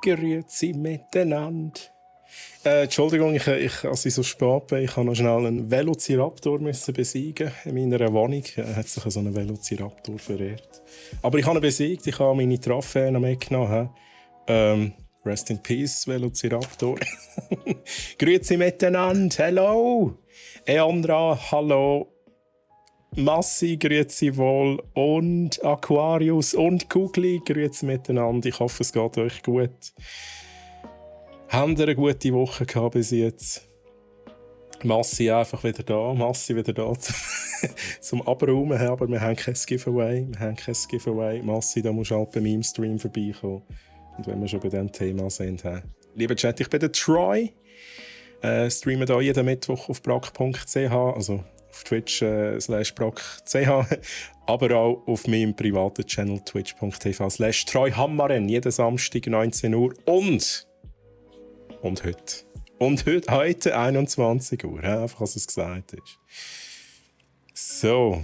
Grüezi miteinander. Entschuldigung, als ich so spät bin, ich habe noch schnell einen Velociraptor besiegen. In meiner Wohnung hat sich so ein Velociraptor verehrt. Aber ich habe ihn besiegt, ich habe meine Trophäen mitgenommen. Rest in Peace, Velociraptor. Grüezi miteinander, hello! Eandra, hallo! Massi, grüezi wohl, und Aquarius und Kugli, grüezi miteinander. Ich hoffe, es geht euch gut. Habt ihr eine gute Woche gehabt bis jetzt? Massi einfach wieder da, zum Abräumen, aber wir haben kein Giveaway. Massi, da musst du halt bei meinem Stream vorbeikommen. Und wenn wir schon bei diesem Thema sind, lieber Chat, ich bin der Troy. Streame hier jeden Mittwoch auf brack.ch, also auf twitch/brack.ch, aber auch auf meinem privaten Channel twitch.tv/treuhammaren, jeden Samstag 19 Uhr und heute 21 Uhr, einfach als es gesagt ist. So,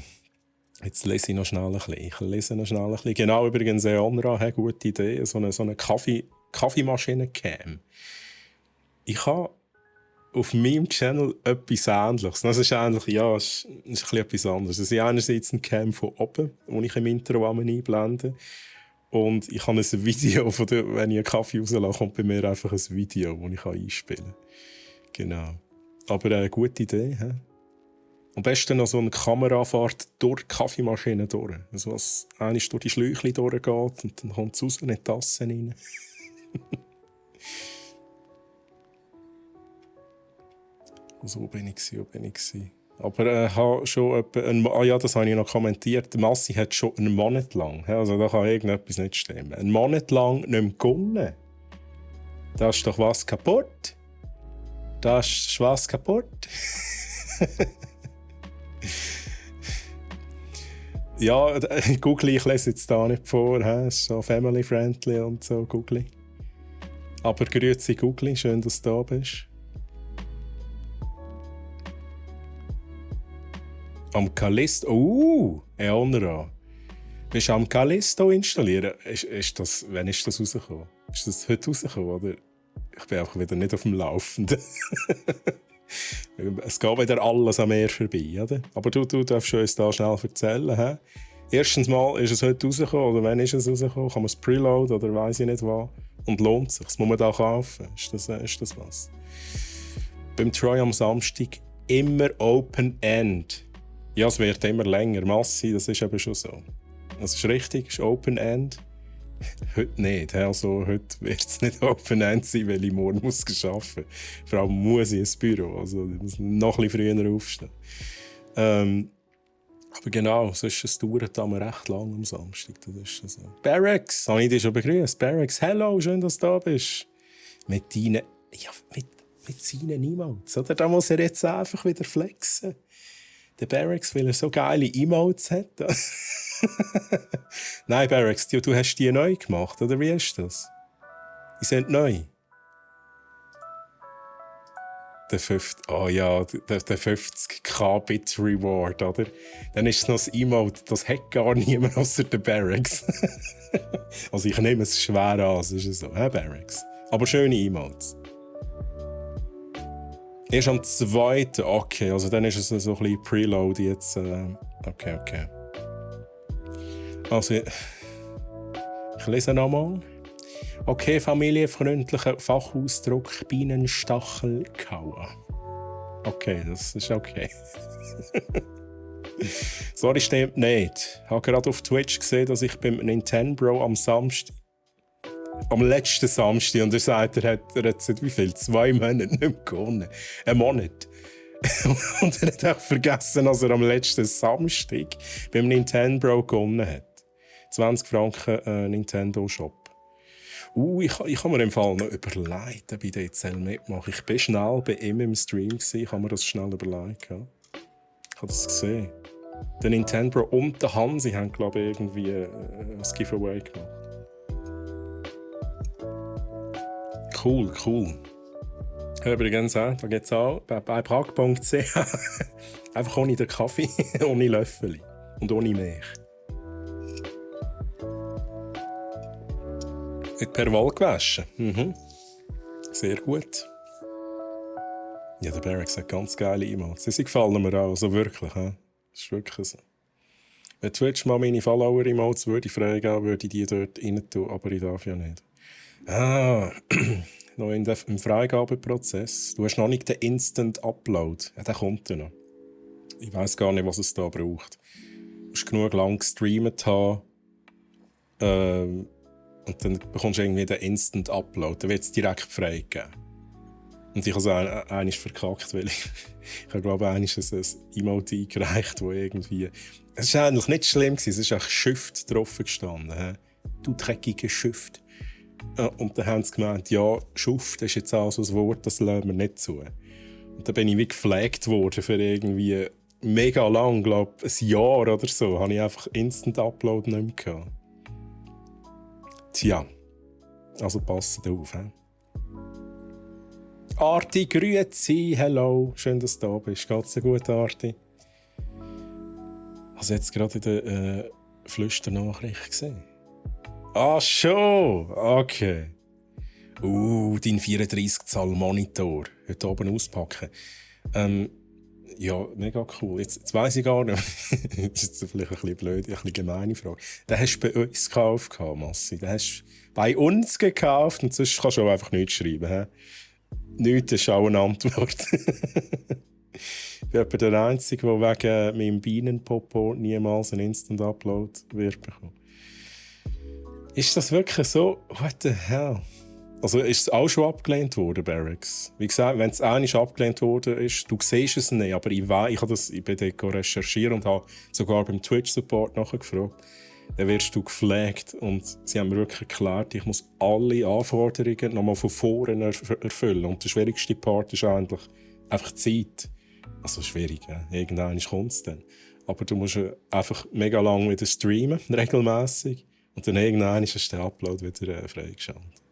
jetzt lese ich noch schnell ein bisschen. Genau, übrigens, Onra, gute Idee, so eine Kaffeemaschine-Cam. Ich habe auf meinem Channel etwas Ähnliches. Das ist eigentlich, ist ein bisschen etwas anderes. Es ist einerseits ein Cam von oben, das ich im Intro einblende. Und ich habe ein Video, wenn ich einen Kaffee rauslasse, kommt bei mir einfach ein Video, das ich einspielen kann. Genau. Aber eine gute Idee. He? Am besten noch so eine Kamerafahrt durch die Kaffeemaschine durch. Also, was einmal durch die Schläuche durchgeht und dann kommt es raus in die Tassen rein. So bin ich. Aber habe schon das habe ich noch kommentiert. Massi hat schon einen Monat lang. Also da kann irgendetwas nicht stimmen. Einen Monat lang nicht mehr gewonnen. Da ist doch was kaputt. Ja, Google, ich lese jetzt da nicht vor. Es ist so family-friendly und so, Google. Aber grüezi Google, schön, dass du da bist. Am Callisto. Eonra. Bist du am Callisto installieren? Wann ist das rausgekommen? Ist das heute rausgekommen, oder? Ich bin einfach wieder nicht auf dem Laufenden. Es geht wieder alles an mir vorbei, oder? Aber du darfst uns da schnell erzählen. He? Erstens mal, ist es heute rausgekommen, oder wann ist es rausgekommen? Kann man es preloaden oder weiss ich nicht was? Und lohnt es sich? Muss man da kaufen? Ist das was? Beim Troy am Samstag immer Open End. Ja, es wird immer länger. Massi, das ist eben schon so. Das ist richtig, es ist Open End. Heute nicht. Also, heute wird es nicht Open End sein, weil ich morgen muss arbeiten muss. Vor allem muss ich ins Büro. Also, ich muss noch ein bisschen früher aufstehen. Aber genau, sonst dauert es recht lang am Samstag. Das ist so. Barracks, habe ich dich schon begrüßt. Barracks, hello, schön, dass du da bist. Mit seinen Emotes. Oder? Da muss er jetzt einfach wieder flexen. Der Barracks, weil er so geile Emotes hat. Nein, Barracks, du hast die neu gemacht, oder wie ist das? Die sind neu. Der 50k Bit Reward, oder? Dann ist es noch ein Emote, das hat gar niemand außer der Barracks. Also ich nehme es schwer an, das ist so, Barracks. Aber schöne Emotes. Erst am 2. Okay, also dann ist es so ein bisschen Preload jetzt. Okay. Also, ich lese nochmal. Okay, familienfreundlicher Fachausdruck Bienenstachel kauen. Okay, das ist okay. Sorry, stimmt nicht. Ich habe gerade auf Twitch gesehen, dass ich beim Nintendo am letzten Samstag, und er sagt, er hat seit wie viel? 2 Monate nicht mehr gewonnen. Einen Monat. Und er hat auch vergessen, dass er am letzten Samstag beim Nintendo gewonnen hat. 20 Franken Nintendo Shop. Ich habe mir im Fall noch überlegt, ob ich den jetzt mitmache. Ich war schnell bei ihm im Stream, ich habe mir das schnell überlegt. Ich habe das gesehen. Der Nintendo und der Hansi haben, glaube ich, irgendwie ein Giveaway gemacht. Cool. Übrigens, da gibt es auch bei brack.ch einfach ohne den Kaffee, ohne Löffel und ohne Milch. Per Wahl gewaschen. Sehr gut. Ja, der Barracks hat ganz geile Emotes. Sie gefallen mir auch, also wirklich. Das ist wirklich so. Wenn Twitch mal meine Follower-Emotes freigeben würde ich die dort rein tun, aber ich darf ja nicht. Noch im Freigabeprozess. Du hast noch nicht den Instant Upload. Ja, der kommt ja noch. Ich weiss gar nicht, was es da braucht. Du musst genug lang gestreamt haben. Und dann bekommst du irgendwie den Instant Upload. Dann wird es direkt freigegeben. Und ich habe es einmal verkackt, weil ich glaube, einmal ist ein Emote eingereicht, wo irgendwie... Es war eigentlich nicht schlimm, es ist auch Shift drauf gestanden. Du dreckiger Shift. Und dann haben sie gemeint, ja, Schuft ist jetzt auch so ein Wort, das lassen wir nicht zu. Und dann bin ich wie geflaggt worden für irgendwie mega lang, glaube ich, ein Jahr oder so, habe ich einfach Instant Upload nicht mehr gehabt. Tja, also passt auf. Arti, grüezi, hello, schön, dass du da bist. Geht's dir gut, Arti? Hast du jetzt gerade in der Flüsternachricht gesehen? Ah, schon? Okay. Dein 34-Zoll Monitor. Heute oben auspacken. Ja, mega cool. Jetzt weiss ich gar nicht. Das ist jetzt vielleicht ein bisschen blöd, ein bisschen gemeine Frage. Den hast du bei uns gekauft, Massi. Den hast du bei uns gekauft und sonst kannst du auch einfach nichts schreiben. Nichts ist auch eine Antwort. Ich bin etwa der Einzige, der wegen meinem Bienenpopo niemals einen Instant-Upload wird bekommen. Ist das wirklich so? What the hell? Also ist es auch schon abgelehnt worden, Barracks? Wie gesagt, wenn es einmal abgelehnt worden ist, du siehst es nicht, aber ich bin dort recherchiert und habe sogar beim Twitch-Support nachgefragt. Dann wirst du geflaggt und sie haben mir wirklich erklärt, ich muss alle Anforderungen nochmal von vorne erfüllen. Und der schwierigste Part ist eigentlich einfach die Zeit. Also schwierig, ja. Irgendwann kommt es dann. Aber du musst einfach mega lang wieder streamen, regelmäßig. Und dann irgendwann ist der Upload wieder freigeschaltet.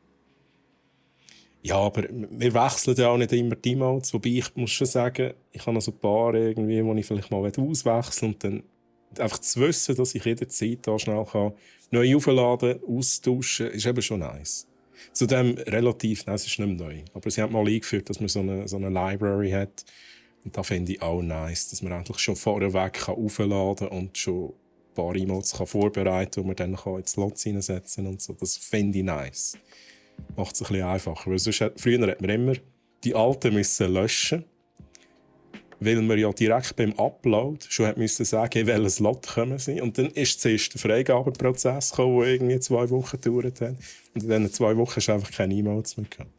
Ja, aber wir wechseln ja auch nicht immer die Emotes. Wobei ich muss schon sagen, ich habe noch so ein paar irgendwie, die ich vielleicht mal auswechseln und dann einfach zu wissen, dass ich jederzeit da schnell kann, neu aufladen, austauschen, ist eben schon nice. Zudem relativ, nein, es ist nicht mehr neu. Aber sie haben mal eingeführt, dass man so eine Library hat. Und da finde ich auch nice, dass man eigentlich schon vorweg aufladen kann und schon ein paar Emotes vorbereiten kann, die man dann in die Slots reinsetzen kann und so. Das finde ich nice. Macht es ein bisschen einfacher. Weil sonst früher hat man immer die alten müssen löschen, weil man ja direkt beim Upload schon müssen sagen, in welches Slot kommen sie. Und dann ist zuerst der Freigabeprozess gekommen, der irgendwie 2 Wochen gedauert hat. Und in diesen 2 Wochen hast du einfach keine Emotes mehr gehabt.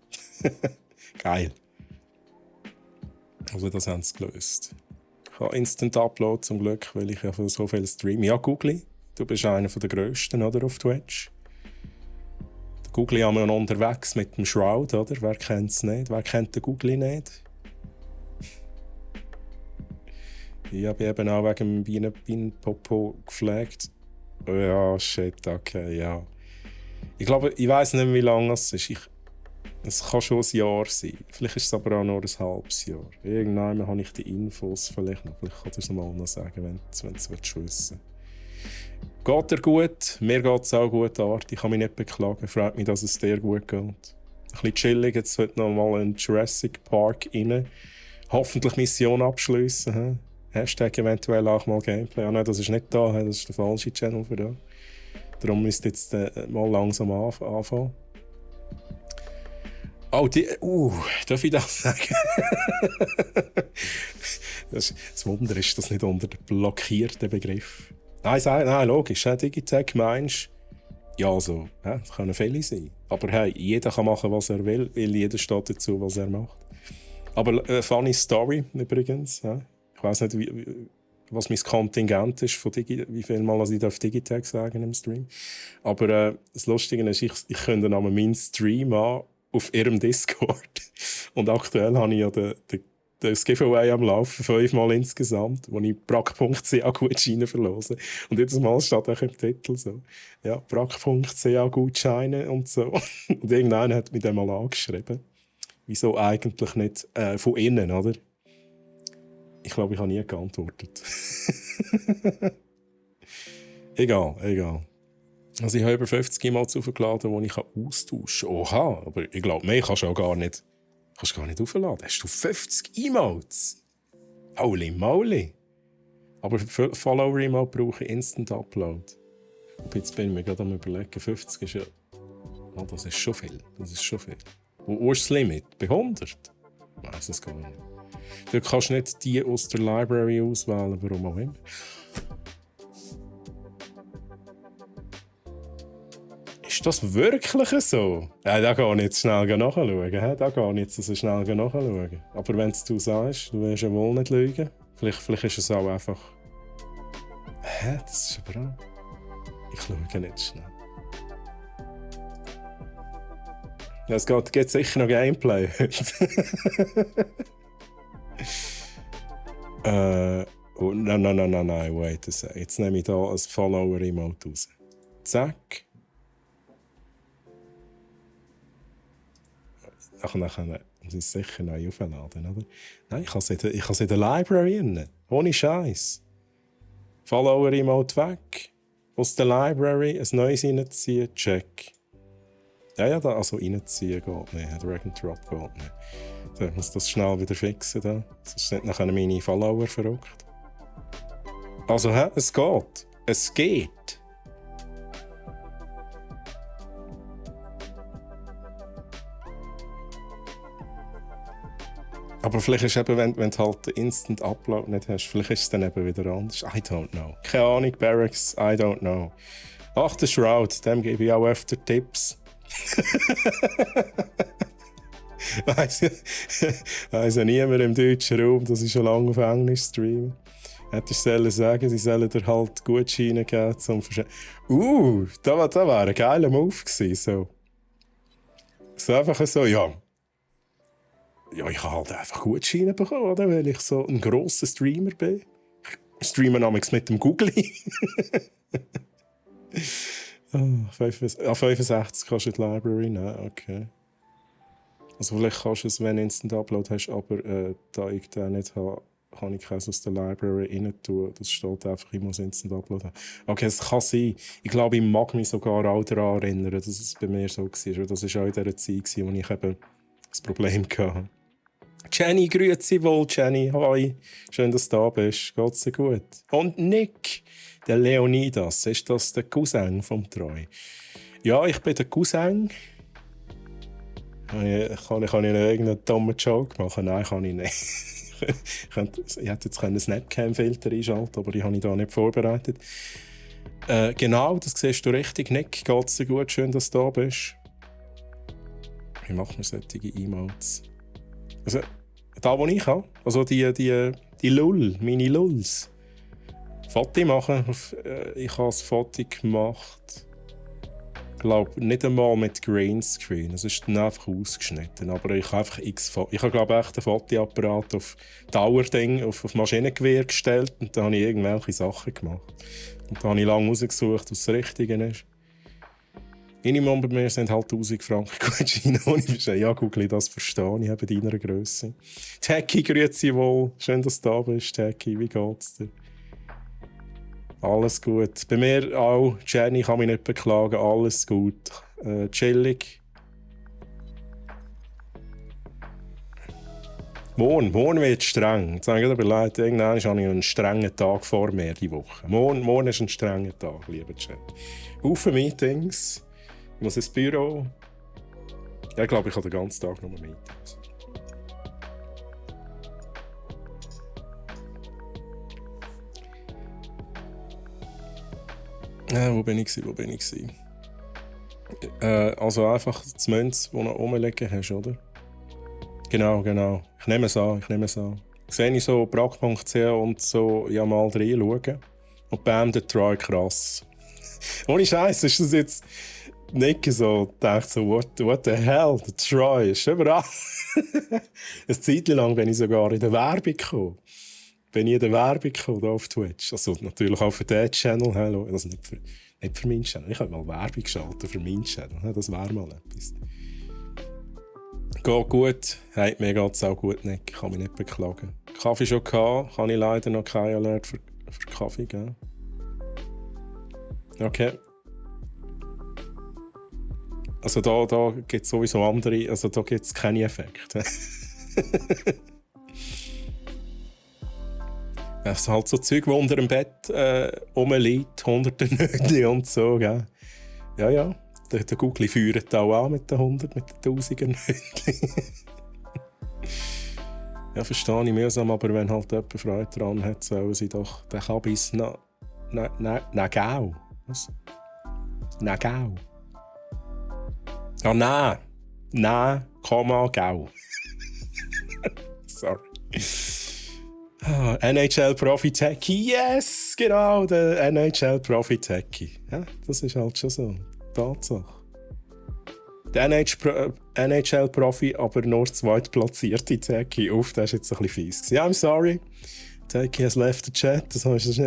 Geil. Also das haben sie gelöst. Ich habe Instant Upload zum Glück, weil ich ja so viel streame. Ja, Googly, du bist einer der grössten, oder, auf Twitch. Googly haben wir noch unterwegs mit dem Shroud, oder? Wer kennt es nicht? Wer kennt den Googly nicht? Ich habe eben auch wegen dem Bienenpopo geflaggt. Oh ja, shit, okay, ja. Ich glaube, ich weiss nicht, wie lange es ist. Es kann schon ein Jahr sein. Vielleicht ist es aber auch nur ein halbes Jahr. Irgendwann habe ich die Infos vielleicht noch. Vielleicht kann ich es mal noch sagen, wenn du es wissen willst. Geht dir gut? Mir geht es auch gut, Art. Ich kann mich nicht beklagen. Freut mich, dass es dir gut geht. Ein bisschen chillig, jetzt heute noch mal in Jurassic Park rein. Hoffentlich Mission abschliessen. Hashtag eventuell auch mal Gameplay. Ah, nein, das ist nicht da, das ist der falsche Channel für da. Darum müsst ihr jetzt mal langsam anfangen. Oh, darf ich das sagen? Das Wunder ist das nicht unter dem blockierten Begriff. Nein, logisch. Digitech meinst ja, also, das können viele sein. Aber hey, jeder kann machen, was er will, weil jeder steht dazu, was er macht. Aber eine funny Story übrigens. Ja. Ich weiss nicht, was mein Kontingent ist, von wie viel Mal ich Digitech sagen im Stream. Aber das Lustige ist, ich könnte meinen Stream an auf ihrem Discord. Und aktuell habe ich ja das Giveaway am Laufen, 5-mal insgesamt, wo ich brack.ch-Gutscheine verlose. Und jedes Mal steht auch im Titel so, ja, brack.ch-Gutscheine und so. Und irgendeiner hat mich dann mal angeschrieben. Wieso eigentlich nicht von innen, oder? Ich glaube, ich habe nie geantwortet. Egal. Also ich habe über 50 E-Mails aufgeladen, die ich austauschen kann. Oha, aber ich glaube, mehr kannst du auch gar nicht aufladen. Hast du 50 E-Mails? Holy moly! Aber für Follower-E-Mail brauche ich Instant Upload. Und jetzt bin ich mir gerade am überlegen, 50 ist ja... Oh, das ist schon viel. Wo ist das Limit? Bei 100? Ich weiss es gar nicht. Du kannst nicht die aus der Library auswählen, warum auch immer. Ist das wirklich so? Ja, da gehe ich jetzt schnell nachschauen. Da gehe ich jetzt so schnell nachschauen. Aber wenn du sagst, du willst ja wohl nicht lügen. Vielleicht ist es auch einfach... Das ist aber auch... Ich schaue nicht schnell. Ja, es gibt sicher noch Gameplay. Oh, nein, wait a second. Jetzt nehme ich hier ein Follower-Emote raus. Zack. Nachher muss ich es sicher neu aufladen, oder? Nein, ich habe es in der Library drin. Ohne Scheiß. Follower-Emote weg. Aus der Library ein neues reinziehen, check. Ja, also reinziehen geht nicht. Drag and Drop geht nicht. So, ich muss das schnell wieder fixen. Da. Sonst sind nachher meine Follower verrückt. Also, es geht. Es geht. Aber vielleicht ist eben, wenn du halt den Instant Upload nicht hast, vielleicht ist es dann eben wieder anders. I don't know. Keine Ahnung, Barracks, I don't know. Ach, der Shroud, dem gebe ich auch öfter Tipps. Weiss ja niemand im deutschen Raum, dass ich schon lange auf Englisch streame. Hättest du sagen, sie sollen dir halt Gutscheine geben zum Verschenken. Da wäre ein geiler Move gewesen. So einfach so, ja. Ja, ich habe halt einfach Gutscheine bekommen, oder? Weil ich so ein grosser Streamer bin. Ich streame namens mit dem Googly. 65 kannst du in die Library nehmen, okay. Also vielleicht kannst du es, wenn du Instant Upload hast, aber da ich den nicht habe, kann ich keins aus der Library rein tun. Das steht einfach, ich muss Instant Upload haben. Okay, es kann sein. Ich glaube, ich mag mich sogar auch daran erinnern, dass es bei mir so war. Das war auch in dieser Zeit, wo ich eben das Problem hatte. Jenny, grüezi wohl, Jenny. Hi. Schön, dass du da bist. Geht's dir gut? Und Nick, der Leonidas, ist das der Cousin vom Treu? Ja, ich bin der Cousin. Kann ich noch irgendeinen dummen Joke machen? Nein, kann ich nicht. Ich hätte jetzt einen Snapcam-Filter einschalten, aber die habe ich da nicht vorbereitet. Genau, das siehst du richtig. Nick, geht's dir gut? Schön, dass du da bist. Wie macht man solche E-Mails? Also, da, wo ich habe. Also die Lull, meine Lulls. Foto machen. Ich habe ein Foto gemacht. Ich glaube, nicht einmal mit Greenscreen. Es ist dann einfach ausgeschnitten. Aber ich habe einfach ich habe, glaube ich, echt einen Fotoapparat auf Dauerding, auf Maschinengewehr gestellt. Und da habe ich irgendwelche Sachen gemacht. Und da habe ich lange herausgesucht, was das Richtige ist. Minimum bei mir sind halt 1000 Franken Gutscheine. Und ich verstehe, ja, Google, das verstehe ich bei deiner Grösse. Techie, grüezi wohl. Schön, dass du da bist, Techie. Wie geht's dir? Alles gut. Bei mir auch. Jenny kann mich nicht beklagen. Alles gut. Chillig. Morgen wird streng. Jetzt habe ich gerade überlegt, irgendwann habe ich einen strengen Tag vor mir diese Woche. Morgen ist ein strenger Tag, lieber Chat. Haufen Meetings. Ich muss ins Büro. Ja, ich glaube, ich habe den ganzen Tag nur Meetings. Wo bin ich? Also einfach das Münz, das du noch rumliegen hast, oder? Genau. Ich nehme es an. Sehe ich so brack.ch und so ja mal reinschauen. Und bam, der Try krass. Ohne Scheiß, ist das jetzt nicht so, dachte so, what the hell, der Try ist überall. Eine Zeit lang bin ich sogar in der Werbung gekommen. Hier auf Twitch. Also natürlich auch für diesen Channel. Hallo. Also nicht für meinen Channel. Ich könnte mal Werbung schalten für meinen Channel. Das wäre mal etwas. Geht gut. Hey, mir geht es auch gut, Nick. Ich kann mich nicht beklagen. Kaffee schon gehabt. Kann ich leider noch keinen Alert für Kaffee geben. Okay. Also da gibt es sowieso andere, also da gibt es keine Effekte. Es sind halt so Zeug, die unter dem Bett rumliegt, hunderte Nötchen und so, gell? Ja. Der Googli feuert auch an mit den 100, mit den 1000er Nötchen. Ja, verstehe ich mühsam, aber wenn halt jemand Freude daran hat, sollen sie doch den Kabis Nagau. Was? Nagau. Ah, nein, Komma, Gau. Sorry. NHL Profi Techie, yes, genau, der NHL Profi Techie. Ja, das ist halt schon so. Tatsache. Der NHL Profi, aber nur zweitplatzierte Techie. Das war jetzt ein bisschen fies. Ja, I'm sorry. Techie has left the chat. Das war nicht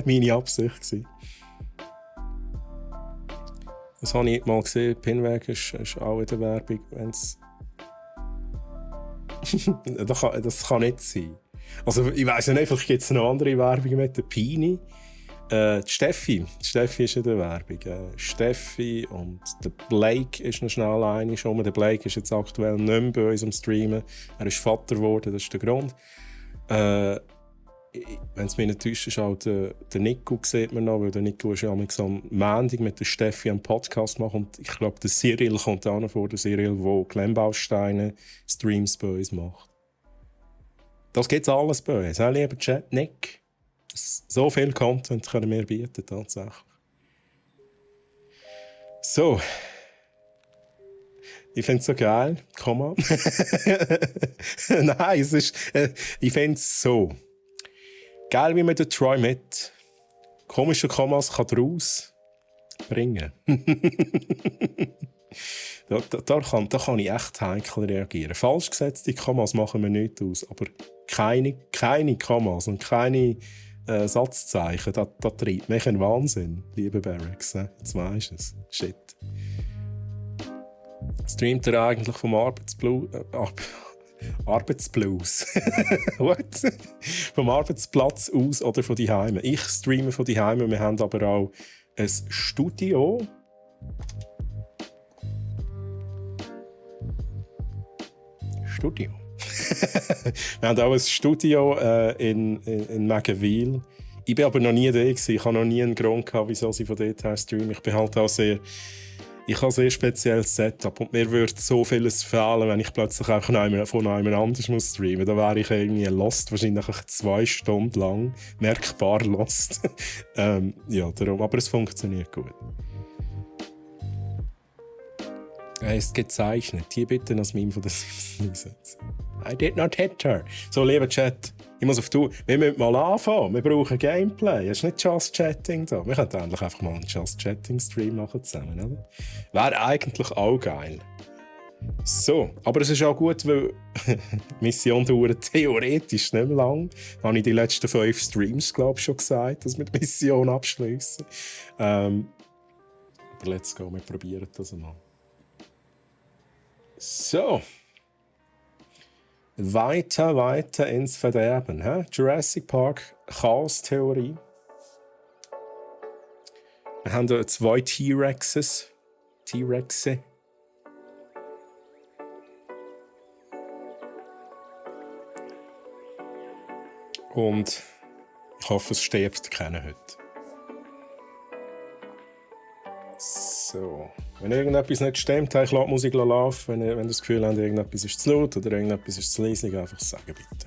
meine Absicht. Das habe ich mal gesehen. Pinweg ist auch in der Werbung. Das kann nicht sein. Also, ich weiss ja nicht, vielleicht gibt es noch andere Werbungen mit der Pini. Die Steffi ist in der Werbung. Steffi und der Blake ist noch schnell eine schon. Der Blake ist jetzt aktuell nicht mehr bei uns am Streamen. Er ist Vater geworden, das ist der Grund. Wenn es mich nicht täuscht, ist auch der Nico, sieht man noch, weil der Nico ist ja am Montag mit der Steffi einen Podcast machen. Und ich glaube, der Cyril kommt auch noch vor, der Cyril, der Klemmbausteine Streams bei uns macht. Das gibt's alles bei uns. Lieber Chat, Nick. So viel Content können wir bieten, tatsächlich. So. Ich finde es so geil. Komma. Nein, es ist, ich finde es so geil, wie man den Troy mit komischen Kommas daraus bringen Da kann ich echt heikel reagieren. Falsch gesetzte Kommas machen wir nicht aus, aber keine Kommas und keine Satzzeichen, das treibt mich in Wahnsinn, liebe Barracks. Jetzt weisst du es. Shit. Streamt er eigentlich vom Arbeitsblues? What? Vom Arbeitsplatz aus oder von daheim? Ich streame von daheim. Wir haben aber auch ein Studio. Wir haben auch ein Studio in Maggenwil. Ich war aber noch nie da. Ich hatte noch nie einen Grund gehabt, wieso sie von dort her streamen. Ich habe ein sehr spezielles Setup und mir würde so vieles fehlen, wenn ich plötzlich auch von einem anders muss streamen. Da wäre ich irgendwie lost, wahrscheinlich 2 Stunden lang, merkbar lost. Ja, darum. Aber es funktioniert gut. Er ist gezeichnet. Hier bitte das Meme von der Simpsons einsetzen. I did not hit her. So, lieber Chat, ich muss auf du. Wir müssen mal anfangen. Wir brauchen Gameplay. Es ist nicht Just Chatting da. Wir könnten endlich einfach mal einen Just Chatting Stream machen zusammen, oder? Wäre eigentlich auch geil. So, aber es ist auch gut, weil die Mission dauert theoretisch nicht mehr lang. Da habe ich die letzten 5 Streams, glaube ich, schon gesagt, dass wir die Mission abschließen. Aber let's go, wir probieren das mal. So. Weiter ins Verderben. He? Jurassic Park Chaos-Theorie. Wir haben hier 2 T-Rexe. Und ich hoffe, es stirbt keiner heute. So. Wenn irgendetwas nicht stimmt, ich lasse die Musik laufen. Wenn ihr das Gefühl habt, irgendetwas ist zu laut oder irgendetwas ist zu leise, einfach sagen bitte.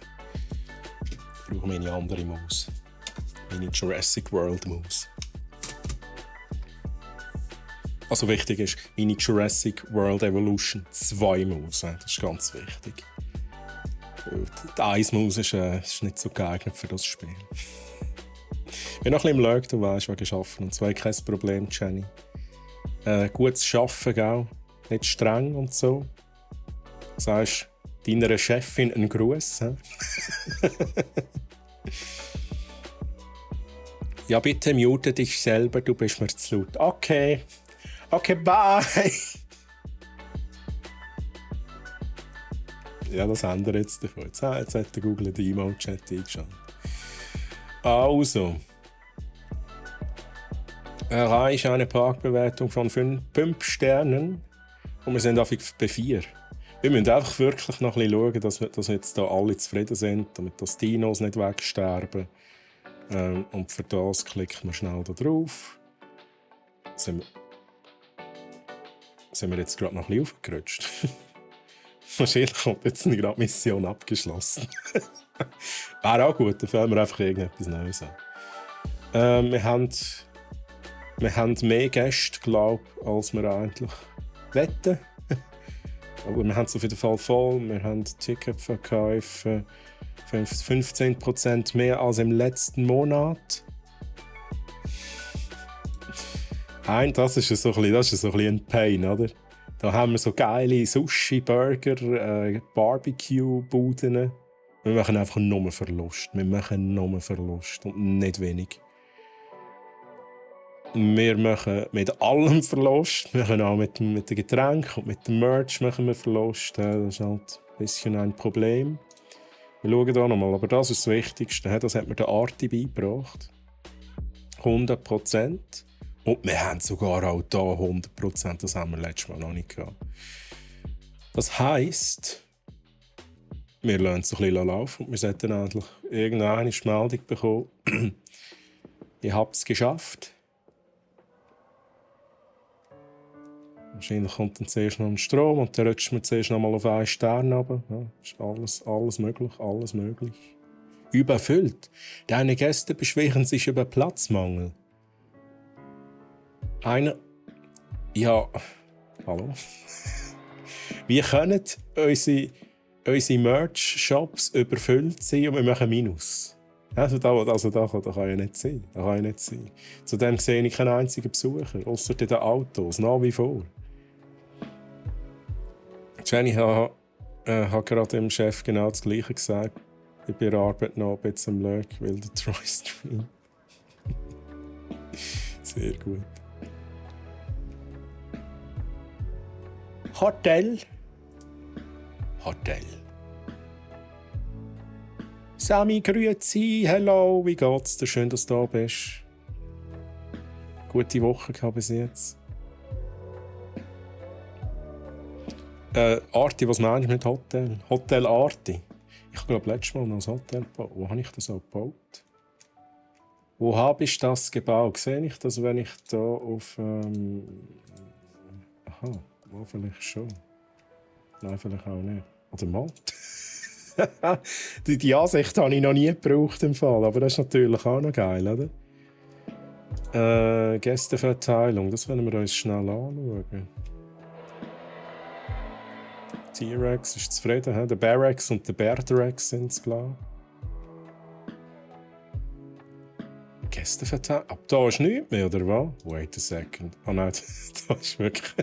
Ich brauche meine andere Maus. Meine Jurassic World Maus. Also wichtig ist, meine Jurassic World Evolution 2 Maus. Das ist ganz wichtig. Die 1 Maus ist nicht so geeignet für das Spiel. Ich bin noch ein bisschen im Lurk, du weißt, wegen Arbeiten. Und 2 kein Problem, Jenny. Gutes Arbeiten, gell? Nicht streng und so. Du sagst deiner Chefin einen Gruß. Ja, bitte mute dich selber, du bist mir zu laut. Okay, bye! Ja, das ändert jetzt davon. Jetzt hat der Google den Emote-Chat eingeschaltet. Also. Erreiche eine Parkbewertung von 5 Sternen. Und wir sind einfach bei 4. Wir müssen einfach wirklich noch ein bisschen schauen, dass jetzt da alle zufrieden sind, damit die Dinos nicht wegsterben. Und für das klicken wir schnell da drauf. Sind wir jetzt gerade noch ein bisschen aufgerutscht? Wahrscheinlich kommt jetzt gerade die Mission abgeschlossen. Wäre auch gut, dann fangen wir einfach irgendetwas Neues an. Wir haben mehr Gäste, glaube ich, als wir eigentlich wetten. Aber wir haben es auf jeden Fall voll. Wir haben Ticketverkäufe 15% mehr als im letzten Monat. Das ist so ein bisschen ein Pain, oder? Da haben wir so geile Sushi, Burger, Barbecue-Buden. Wir machen einfach nur Verlust. Wir machen nur Verlust und nicht wenig. Wir machen mit allem Verlust. Wir machen auch mit den Getränken und mit dem Merch machen wir Verlust. Das ist halt ein bisschen ein Problem. Wir schauen hier nochmal, aber das ist das Wichtigste. Das hat mir der Arti beigebracht. 100%. Und wir haben sogar auch hier 100%. Das haben wir letztes Mal noch nicht gehabt. Das heisst, wir lassen es ein bisschen laufen und wir sollten endlich irgendeine Meldung bekommen. Ich habe es geschafft. Wahrscheinlich kommt dann zuerst noch ein Strom und dann rutscht man zuerst noch mal auf 1 Stern runter. Ja, ist alles möglich, alles möglich. Überfüllt. Deine Gäste beschweren sich über Platzmangel. Ja, hallo? Wie können unsere Merch-Shops überfüllt sein und wir machen Minus? Da kann ja nicht sein. Zudem sehe ich keinen einzigen Besucher, außer in den Autos, nach wie vor. Jenny hat gerade dem Chef genau das Gleiche gesagt. Ich bin Arbeit noch ein bisschen am Schauen, weil der Troy streamt. Sehr gut. Hotel. Sami, grüezi, hello, wie geht's dir? Schön, dass du da bist. Gute Woche gehabt bis jetzt. Arti, was meinst du mit Hotel? Hotel Arti. Ich glaube, letztes Mal noch ein Hotel gebaut. Wo habe ich das auch gebaut? Wo habe ich das gebaut? Sehe ich das, wenn ich da auf... Aha, wo vielleicht schon. Nein, vielleicht auch nicht. Oder mal. die Ansicht habe ich noch nie gebraucht im Fall, aber das ist natürlich auch noch geil, oder? Gästeverteilung, das werden wir uns schnell anschauen. T-Rex ist zufrieden, he? Der Barracks und der Bertrex sind es klar. Gästeverteilung? Ab da ist nichts mehr, oder was? Wait a second. Oh nein, das ist wirklich...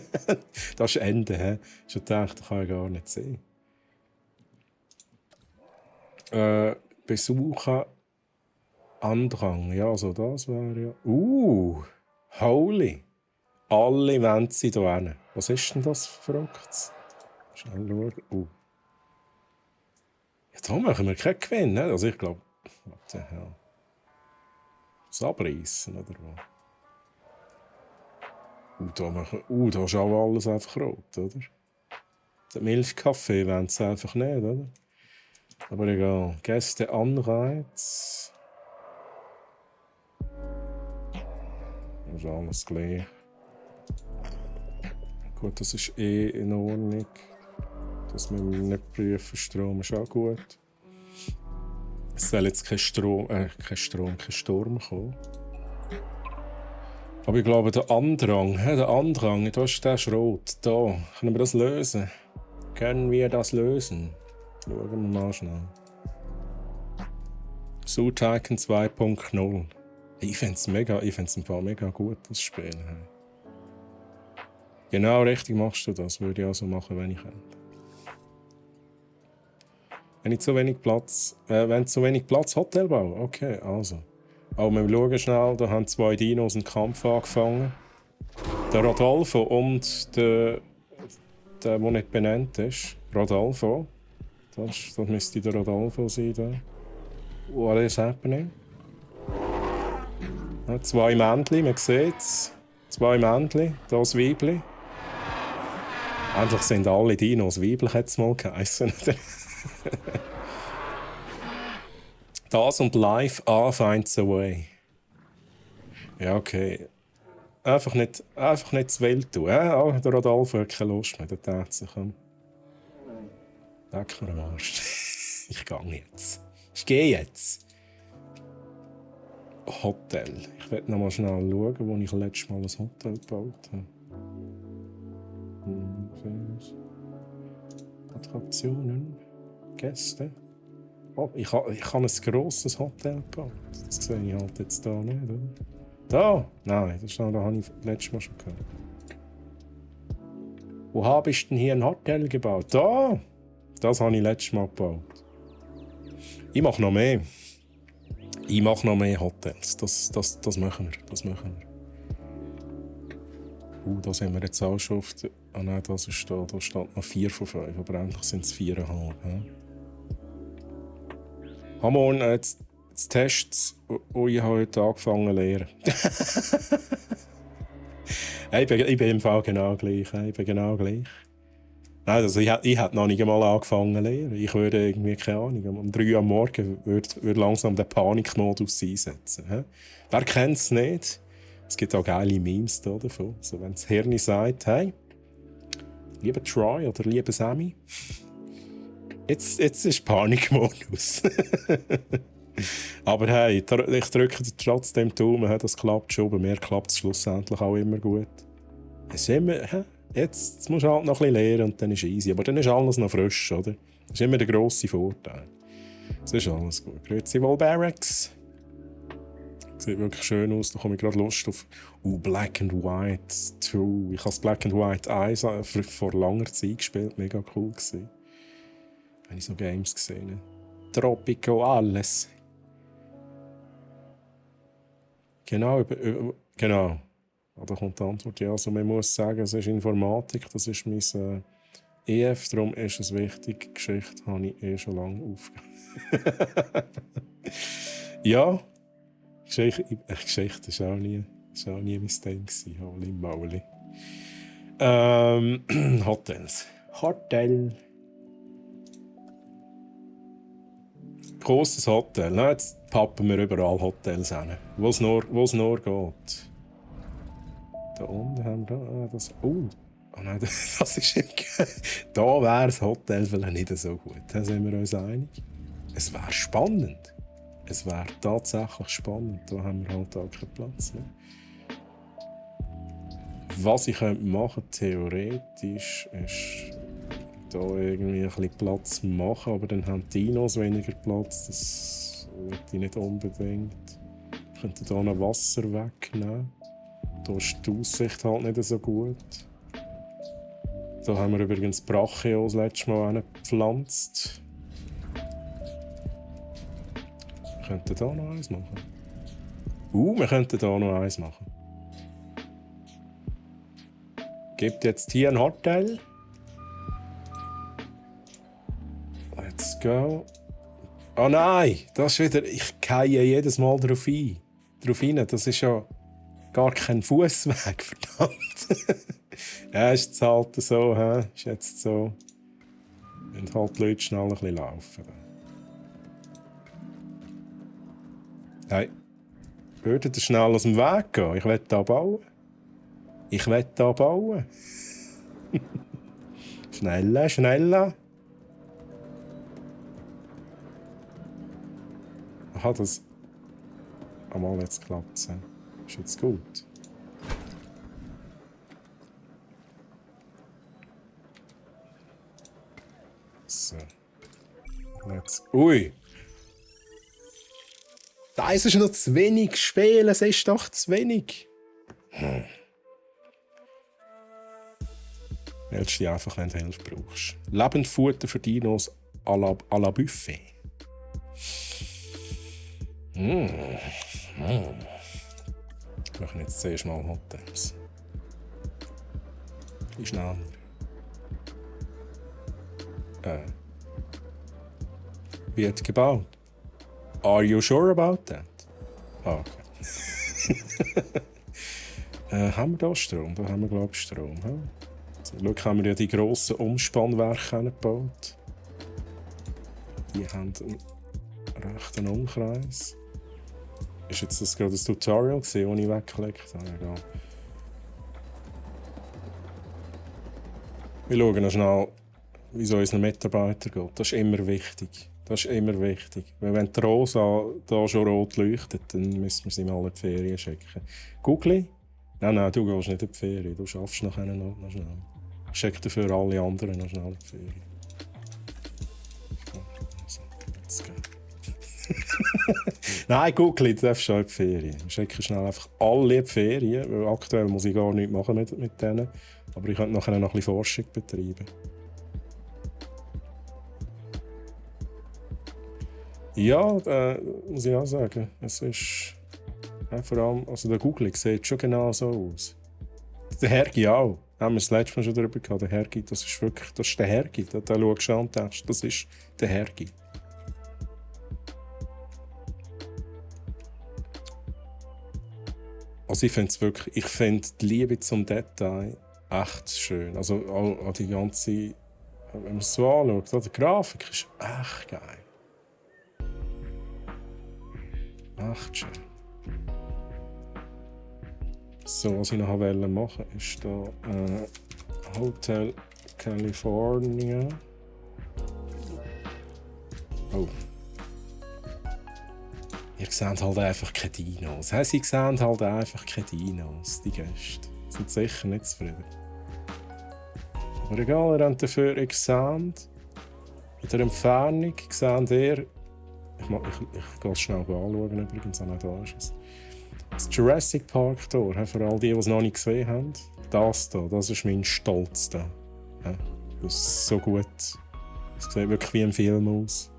das ist Ende, he? Ich dachte, das kann ich gar nicht sehen. Besucher Andrang. Ja, also das wäre ja... Holy! Alle wollen sie hier hin. Was ist denn das verrückt? Schnell schauen. Ja, da machen wir keinen Gewinn, ne? Also ich glaube... Was the hell? Das Abreißen, oder was? Da ist auch alles einfach rot, oder? Den Milchkaffee wollen sie einfach nicht, oder? Aber egal. Gästeanreiz. Das ist alles gleich. Gut, das ist in Ordnung. Das müssen wir nicht prüfen. Strom ist auch gut. Es soll jetzt kein Sturm kommen. Aber ich glaube, der Andrang, da ist der rot. Da, können wir das lösen? Können wir das lösen? Schauen wir mal schnell. Zootaiken 2.0. Ich finde es im Fall mega gut, das Spiel. Genau richtig machst du das, würde ich auch so machen, wenn ich könnte. Wenn zu wenig Platz Hotel bauen. Okay, also. Aber wir schauen schnell, da haben 2 Dinos einen Kampf angefangen. Der Rodolfo und der nicht benannt ist. Rodolfo. Das müsste der Rodolfo sein. Da. What is happening? Ja, 2 Männchen, man sieht es. 2 Männchen, hier das Weibchen. Endlich sind alle Dinos weiblich, hat es mal geheißen. Das und live finds a way. Ja, okay. Einfach nicht zu wild tun. Ja, der Rodolfo hat keine Lust mehr. Der dachte sich, leck mir am Arsch. Ich gehe jetzt. Ich gehe jetzt. Hotel. Ich werde noch mal schnell schauen, wo ich letztes Mal ein Hotel gebaut habe. Attraktionen. Gäste. Oh, ich habe ein grosses Hotel gebaut. Das sehe ich halt jetzt hier nicht, oder? Da? Nein, das habe ich letztes Mal schon gehört. Wo habe ich denn hier ein Hotel gebaut? Da! Das habe ich letztes Mal gebaut. Ich mache noch mehr. Ich mache noch mehr Hotels. Das machen wir. Das machen wir. Da sind wir jetzt auch schon auf der... Ah nein, das ist da. Da steht noch 4 von 5. Aber eigentlich sind es 4,5. Haben wir jetzt Tests, die ich heute angefangen zu lernen. Ich bin im Fall genau gleich. Ich bin genau gleich. Nein, also ich hätte noch nicht einmal angefangen zu lernen. Ich würde irgendwie, keine Ahnung, um 3 Uhr am Morgen würde langsam den Panikmodus einsetzen. He? Wer kennt es nicht? Es gibt auch geile Memes da davon. So, wenn das Hirn sagt, hey, lieber Troy oder lieber Sammy, jetzt ist Panikmodus. Aber hey, ich drücke trotzdem die Daumen, das klappt schon. Bei mir klappt es schlussendlich auch immer gut. Jetzt musst du halt noch ein bisschen lernen und dann ist es easy. Aber dann ist alles noch frisch, oder? Das ist immer der grosse Vorteil. Es ist alles gut. Grüezi wohl, Barracks. Sieht wirklich schön aus. Da komme ich gerade Lust auf Black and White 2. Ich habe das Black and White 1 vor langer Zeit gespielt. Mega cool gewesen. Wenn ich so Games gesehen habe. Tropico alles. Genau. Da kommt die Antwort, ja. Also man muss sagen, es ist Informatik, das ist mein EF, darum ist es wichtig. Geschichte habe ich schon lange aufgegeben. Ja, Geschichte war auch nie mein Ding. Holy moly. Hotels. Hotel. Grosses Hotel. Na, jetzt pappen wir überall Hotels hin. Wo es nur geht. Da unten haben wir das. Oh nein, das ist da wäre das Hotel vielleicht nicht so gut. Da sind wir uns einig. Es wäre spannend. Es wäre tatsächlich spannend. Da haben wir halt auch keinen Platz mehr. Was ich machen könnte, theoretisch, ist da irgendwie ein bisschen Platz machen, aber dann haben die Dinos weniger Platz. Das will ich nicht unbedingt. Ich könnte hier noch Wasser wegnehmen. Da ist die Aussicht halt nicht so gut. Da haben wir übrigens Brachio das letzte Mal gepflanzt. Wir könnten hier noch eins machen. Wir könnten hier noch eins machen. Gibt jetzt hier ein Hotel. Let's go. Oh nein, das ist wieder. Ich gehe jedes Mal drauf rein. Das ist ja gar kein Fußweg, verdammt. Ja, ist jetzt halt so, hä? Ist jetzt so. Und halt die Leute schnell ein bisschen laufen. Hey, würdet ihr schnell aus dem Weg gehen? Ich will hier bauen. Schneller. Aha, das... Einmal jetzt klappt es. Ist jetzt gut. So. Ui! Das ist noch zu wenig spielen, es ist doch zu wenig. Willst du einfach, wenn du Hilfe brauchst? Lebendfutter für Dinos à la Buffet. Wir machen jetzt zuerst mal Hotels. Wie schneller. Wird gebaut. Are you sure about that? Okay. Haben wir da Strom? Da haben wir, glaube ich, Strom. Ja? So, schau, haben wir ja die grossen Umspannwerke gebaut. Die haben einen rechten Umkreis. Ist jetzt das gerade ein Tutorial gewesen, das ich weggeklickt habe? Egal. Wir schauen noch schnell, wie es unseren Mitarbeitern geht. Das ist immer wichtig. Das ist immer wichtig. Weil wenn die Rosa da schon rot leuchtet, dann müssen wir sie mal in die Ferien schicken. Googli? Nein, du gehst nicht in die Ferien. Du schaffst nachher noch schnell. Schick dafür alle anderen noch schnell in die Ferien. Also, jetzt geht. Nein, Googli, du darfst schon in die Ferien. Wir schicken schnell einfach alle in die Ferien, weil aktuell muss ich gar nichts machen mit denen. Aber ich könnte nachher noch ein bisschen Forschung betreiben. Ja, muss ich auch sagen. Es ist vor allem, also der Google sieht schon genau so aus. Der Hergi auch. Haben wir das letzte Mal schon darüber gehabt. Der Hergi, das ist wirklich, das ist der Hergi. Da schaust du an und denkst, das ist der Hergi. Also ich finde es wirklich, ich finde die Liebe zum Detail echt schön. Also auch die ganze, wenn man es so anschaut, die Grafik ist echt geil. Echt schön. So, was ich noch machen wollte, ist da Hotel California. Oh. Ihr seht halt einfach keine Dinos. Sie sehen halt einfach keine Dinos, die Gäste. Sind sicher nicht zufrieden. Aber egal, ihr habt dafür seht, in der Entfernung seht ihr, ich gehe es schnell anschauen, übrigens, auch da ist es. Das Jurassic Park Tor, für all die es noch nicht gesehen haben, das ist mein Stolz da. Ja, das ist so gut. Es sieht wirklich wie ein Film aus.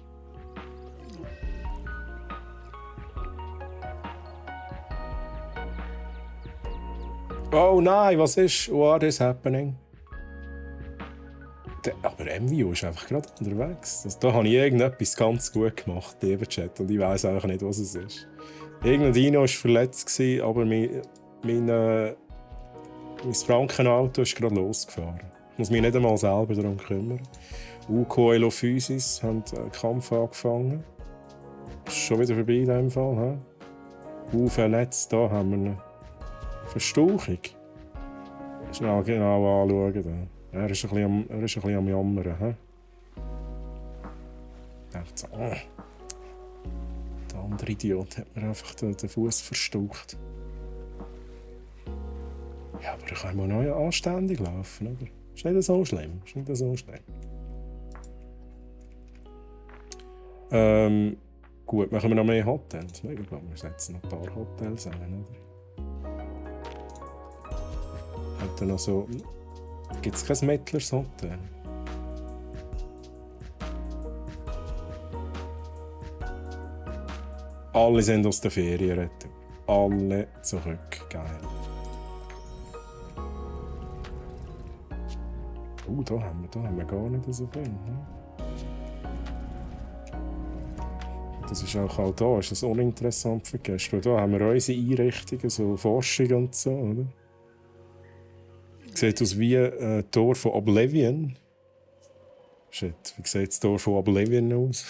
Oh nein, was ist? What is happening? Aber MVU ist einfach gerade unterwegs. Da habe ich irgendetwas ganz gut gemacht, lieber Chat, und ich weiss einfach nicht, was es ist. Irgendein Dino war verletzt, aber mein Frankenauto ist gerade losgefahren. Ich muss mich nicht einmal selber darum kümmern. Coelophysis haben einen Kampf angefangen. Ist schon wieder vorbei in diesem Fall. Verletzt, da haben wir eine Verstauchung. Schnell genau anschauen. Er ist ein bisschen am Jammern. So, der andere Idiot hat mir einfach den Fuß verstaucht. Ja, aber ich kann mal noch anständig laufen, oder? Ist nicht so schlimm. Gut, machen wir noch mehr Hotels. Ich glaube, wir setzen noch ein paar Hotels ein, oder? Hat dann noch so... Gibt es kein Mettlers Hotel? Alle sind aus der Ferien retten. Alle zurück. Geil. Da haben wir gar nicht so viel. Das ist auch da, ist das uninteressant für Gäste. Da haben wir unsere Einrichtungen, so Forschung und so, oder? Sieht aus wie ein Tor von Oblivion. Shit, wie sieht das Tor von Oblivion aus?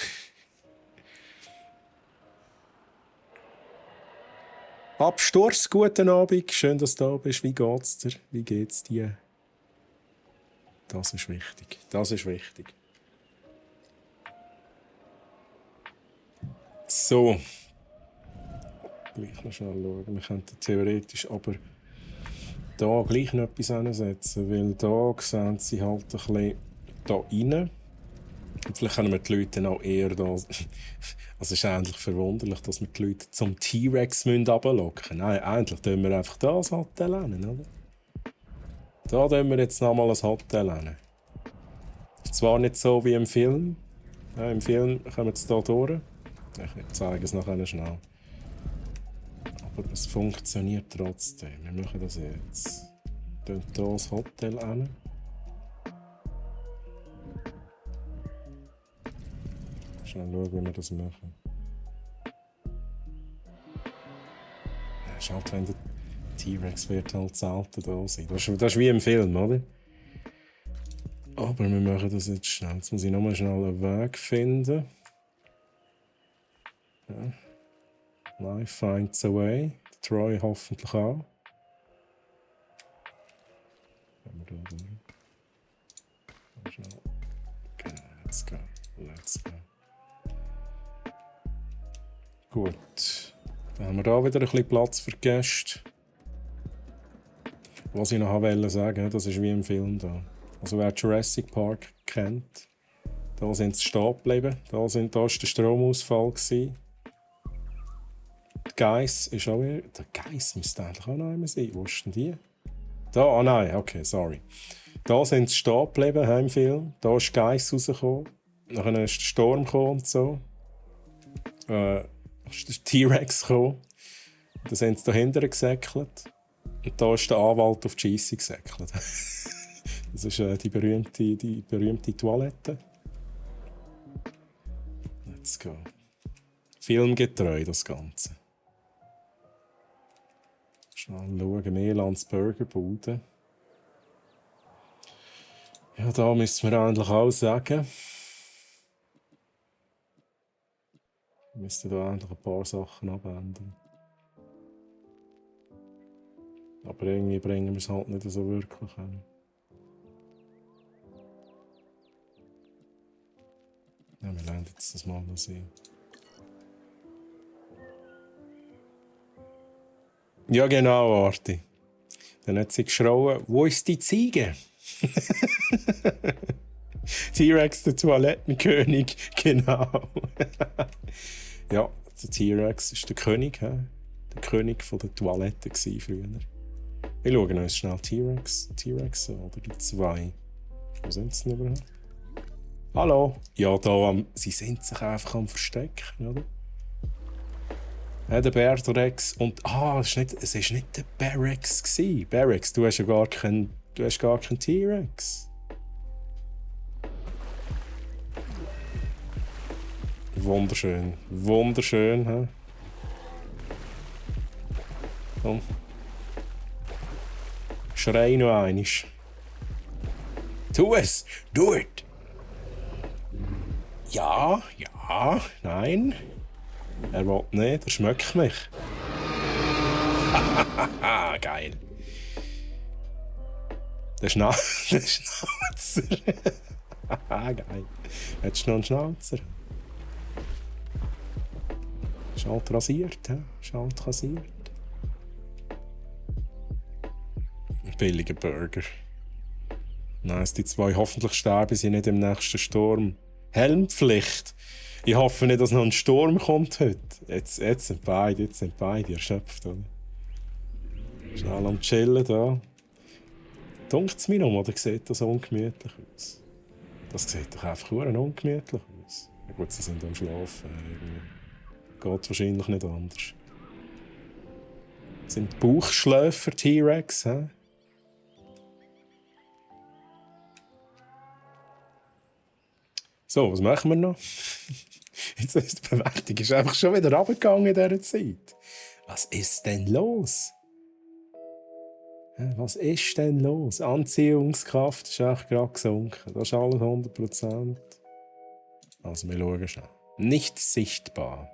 Absturz, guten Abend. Schön, dass du da bist. Wie geht's dir? Wie geht's dir? Das ist wichtig. So. Gleich noch schnell schauen. Wir könnten theoretisch aber da gleich noch etwas ansetzen, weil da sehen sie halt ein bisschen da rein. Und vielleicht können wir die Leute dann auch eher da... Also es ist eigentlich verwunderlich, dass wir die Leute zum T-Rex runterlocken müssen. Nein, eigentlich tun wir einfach da ein Hotel hin, oder? Da tun wir jetzt nochmal ein Hotel hin. Ist zwar nicht so wie im Film. Ja, im Film kommen sie hier durch. Ich zeige es nachher schnell. Aber es funktioniert trotzdem. Wir machen das jetzt. Wir tun hier das Hotel hin. Schauen, wie wir das machen. Das ist halt, wenn der T-Rex wird halt selten da sein. Das ist wie im Film, oder? Aber wir machen das jetzt schnell. Jetzt muss ich nochmal schnell einen Weg finden. Ja. Life finds a way. Troy hoffentlich auch. Wenn wir da durch. Schnell. Genau, let's go. Let's go. Gut. Dann haben wir da wieder ein bisschen Platz für die Gäste. Was ich noch wollte sagen, das ist wie im Film da. Also wer Jurassic Park kennt, da sind sie stehen geblieben. Da war der Stromausfall gewesen. Der Geiss ist auch wieder... Der Geiss müsste eigentlich auch noch einmal sein. Wo ist denn die? Da? Ah nein, okay, sorry. Da sind sie stehen geblieben im Film. Da ist der Geiss rausgekommen. Dann ist der Sturm gekommen und so. Ist der T-Rex gekommen. Dann sind sie dahinter gesäckelt. Und da ist der Anwalt auf die Scheisse gesäckelt. Das ist die berühmte Toilette. Let's go. Filmgetreu, das Ganze. Schnell schauen, Melans Burgerbude. Ja, da müssen wir eigentlich auch sagen. Wir müssten da eigentlich ein paar Sachen abändern. Aber irgendwie bringen wir es halt nicht so wirklich hin. Ja, wir lernen jetzt das mal noch sehen. Ja, genau, Arti. Dann hat sie geschrauen, wo ist die Ziege? T-Rex, der Toilettenkönig, genau. Ja, der T-Rex ist der König, der König der Toilette früher. Wir schauen uns schnell T-Rex an, oder die zwei. Wo sind sie denn überhaupt? Hallo? Ja, sie sind sich einfach am Verstecken, oder? Ja, der Bärrex und... es war nicht der Bärrex. Bärrex, du hast ja gar keinen T-Rex. Wunderschön. Wunderschön, hä? Komm. Schrei noch einmal. Tu es! Do it! Ja, nein. Er will nicht, er schmeckt mich. Hahaha, geil. Der Schnauzer. Haha, geil. Hättest du noch einen Schnauzer? Ist halt rasiert, hä? Ist halt kassiert. Ein billiger Burger. Nice, die zwei, hoffentlich sterben sie nicht im nächsten Sturm. Helmpflicht. Ich hoffe nicht, dass noch ein Sturm kommt heute. Jetzt sind beide erschöpft, oder? Schnell am Chillen da. Dunkt es mir noch, oder sieht das ungemütlich aus? Das sieht doch einfach ungemütlich aus. Ja gut, sie sind am Schlafen. Geht wahrscheinlich nicht anders. Sind Bauchschläfer T-Rex, hä? So, was machen wir noch? Jetzt ist die Bewertung einfach schon wieder runtergegangen in dieser Zeit. Was ist denn los? Was ist denn los? Anziehungskraft ist echt gerade gesunken. Das ist alles 100%. Also wir schauen schnell. Nicht sichtbar.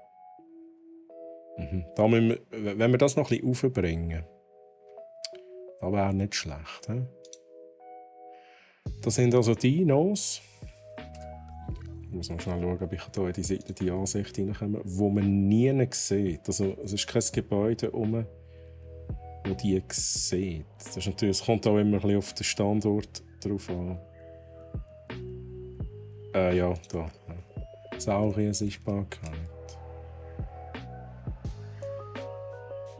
Da müssen wir, wenn wir das noch ein bisschen aufbringen, das wäre nicht schlecht. He? Das sind also Dinos. Ich muss noch schnell schauen, ob ich hier in die Seite die Ansicht hineinkomme, wo man nie sieht. Also, es ist kein Gebäude herum, wo die sieht. Das ist natürlich, es kommt auch immer ein bisschen auf den Standort drauf an. Ja, da. Saurier-Sichtbarkeit.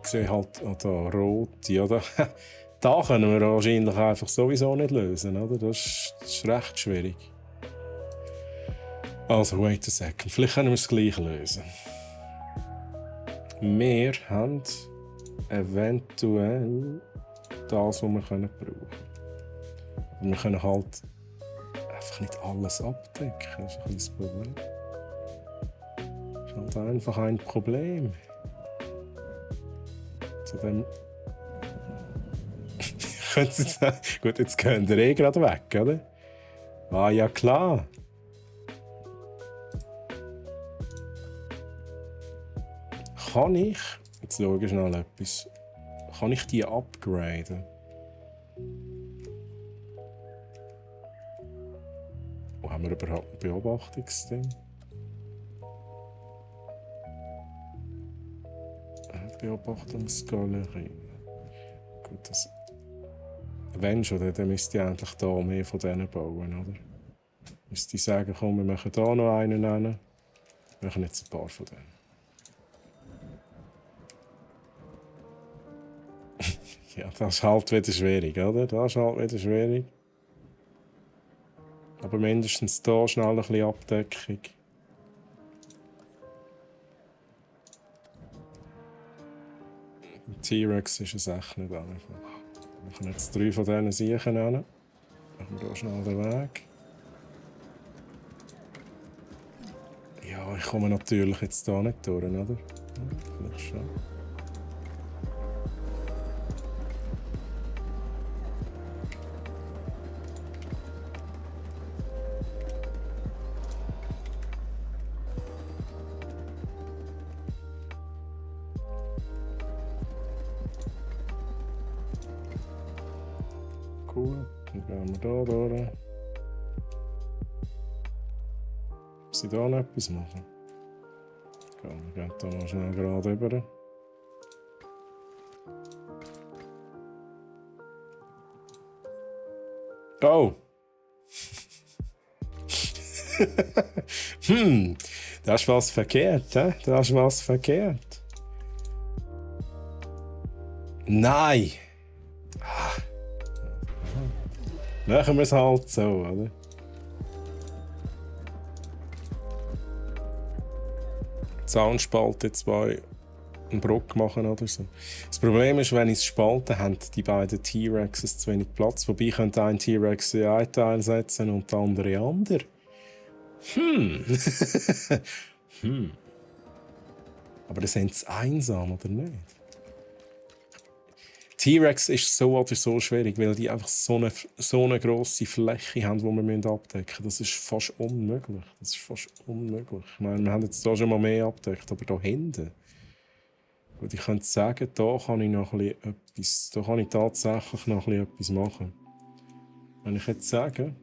Ich sehe halt da rot. Ja, da können wir wahrscheinlich einfach sowieso nicht lösen, oder? Das ist recht schwierig. Also, wait a second. Vielleicht können wir es gleich lösen. Wir haben eventuell das, was wir brauchen können. Aber wir können halt einfach nicht alles abdecken. Das ist ein bisschen das Problem. Das ist halt einfach ein Problem. Zu dem... Gut, jetzt gehen wir eh gerade weg, oder? Ah, ja klar. Kann ich... Jetzt schaue ich schnell etwas. Kann ich die upgraden? Wo haben wir überhaupt ein Beobachtungsding? Beobachtungsgalerie. Gut, das... Wenn schon, dann müsste ich eigentlich da mehr von denen bauen, oder? Müsste ich sagen, komm, wir machen da noch einen rein. Wir machen jetzt ein paar von denen. Ja, das ist halt wieder schwierig, oder? Das ist halt wieder schwierig. Aber mindestens hier schnell ein bisschen Abdeckung. T-Rex ist es echt nicht einfach. Wir machen jetzt 3 von diesen Siechen hin. Machen wir hier schnell den Weg. Ja, ich komme natürlich jetzt hier nicht durch, oder? Ja, vielleicht schon. Cool, dann gehen wir hier durch. Muss ich hier noch etwas machen? Wir gehen hier noch schnell gerade rüber. Oh! Das ist was verkehrt, hä? Das ist was verkehrt. Nein! Machen wir es halt so, oder? Zahnspalte 2 eine Brücke machen oder so. Das Problem ist, wenn ich es spalte, haben die beiden T-Rexes zu wenig Platz. Wobei ich könnte einen T-Rex in einen Teil setzen und der andere in anderen. Aber das sind sie einsam, oder nicht? T-Rex ist so oder so schwierig, weil die einfach so eine grosse Fläche haben, die wir abdecken müssen. Das ist fast unmöglich. Ich meine, wir haben jetzt hier schon mal mehr abgedeckt, aber hier hinten. Und ich könnte sagen, da kann ich noch etwas, da kann ich tatsächlich noch etwas machen. Wenn ich jetzt sage,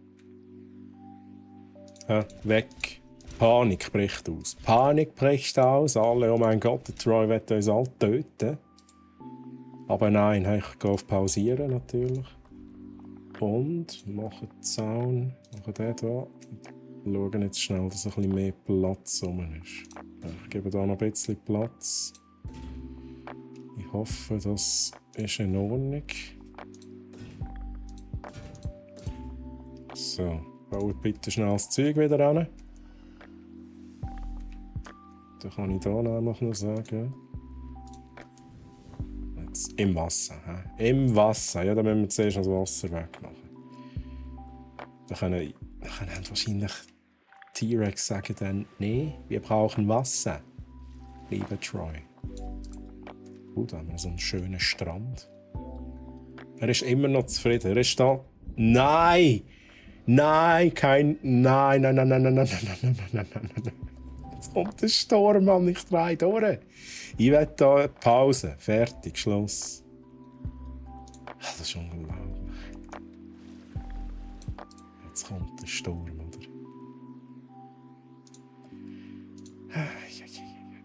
weg. Panik bricht aus. Alle, oh mein Gott, der Troy wird uns alle töten. Aber nein, ich gehe auf Pausieren natürlich. Und mache den Zaun, mache den hier. Und schauen jetzt schnell, dass ein bisschen mehr Platz rum ist. Ich gebe hier noch ein bisschen Platz. Ich hoffe, das ist in Ordnung. So, baue bitte schnell das Zeug wieder hin. Dann kann ich hier noch sagen. Jetzt im Wasser. Im Wasser. Ja, dann müssen wir zuerst das Wasser wegmachen. Dann können wahrscheinlich T-Rex sagen dann, nee, wir brauchen Wasser. Lieber Troy. Da haben wir so einen schönen Strand. Er ist immer noch zufrieden. Er ist da. Nein! Nein! Nein! Jetzt kommt der Sturm an, ich drehe durch. Ich will hier Pause. Fertig, Schluss. Das ist unglaublich. Jetzt kommt der Sturm, oder?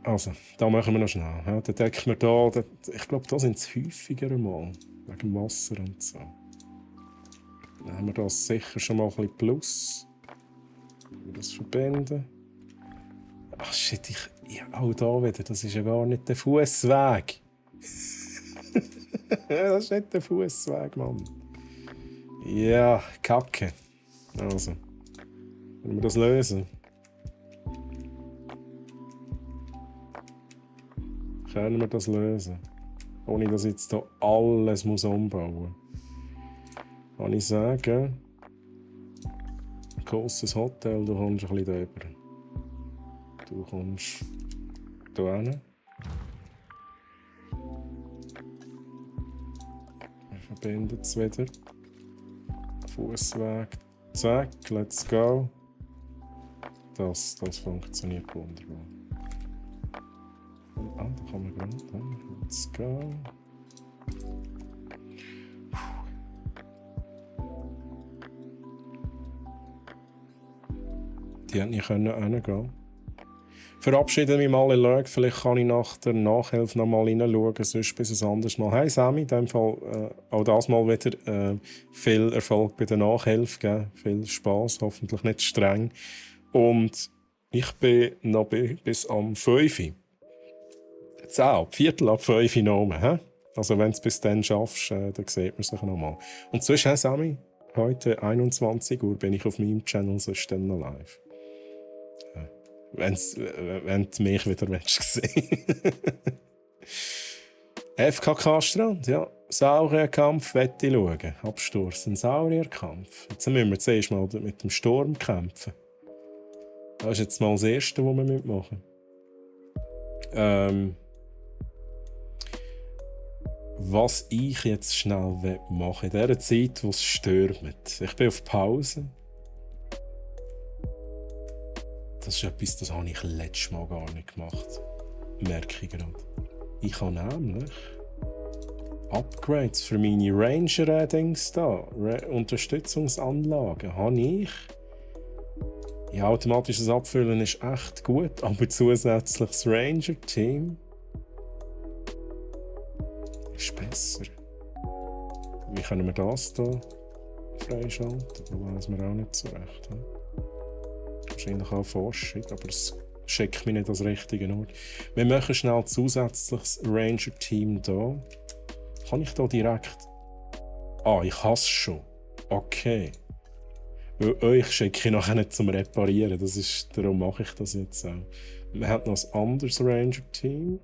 Also, da machen wir noch schnell. Dann decken wir da, ich glaube, da sind es häufiger mal. Wegen dem Wasser und so. Dann haben wir da sicher schon mal ein bisschen Plus. Wir das verbinden. Ach shit, ja, auch da wieder. Das ist ja gar nicht der Fußweg. Das ist nicht der Fußweg, Mann. Ja, Kacke. Also, wenn wir das lösen. Können wir das lösen? Ohne dass ich jetzt hier alles umbauen muss. Kann ich sagen, ein grosses Hotel, du kommst ein bisschen drüber. Du kommst hier hin. bindet es wieder. Fußweg. Zack, let's go. Das funktioniert wunderbar. Ah, da kann man gerade. Let's go. Die hätten nicht hingehen. Verabschiede mich mal in Lurk. Vielleicht kann ich nach der Nachhilfe noch mal reinschauen, sonst bis ein anderes Mal. Hey Sammy, in dem Fall auch das Mal wieder viel Erfolg bei der Nachhilfe. Gell? Viel Spass, hoffentlich nicht streng. Und ich bin noch bis am 5 Uhr. 10, Viertel ab 5 Uhr noch rum. Also wenn du es bis dann schaffst, dann sieht man sich noch mal. Und sonst, hey Sammy, heute 21 Uhr bin ich auf meinem Channel, sonst dann noch live. Wenn du mich wieder sehen FKK-Strand, ja. Saurierkampf möchte ich schauen. Absturz, ein Saurierkampf. Jetzt müssen wir zuerst mal mit dem Sturm kämpfen. Das ist jetzt mal das Erste, was wir mitmachen. Was ich jetzt schnell machen will, in dieser Zeit, wo es stürmt. Ich bin auf Pause. Das ist etwas, das habe ich letztes Mal gar nicht gemacht. Merke ich gerade. Ich habe nämlich Upgrades für meine Ranger-Dings da, Unterstützungsanlagen, habe ich. Ja, automatisches Abfüllen ist echt gut, aber zusätzliches Ranger-Team ist besser. Wie können wir das hier freischalten? Das weiss man auch nicht so recht. Wahrscheinlich auch Forschung, aber es schickt mich nicht als richtigen Ort. Wir machen schnell ein zusätzliches Ranger-Team hier. Kann ich da direkt... Ah, ich hasse es schon. Okay. Weil euch schicke ich nachher nicht zum Reparieren. Darum mache ich das jetzt auch. Wir haben noch ein anderes Ranger-Team.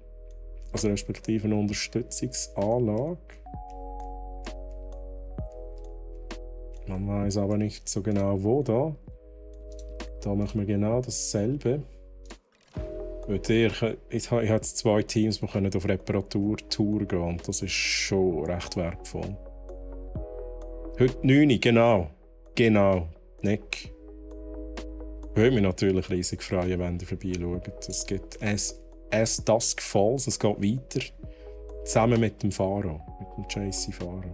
Also respektive eine Unterstützungsanlage. Man weiß aber nicht so genau, wo da. Da machen wir genau dasselbe. Ich habe jetzt 2 Teams, die können auf Reparaturtour gehen und das ist schon recht wertvoll. Heute 9 Uhr, genau. Genau. Nick. Würde mich natürlich riesig freuen, wenn ihr vorbeischaut. Es gibt Dusk Falls, es geht weiter. Zusammen mit dem Faro, mit dem JC Faro.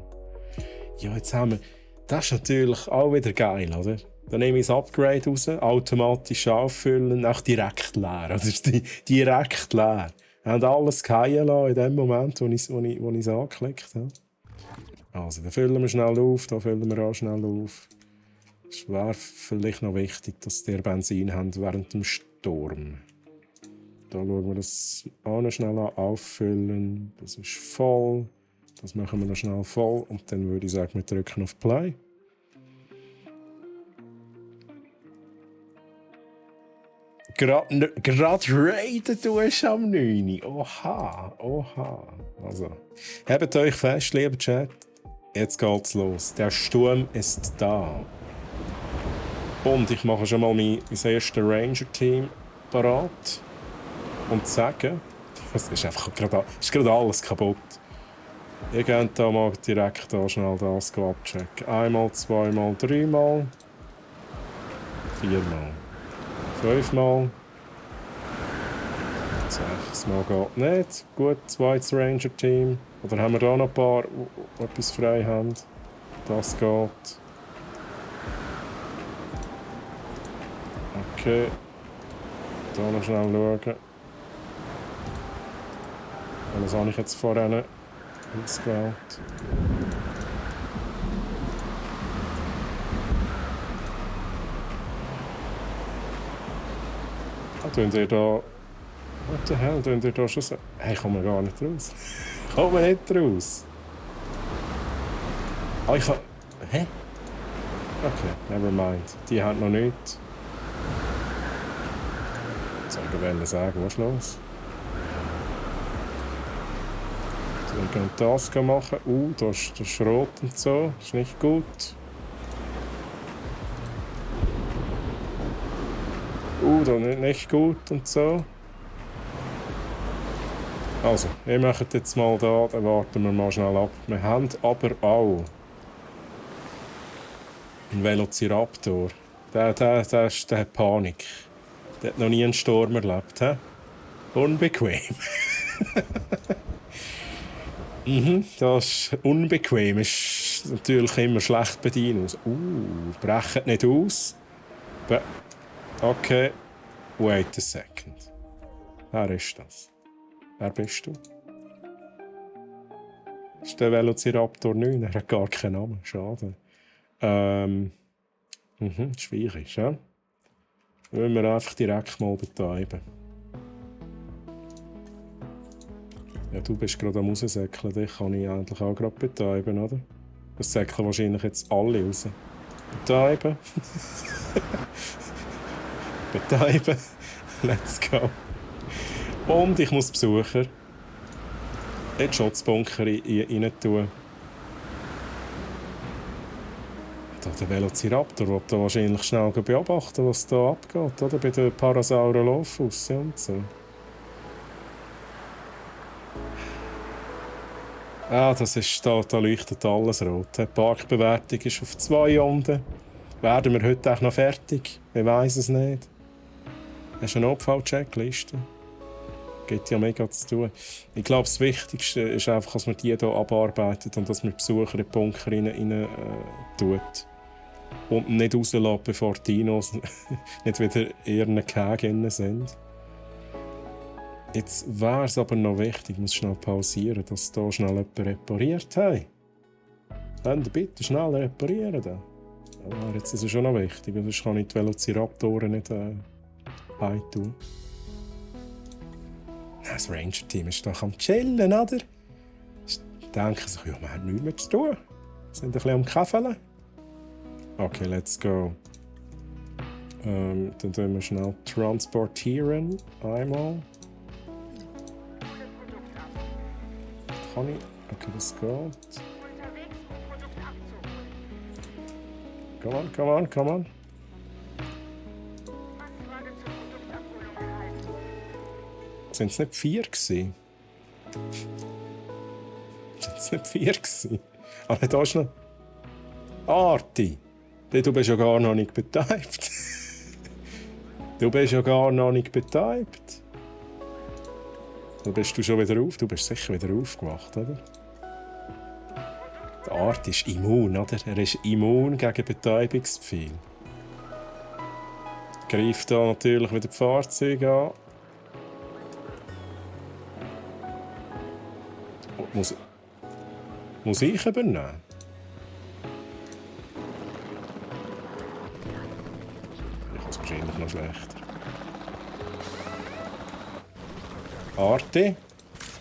Ja, jetzt haben wir... Das ist natürlich auch wieder geil, oder? Dann nehme ich das Upgrade raus, automatisch auffüllen, auch direkt leer. Also direkt leer. Wir haben alles fallen lassen in dem Moment, wo ich es angeklickt habe. Also, da füllen wir schnell auf, da füllen wir auch schnell auf. Es wäre vielleicht noch wichtig, dass ihr Benzin habt während dem Sturm. Da schauen wir das auch noch schnell auffüllen. Das ist voll. Das machen wir noch schnell voll und dann würde ich sagen, wir drücken auf Play. Gerade raiden du am 9. Oha. Also, habt euch fest, lieber Chat. Jetzt geht's los. Der Sturm ist da. Und ich mache schon mal mein erstes Ranger-Team parat. Und sagen, es ist einfach gerade alles kaputt. Ihr könnt da mal direkt da schnell das abchecken. 1, 2, 3, 4, 5 Mal. 6 Mal geht nicht. Gut, zweites Ranger-Team. Oder haben wir da noch ein paar, die etwas frei haben? Das geht. Okay. Da noch schnell schauen. Was habe ich jetzt vorhin ausgewählt? Tun ihr da... What the hell? Tun ihr da schon so... Hey, ich komme gar nicht raus. Ich komme nicht raus. Ah, ich kann... Hä? Okay, never mind. Die hat noch nichts. Ich wollte sagen, was ist los? So, wir können das machen. Da ist rot und so. Das ist nicht gut. Da nicht gut und so. Also, wir machen jetzt mal da, dann warten wir mal schnell ab. Wir haben aber auch einen Velociraptor. Der hat Panik. Der hat noch nie einen Sturm erlebt. He? Unbequem. Das ist unbequem. Ist natürlich immer schlecht bedienen. Brechen nicht aus. Okay. Wait a second. Wer ist das? Wer bist du? Das ist der Velociraptor 9. Er hat gar keinen Namen. Schade. Schwierig, ja? Dann müssen wir einfach direkt mal betäuben. Ja, du bist gerade am raussäckeln. Dich kann ich eigentlich auch gerade betäuben, oder? Das säckeln wahrscheinlich jetzt alle raus. Betäuben. Betäuben. Let's go. Und ich muss Besucher in den Schutzbunker rein tun. Der Velociraptor will da wahrscheinlich schnell beobachten, was da abgeht, oder? Bei den Parasaurolophus und so. Das ist da leuchtet alles rot. Die Parkbewertung ist auf 2 unten. Werden wir heute auch noch fertig? Ich weiss es nicht. Hast du eine Notfall-Checkliste? Gibt ja mega zu tun. Ich glaube, das Wichtigste ist einfach, dass man die hier abarbeitet und dass man die Besucher in den Bunker rein tut. Und nicht rauslässt, bevor die Dinos nicht wieder in ihren Kägen sind. Jetzt wäre es aber noch wichtig, ich muss schnell pausieren, dass hier schnell jemand repariert hat. Könnt ihr bitte schnell reparieren? Das ist schon noch wichtig, sonst kann ich die Velociraptoren nicht heimtun. Das Ranger-Team ist doch am Chillen, oder? Die denken sich, ja, wir haben nichts mehr zu tun. Wir sind ein bisschen am Käfeln. Okay, let's go. Dann tun wir schnell transportieren. Einmal. Kann ich? Okay, das geht. Come on. Sind es nicht 4 gewesen? Sind es nicht 4 gewesen? Aber da ist noch... Arti! Du bist ja gar noch nicht betäubt. Du bist ja gar noch nicht betäubt. Da bist du schon wieder auf. Du bist sicher wieder aufgewacht, oder? Der Arti ist immun, oder? Er ist immun gegen Betäubungsbefehl. Greift da natürlich wieder die Fahrzeuge an. Muss ich übernehmen? Ich habe es wahrscheinlich noch schlechter. Arti,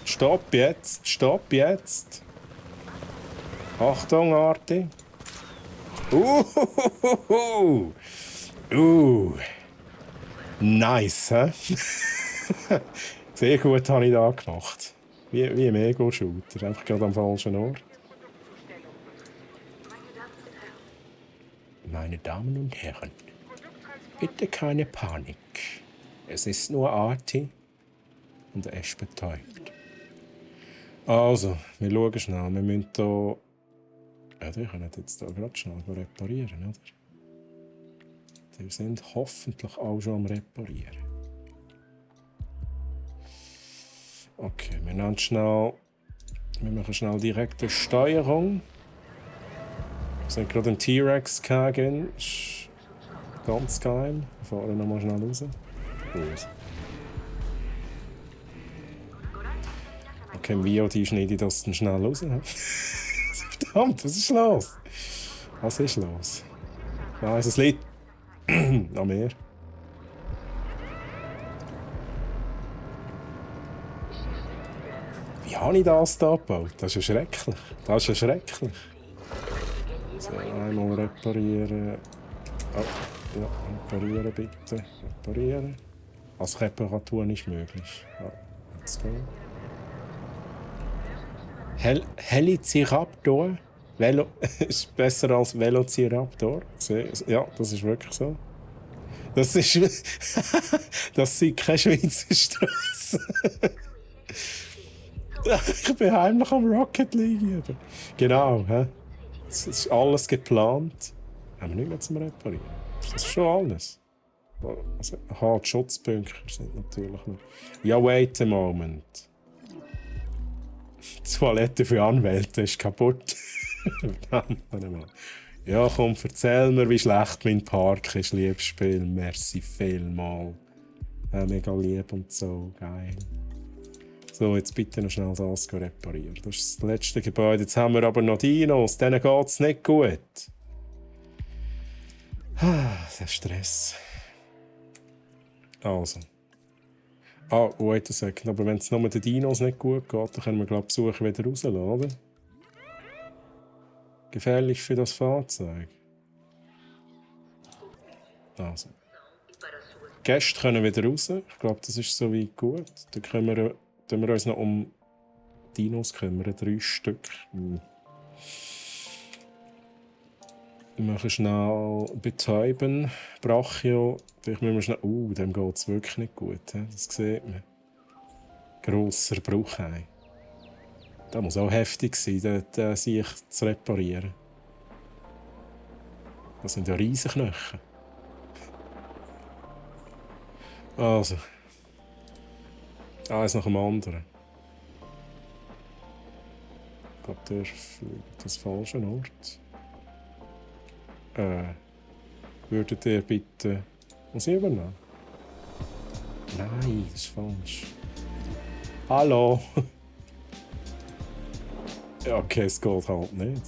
stopp jetzt. Achtung, Arti. Nice, hä? Sehr gut habe ich da gemacht. Wie ein Ego-Shooter, einfach gerade am falschen Ort. Meine Damen und Herren, bitte keine Panik. Es ist nur Arti und er ist betäubt. Also, wir schauen schnell. Wir müssen hier... Ja, die können jetzt hier gerade schnell reparieren, oder? Die sind hoffentlich auch schon am Reparieren. Okay, wir machen schnell direkt eine Steuerung. Wir sind gerade im T-Rex gegangen. Ganz geil. Wir fahren nochmal schnell raus. Okay, im VOD schneide ich das dann schnell raus. Verdammt, was ist los? Was ist los? Ich weiss, es liegt an mir. Wie habe ich das hier gebaut? Das ist ja schrecklich. So, einmal reparieren. Oh, ja, reparieren bitte. Reparieren. Als Reparatur nicht möglich. Ja, let's go. Heliciraptor. Ist besser als Velociraptor. Ja, das ist wirklich so. Das ist. Das sind keine Schweizer Strasse. Ich bin heimlich am Rocket League üben. Genau, hä? Es ist alles geplant. Haben wir nicht mehr zum Reparieren? Ist das schon alles? Also, aha, die Schutzbunker sind natürlich noch. Ja, wait a moment. Die Toilette für Anwälte ist kaputt. Ja, komm, erzähl mir, wie schlecht mein Park ist, liebes Spiel. Merci vielmal. Mega lieb und so, geil. So, jetzt bitte noch schnell das reparieren. Das ist das letzte Gebäude. Jetzt haben wir aber noch Dinos, denen geht es nicht gut. Der Stress. Also. Wait a second. Aber wenn es nur den Dinos nicht gut geht, dann können wir, glaube ich, Besucher wieder rauslassen, oder? Gefährlich für das Fahrzeug. Also. Gäste können wieder raus. Ich glaube, das ist soweit gut. Dann können wir uns noch um Dinos kümmern. 3 Stück. Wir machen schnell betäuben. Brachio. Vielleicht müssen wir schnell. Dem geht es wirklich nicht gut. Das sieht man. Grosser Bruch. Das muss auch heftig sein, den sich zu reparieren. Das sind ja riesige Knochen. Also. Eins nach dem anderen. Ich glaube, der fliegt das falsche Ort. Würdet ihr bitte uns übernehmen? Nein, das ist falsch. Hallo! Ja, okay, es geht halt nicht.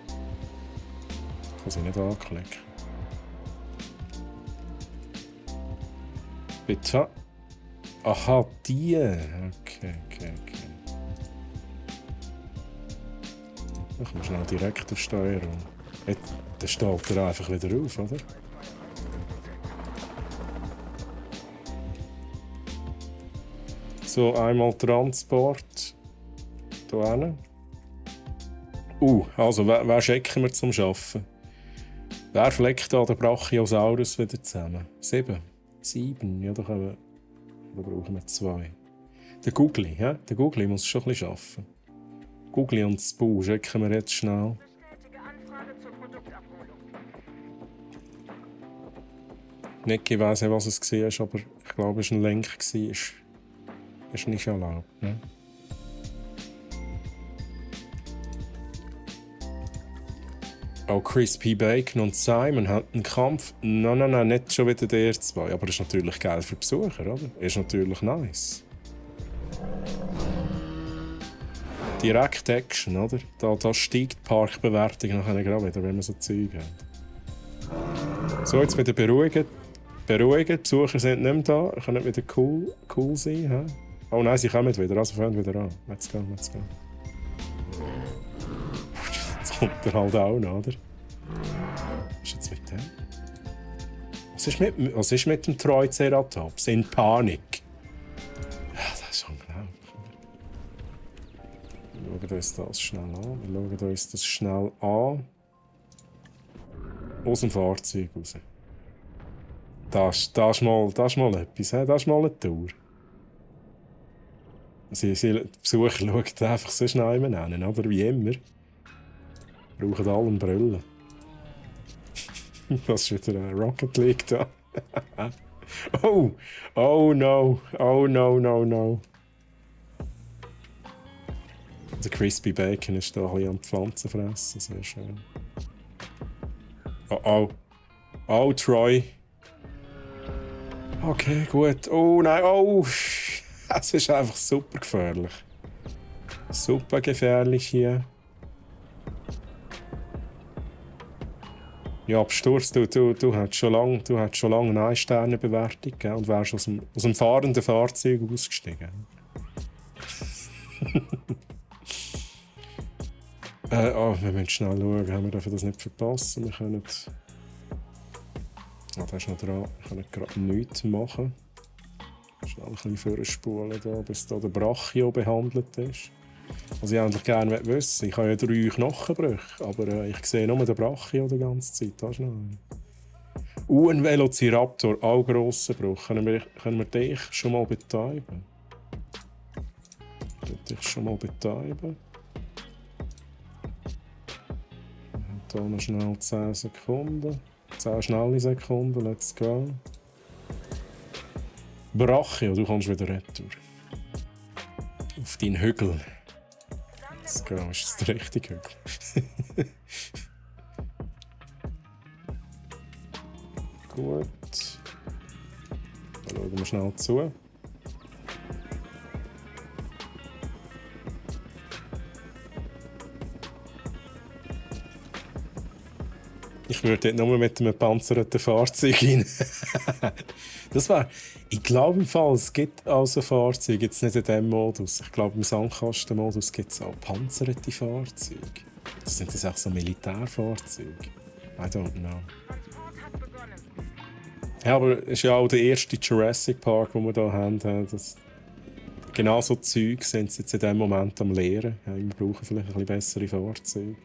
Ich kann sie nicht anklicken. Bitte. Aha, die. Okay. Ich muss schnell direkt auf Steuerung. Dann steht er einfach wieder auf, oder? So, einmal Transport. Hier hin. Also, wer schicken wir zum Arbeiten? Wer fleckt da den Brachiosaurus wieder zusammen? 7. Ja, da brauchen wir 2. Der Googly, ja? Der Googly muss schon ein bisschen arbeiten. Googly und das Bau schicken wir jetzt schnell. Niki weiss nicht, was es war, aber ich glaube, es war ein Link. Ist nicht erlaubt. Ne? Auch Crispy Bacon und Simon hatten einen Kampf. Nein, nicht schon wieder der 2. Aber das ist natürlich geil für Besucher, oder? Ist natürlich nice. Direkt Action, oder? Da steigt die Parkbewertung nachher gerade wieder, wenn wir so Zeug haben. So, jetzt wieder beruhigen. Die Besucher sind nicht mehr da. Können wieder cool sein. He? Oh nein, sie kommen wieder. Also fangen wieder an. Let's go. Jetzt kommt er halt auch noch, oder? Was ist jetzt mit dem? Was ist mit dem Triceratops? In Panik. Ja, das ist unglaublich. Wir schauen uns das schnell an. Aus dem Fahrzeug raus. Das ist mal etwas. Das ist mal eine Tour. Die Besucher schauen einfach so schnell an, oder? Wie immer. Brauchen alle einen Brille. Das ist wieder eine Rocket League da. Oh no. Der Crispy Bacon ist da ein bisschen am Pflanzen fressen. Sehr schön. Oh, Troy. Okay, gut. Oh nein, es ist einfach super gefährlich. Super gefährlich hier. Ja, Absturz, du hast schon lange eine 1-Sterne-Bewertung und wärst aus dem fahrenden Fahrzeug ausgestiegen. Wir müssen schnell schauen, haben wir dürfen das nicht verpassen. Wir können... da ist noch dran. Wir können gerade nichts machen. Schnell ein bisschen vorspulen, bis da der Brachio behandelt ist. Was ich eigentlich gerne wissen, ich habe ja 3 Knochenbrüche, aber ich sehe nur den Brachio die ganze Zeit. Da ist noch einer. Ein Velociraptor, auch grosser Bruch. Können wir dich schon mal betäuben? dich schon mal betäuben. Und hier noch schnell 10 Sekunden. 10 schnelle Sekunden, let's go. Brachio, du kommst wieder retour. Auf deinen Hügel. Let's go, ist das der richtige Hügel? Gut. Dann schauen wir schnell zu. Ich würde dort nur mit einem panzerten Fahrzeug rein. Das war. Ich glaube im Fall, es gibt also Fahrzeuge, jetzt nicht in diesem Modus. Ich glaube im Sandkastenmodus gibt es auch panzerte Fahrzeuge. Das sind das auch so Militärfahrzeuge. I don't know. Ja, aber es ist ja auch der erste Jurassic Park, den wir hier haben. Das genau so Zeug sind sie jetzt in diesem Moment am Lehren. Ja, wir brauchen vielleicht ein bisschen bessere Fahrzeuge.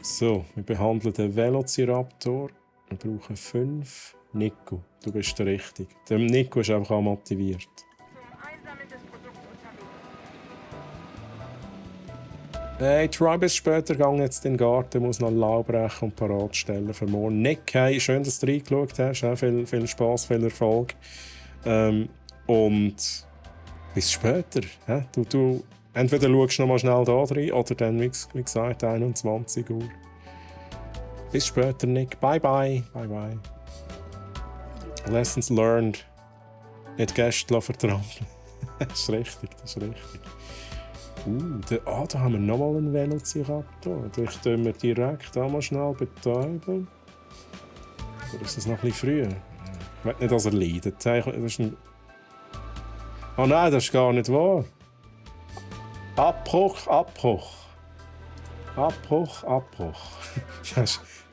So, wir behandeln den Velociraptor. Wir brauchen 5. Nico, du bist der Richtige. Der Nico ist einfach auch motiviert. Hey, Troy, bis später gang jetzt in den Garten, muss noch Laub brechen und parat stellen für morgen. Nick, hey, schön, dass du reingeschaut hast. Ja, viel Spass, viel Erfolg. Und bis später. Ja? Du entweder schaust noch mal schnell da rein oder dann, wie gesagt, 21 Uhr. Bis später, Nick. Bye, bye. Bye, bye. Lessons learned. Nicht Gäste vertrauen. Das ist richtig, das ist richtig. Da haben wir nochmal einen Velociraptor. Ich tue mir direkt einmal schnell betäuben. Oder ist das noch ein bisschen früher? Ich will nicht, dass er leidet. Das ist ein... Oh nein, das ist gar nicht wahr. Abbruch, Abbruch. Abbruch, Abbruch.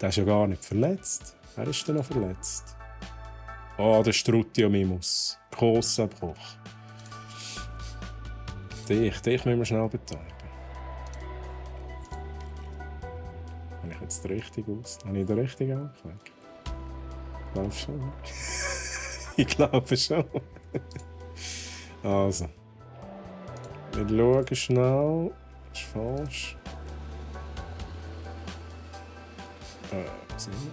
Der ist ja gar nicht verletzt. Wer ist denn noch verletzt? Oh, der Strutiomimus. Grosser Bruch. Dich müssen wir schnell betäuben. Habe ich jetzt richtig aus? Habe ich den richtigen angeklickt? Ich glaube schon. Ich glaube schon. Also. Wir schauen schnell. Das ist falsch. Sind wir?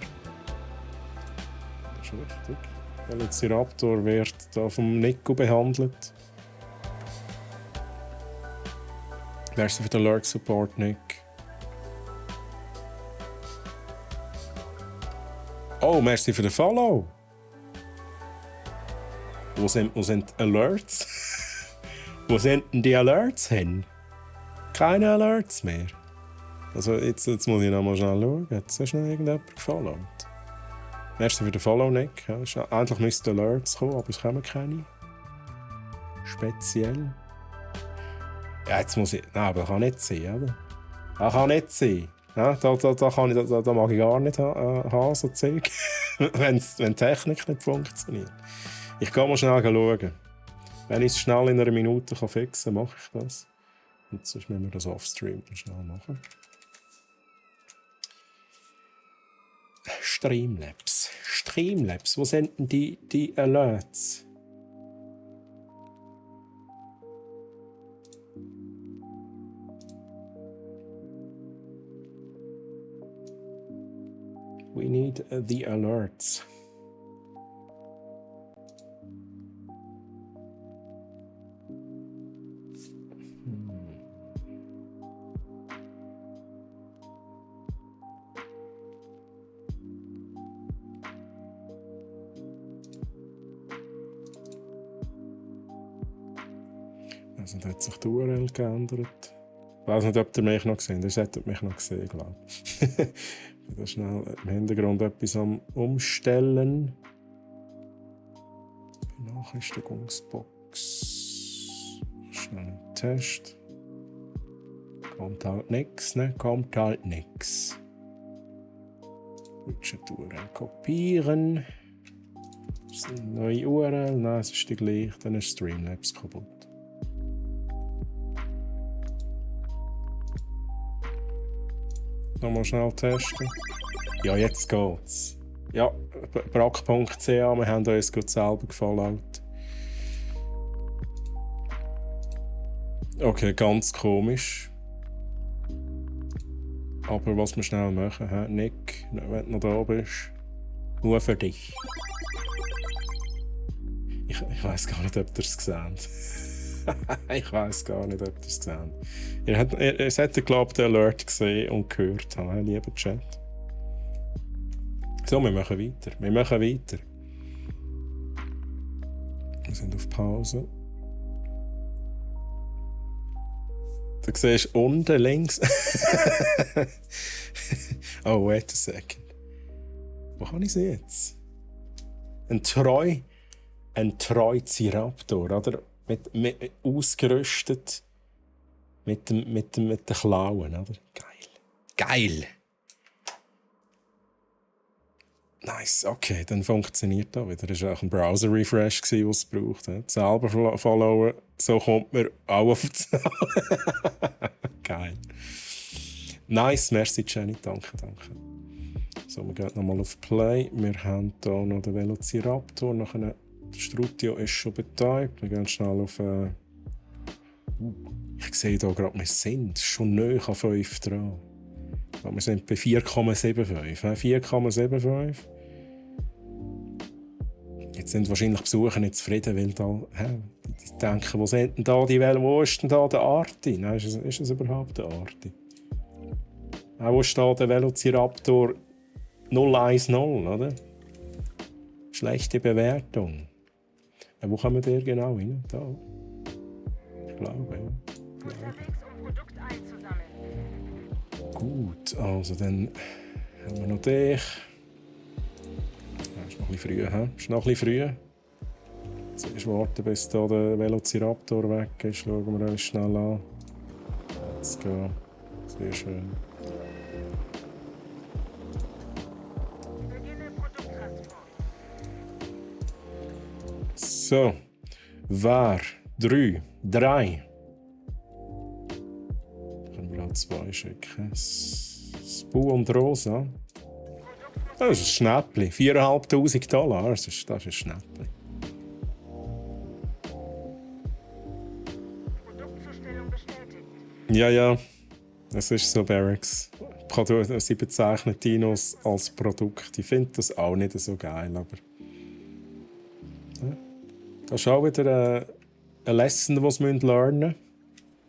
Das ist richtig. Der Velociraptor wird hier vom Nico behandelt. Merci für den Alert Support, Nick. Oh, merci für den Follow. Wo sind die Alerts? Wo sind denn die Alerts hin? Keine Alerts mehr. Also jetzt muss ich noch mal schnell schauen. Jetzt ist noch irgendjemand gefollowt. Merci für den Follow, Nick. Ja, eigentlich müssten Alerts kommen, aber es kommen keine. Speziell. Ja, jetzt muss ich... Nein, aber das kann nicht sein, oder? Das kann nicht sein. Ja, da mag ich gar nicht haben, so Zeug. Wenn die Technik nicht funktioniert. Ich gehe mal schnell schauen. Wenn ich es schnell in einer Minute fixen kann, mache ich das. Und sonst müssen wir das offstream schnell machen. Streamlabs. Streamlabs, wo sind denn die Alerts? We need the alerts. Also, da hat sich die URL geändert. Ich weiß nicht, ob ihr mich noch gesehen habt. Ihr hättet mich noch gesehen, glaube ich. Ich bin schnell im Hintergrund etwas am Umstellen. Benachrichtigungsbox. Schnell einen Test. Kommt halt nichts, ne? Kommt halt nichts. Widget URL kopieren. Das ist eine neue URL. Nein, es ist die gleiche. Dann ist Streamlabs kaputt. Nochmal schnell testen. Ja, jetzt geht's. Ja, brack.ch, wir haben uns gut selber gefollowt. Okay, ganz komisch. Aber was wir schnell machen, he? Nick, wenn du noch da bist, nur für dich. Ich weiß gar nicht, ob ihr es seht. Ich weiß gar nicht, ob ihr es seht. Ihr hättet, glaube ich, den Alert gesehen und gehört, lieber Chat. So, wir machen weiter. Wir sind auf Pause. Du siehst unten links. Oh, wait a second. Wo habe ich sie jetzt? Ein Troiziraptor, oder? Ausgerüstet mit den Klauen, oder? Geil! Nice, okay, dann funktioniert das wieder. Das war auch ein Browser-Refresh, den es braucht. Selber followen, so kommt man auch auf die Zahl. Geil. Nice, merci Jenny, danke. So, wir gehen nochmal auf Play. Wir haben hier noch den Velociraptor. Nachher der Strutio ist schon betäubt. Wir gehen schnell auf... ich sehe hier gerade, wir sind schon näher an 5 dran. Wir sind bei 4,75. 4,75. Jetzt sind wahrscheinlich Besucher nicht zufrieden, weil die denken, wo sind denn da die Wellen? Wo ist denn da der Arti? Nein, ist es überhaupt der Arti? Wo steht der Velociraptor 010, oder? Schlechte Bewertung. Wo kommen wir genau hin? Da. Ich glaube, ja. Gut, also dann haben wir noch dich. Ja, ist noch ein bisschen früh, hä? Ist noch ein bisschen früh. Zuerst warten, bis da der Velociraptor weg ist. Schauen wir uns schnell an. Let's go. Sehr schön. So. Wer? 3. Können wir auch 2 schicken. Spu und Rosa. Das ist ein Schnäppchen. $4'500. Das ist ein Schnäppchen. Ja. Das ist so, Barracks. Sie bezeichnen Dinos als Produkt. Ich finde das auch nicht so geil, aber... Ja. Das ist auch wieder eine Lesson, die wir lernen müssen.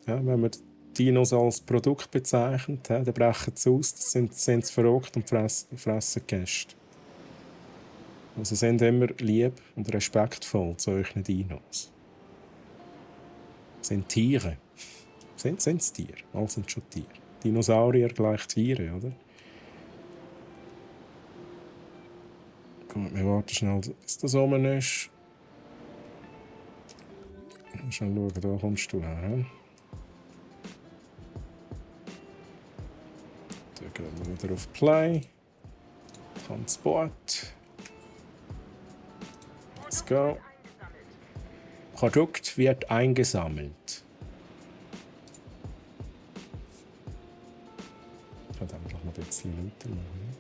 Ja, wenn man Dinos als Produkt bezeichnet, dann brechen sie aus, sind sie verrückt und fressen Gäste. Also sind immer lieb und respektvoll zu euren Dinos. Sind Tiere. Sind es Tiere? Alle sind schon Tiere. Dinosaurier gleich Tiere, oder? Gut, wir warten schnell, bis das oben ist. Schnell schauen, da kommst du her. Dann gehen wir wieder auf Play. Transport. Let's go. Produkt wird eingesammelt. Ich kann einfach noch ein bisschen lauter machen.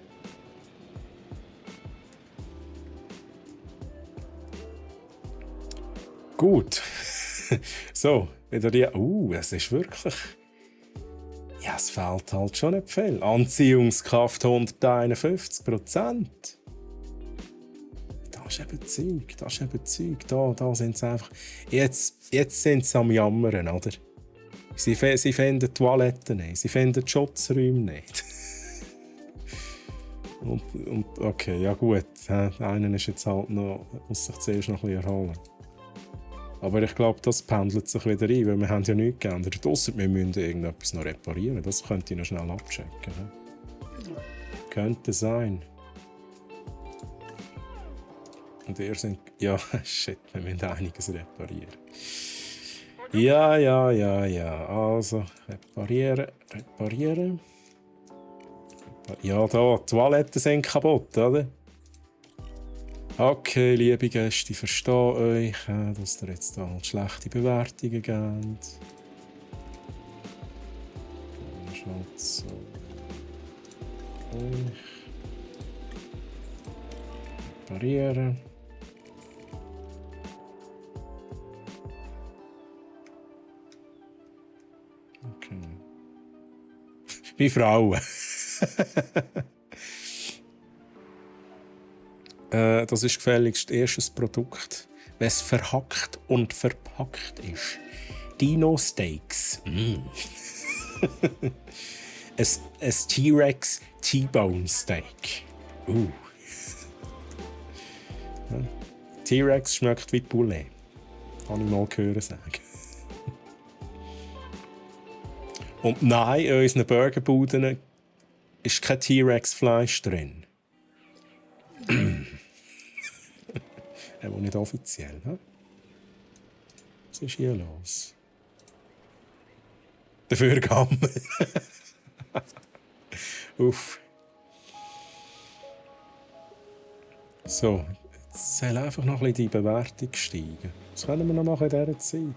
Gut. So, wieder die. Es ist wirklich. Ja, es fehlt halt schon nicht viel. Anziehungskraft 151%. Das ist eben Zeug. Da sind sie einfach. Jetzt sind sie am Jammern, oder? Sie finden Toiletten nicht, sie finden Schutzräume nicht. und okay, ja gut. Einer ist jetzt halt noch, muss sich zuerst noch ein bisschen erholen. Aber ich glaube, das pendelt sich wieder ein, weil wir haben ja nichts geändert. Ausser wir müssen irgendetwas noch reparieren. Das könnte ich noch schnell abchecken. Könnte sein. Und ihr sind... Ja, shit, wir müssen einiges reparieren. Ja. Also, reparieren. Ja, da, die Toiletten sind kaputt, oder? Okay, liebe Gäste, ich verstehe euch, dass ihr jetzt da schlechte Bewertungen gebt. Schaut so. Reparieren. Wie Frauen. Das ist gefälligst erstes Produkt, wenn es verhackt und verpackt ist. Dino Steaks. Mm. ein T-Rex T-Bone Steak. Ja. T-Rex schmeckt wie Poulet. Habe ich mal gehört sagen. Und nein, in unseren Burgerbuden ist kein T-Rex-Fleisch drin. Aber nicht offiziell. He? Was ist hier los? Dafür Gammel. Uff. So, jetzt soll einfach noch ein bisschen die Bewertung steigen. Was können wir noch machen in dieser Zeit?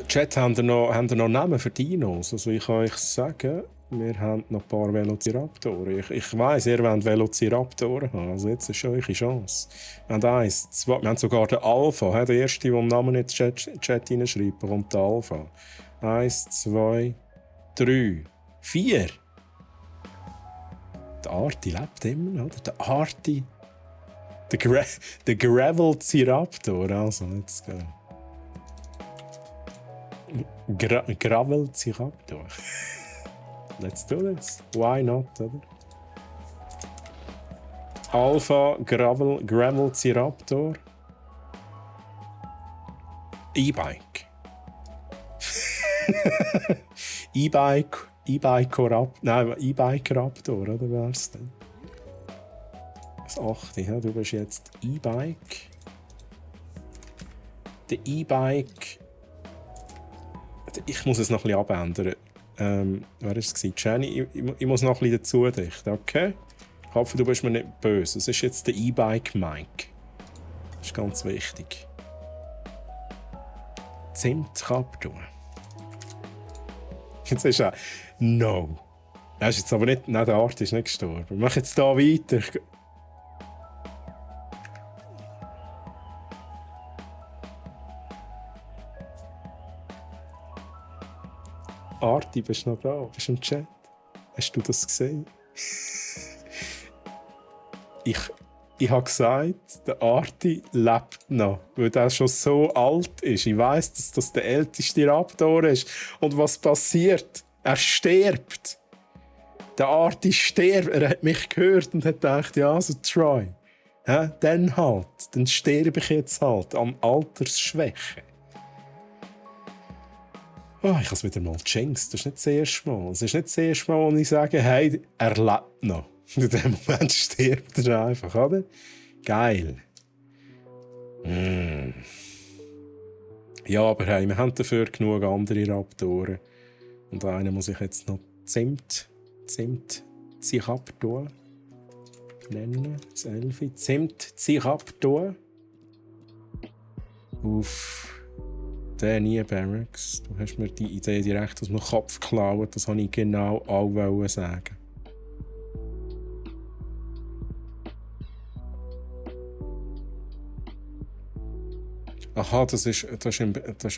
Chat, habt ihr noch Namen für Dinos? Also ich kann euch sagen, wir haben noch ein paar Velociraptoren. Ich weiss, ihr wollt Velociraptoren haben. Also jetzt ist schon eure Chance. Wir haben eins, zwei, wir haben sogar den Alpha. Der erste, der den Namen in den Chat hineinschreibt, bekommt den Alpha. 1, 2, 3, 4. Der Arti lebt immer, oder? Der Arti. Der Gravelciraptor. Also, let's go. Gravelciraptor. Let's do this. Why not, oder? Alpha Gravelciraptor. E-Bike. E-Bike Raptor, oder wär's denn? Das 8. Ja, du bist jetzt E-Bike. Der E-Bike. Ich muss es noch ein bisschen abändern. Wer war es? Jenny, ich muss noch ein bisschen dazu dichten, okay? Ich hoffe, du bist mir nicht böse. Es ist jetzt der E-Bike Mike. Das ist ganz wichtig. Zimt Raptor. Jetzt ist er. No. Er ist jetzt aber nicht. Nein, der Art ist nicht gestorben. Wir machen jetzt hier weiter. Arti, bist du noch da? Bist du im Chat? Hast du das gesehen? Ich habe gesagt, der Arti lebt noch, weil er schon so alt ist. Ich weiss, dass das der älteste Raptor ist. Und was passiert? Er stirbt. Der Arti stirbt. Er hat mich gehört und hat gedacht, ja, so try. Ja, dann halt. Dann sterbe ich jetzt halt an Altersschwäche. Oh, ich habe es wieder mal jinxed. Das ist nicht das erste Mal. Es ist nicht das erste Mal, wo ich sage, hey, er lebt noch. In dem Moment stirbt er einfach, oder? Geil. Mm. Ja, aber hey, wir haben dafür genug andere Raptoren. Und einen muss ich jetzt noch Zimtciraptor nennen. Das 11. Zimtciraptor. Uff. Der nie Barracks. Du hast mir die Idee direkt aus dem Kopf geklaut. Das wollte ich genau auch sagen. Aha, das ist ein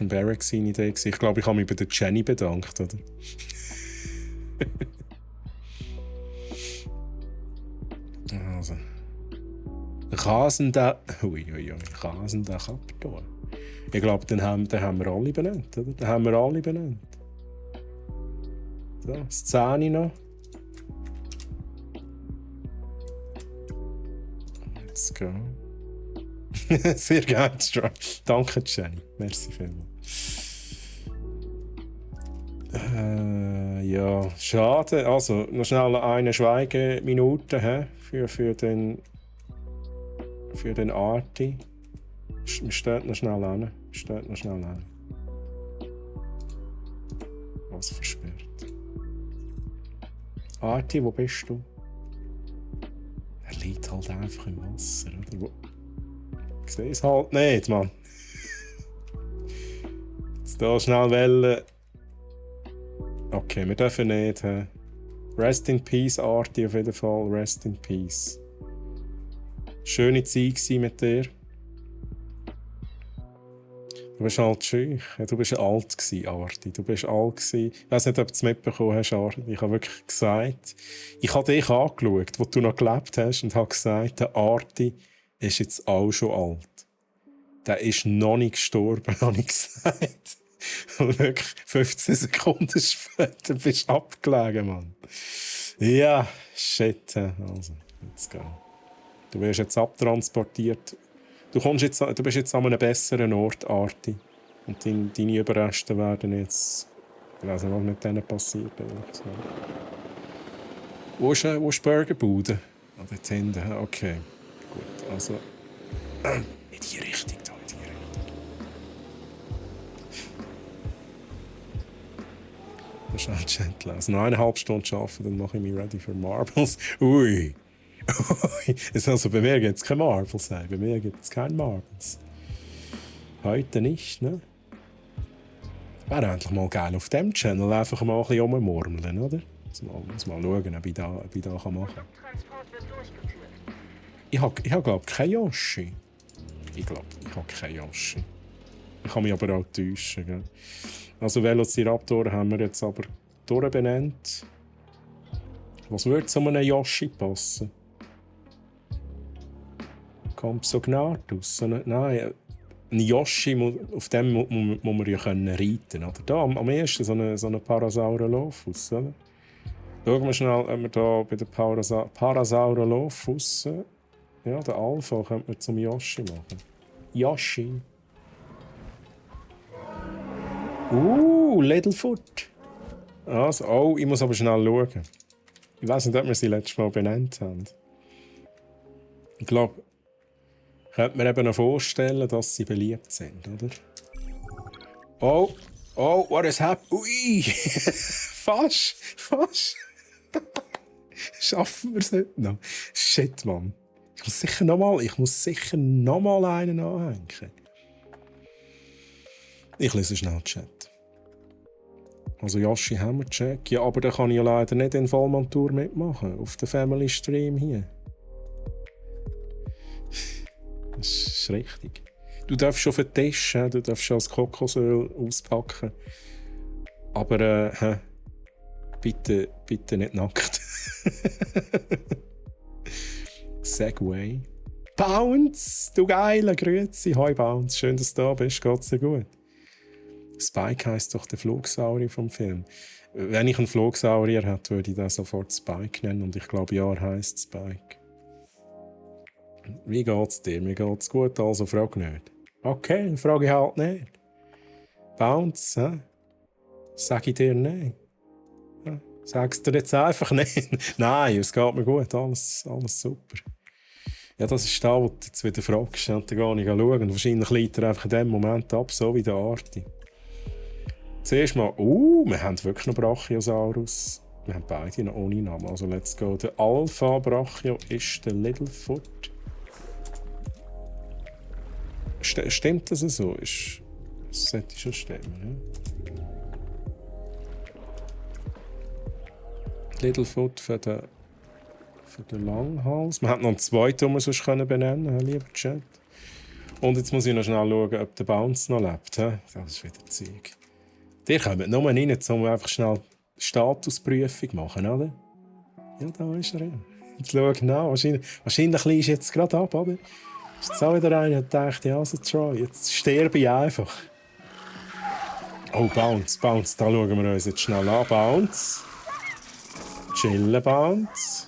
Barracks seine Idee. Ich glaube, ich habe mich bei der Jenny bedankt, oder? Also. Rasender Raptor. Ich glaube, den haben wir alle benannt, oder? Den haben wir alle benannt. So, das 10 noch. Let's go. Sehr geil, Strong. Danke, Jenny. Merci vielmals. Ja, schade. Also, noch schnell eine Schweigeminute für den Arti. Wir stehen noch schnell an. Was versperrt? Arti, wo bist du? Er liegt halt einfach im Wasser, oder? Ich sehe es halt nicht, Mann. Jetzt hier schnell wählen. Okay, wir dürfen nicht. Rest in Peace, Arti, auf jeden Fall. Rest in Peace. Schöne Zeit mit dir. Du bist halt schüch. Ja, du bist alt gewesen, Arti. Du bist alt gewesen. Ich weiss nicht, ob du es mitbekommen hast, Arti. Ich habe wirklich gesagt, ich habe dich angeschaut, wo du noch gelebt hast, und habe gesagt, der Arti ist jetzt auch schon alt. Der ist noch nicht gestorben, habe ich gesagt. Und wirklich 15 Sekunden später bist du abgelegen, Mann. Ja, shit. Also, let's go. Du wirst jetzt abtransportiert. Du bist jetzt an einem besseren Ort, Arti. Und deine Überreste werden jetzt... Ich weiss nicht, was mit denen passiert. Wo ist die Burgerbude? Ah, dort hinten. Okay. Gut, also... In die Richtung da, in die Richtung. Das ist ein Gentle. Also noch 1,5 Stunden arbeiten, dann mache ich mich ready für Marbles. Ui! Also bei mir gibt es keine Marbles. Bei mir gibt es keine Marbles. Heute nicht, ne? Wäre eigentlich mal geil auf dem Channel einfach mal ein bisschen rummurmeln, oder? Muss mal schauen, ob ich da machen kann. Ich habe glaube ich, keinen Yoshi. Ich glaube, ich habe keinen Yoshi. Ich kann mich aber auch täuschen. Gell? Also Velociraptor haben wir jetzt aber durchbenannt. Was würde zu einem Yoshi passen? Compsognathus? Nein, ein Yoshi, auf dem muss man ja reiten können. Oder? Da am ersten so einen Parasaurolophus. Oder? Schauen wir schnell, ob wir da bei den Parasaurolophus, ja, den Alpha, könnte man zum Yoshi machen. Yoshi. Littlefoot. Also, oh, ich muss aber schnell schauen. Ich weiss nicht, ob wir sie letztes Mal benannt haben. Ich glaube, ich könnte mir eben noch vorstellen, dass sie beliebt sind, oder? Oh, what has happened? Ui! Fast! Schaffen wir es nicht noch? Shit, Mann. Ich muss sicher noch mal einen anhängen. Ich lese schnell den Chat. Also Yoshi haben wir Check. Ja, aber da kann ich ja leider nicht in Vollmontur mitmachen. Auf dem Family Stream hier. Das ist richtig. Du darfst schon vertischen, du darfst schon das Kokosöl auspacken. Aber bitte nicht nackt. Segway. Bounce, du geiler Grüezi. Hoi Bounce, schön, dass du da bist. Geht's dir gut? Spike heisst doch der Flugsaurier vom Film. Wenn ich einen Flugsaurier hätte, würde ich den sofort Spike nennen. Und ich glaube, ja, er heisst Spike. Wie geht's dir? Mir geht's gut, also frag nicht. Okay, dann frage ich halt nicht. Bounce, hä? Sag ich dir nein? Sagst du dir jetzt einfach nicht? Nein, es geht mir gut, alles super. Ja, das ist da, wo du jetzt wieder fragst, und dann gehe ich schauen. Und wahrscheinlich liegt er einfach in dem Moment ab, so wie der Arti. Zuerst mal, wir haben wirklich noch Brachiosaurus. Wir haben beide noch ohne Namen, also let's go. Der Alpha Brachio ist der Littlefoot. Stimmt das so? Das sollte schon stimmen, ja? Littlefoot für den Langhals. Man hätte noch einen zweiten, den wir sonst benennen können, lieber Chat. Und jetzt muss ich noch schnell schauen, ob der Bounce noch lebt. He? Das ist wieder Zeug. Die kommen nur rein, um einfach schnell Statusprüfung machen, oder? Ja, da ist er. Jetzt schau genau. Wahrscheinlich liest jetzt gerade ab, oder? Ist jetzt auch wieder einer, der denkt, ja, so Troy, jetzt sterbe ich einfach. Oh, Bounce. Da schauen wir uns jetzt schnell an. Bounce. Chillen, Bounce.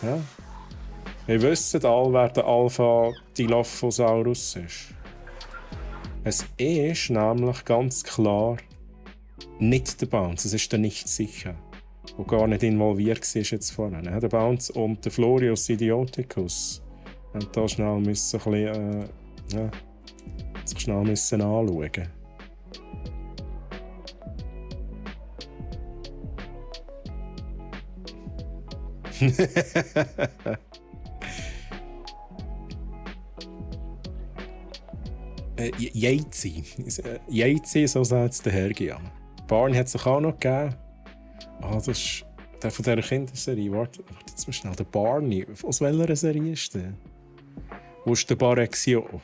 Ja. Wir wissen alle, wer der Alpha Dilophosaurus ist. Es ist nämlich ganz klar nicht der Bounce, es ist der nicht sicher, der gar nicht involviert war jetzt vorhin. Der Bounce und der Florius Idioticus haben da schnell ein bisschen, sich schnell anschauen. Jeizi, so sagt es der Hergian. Barney hat es sich auch noch gegeben. Das ist der von dieser Kinderserie. Warte jetzt mal schnell. Der Barney. Aus welcher Serie ist der? Wo ist der Barexio? Oh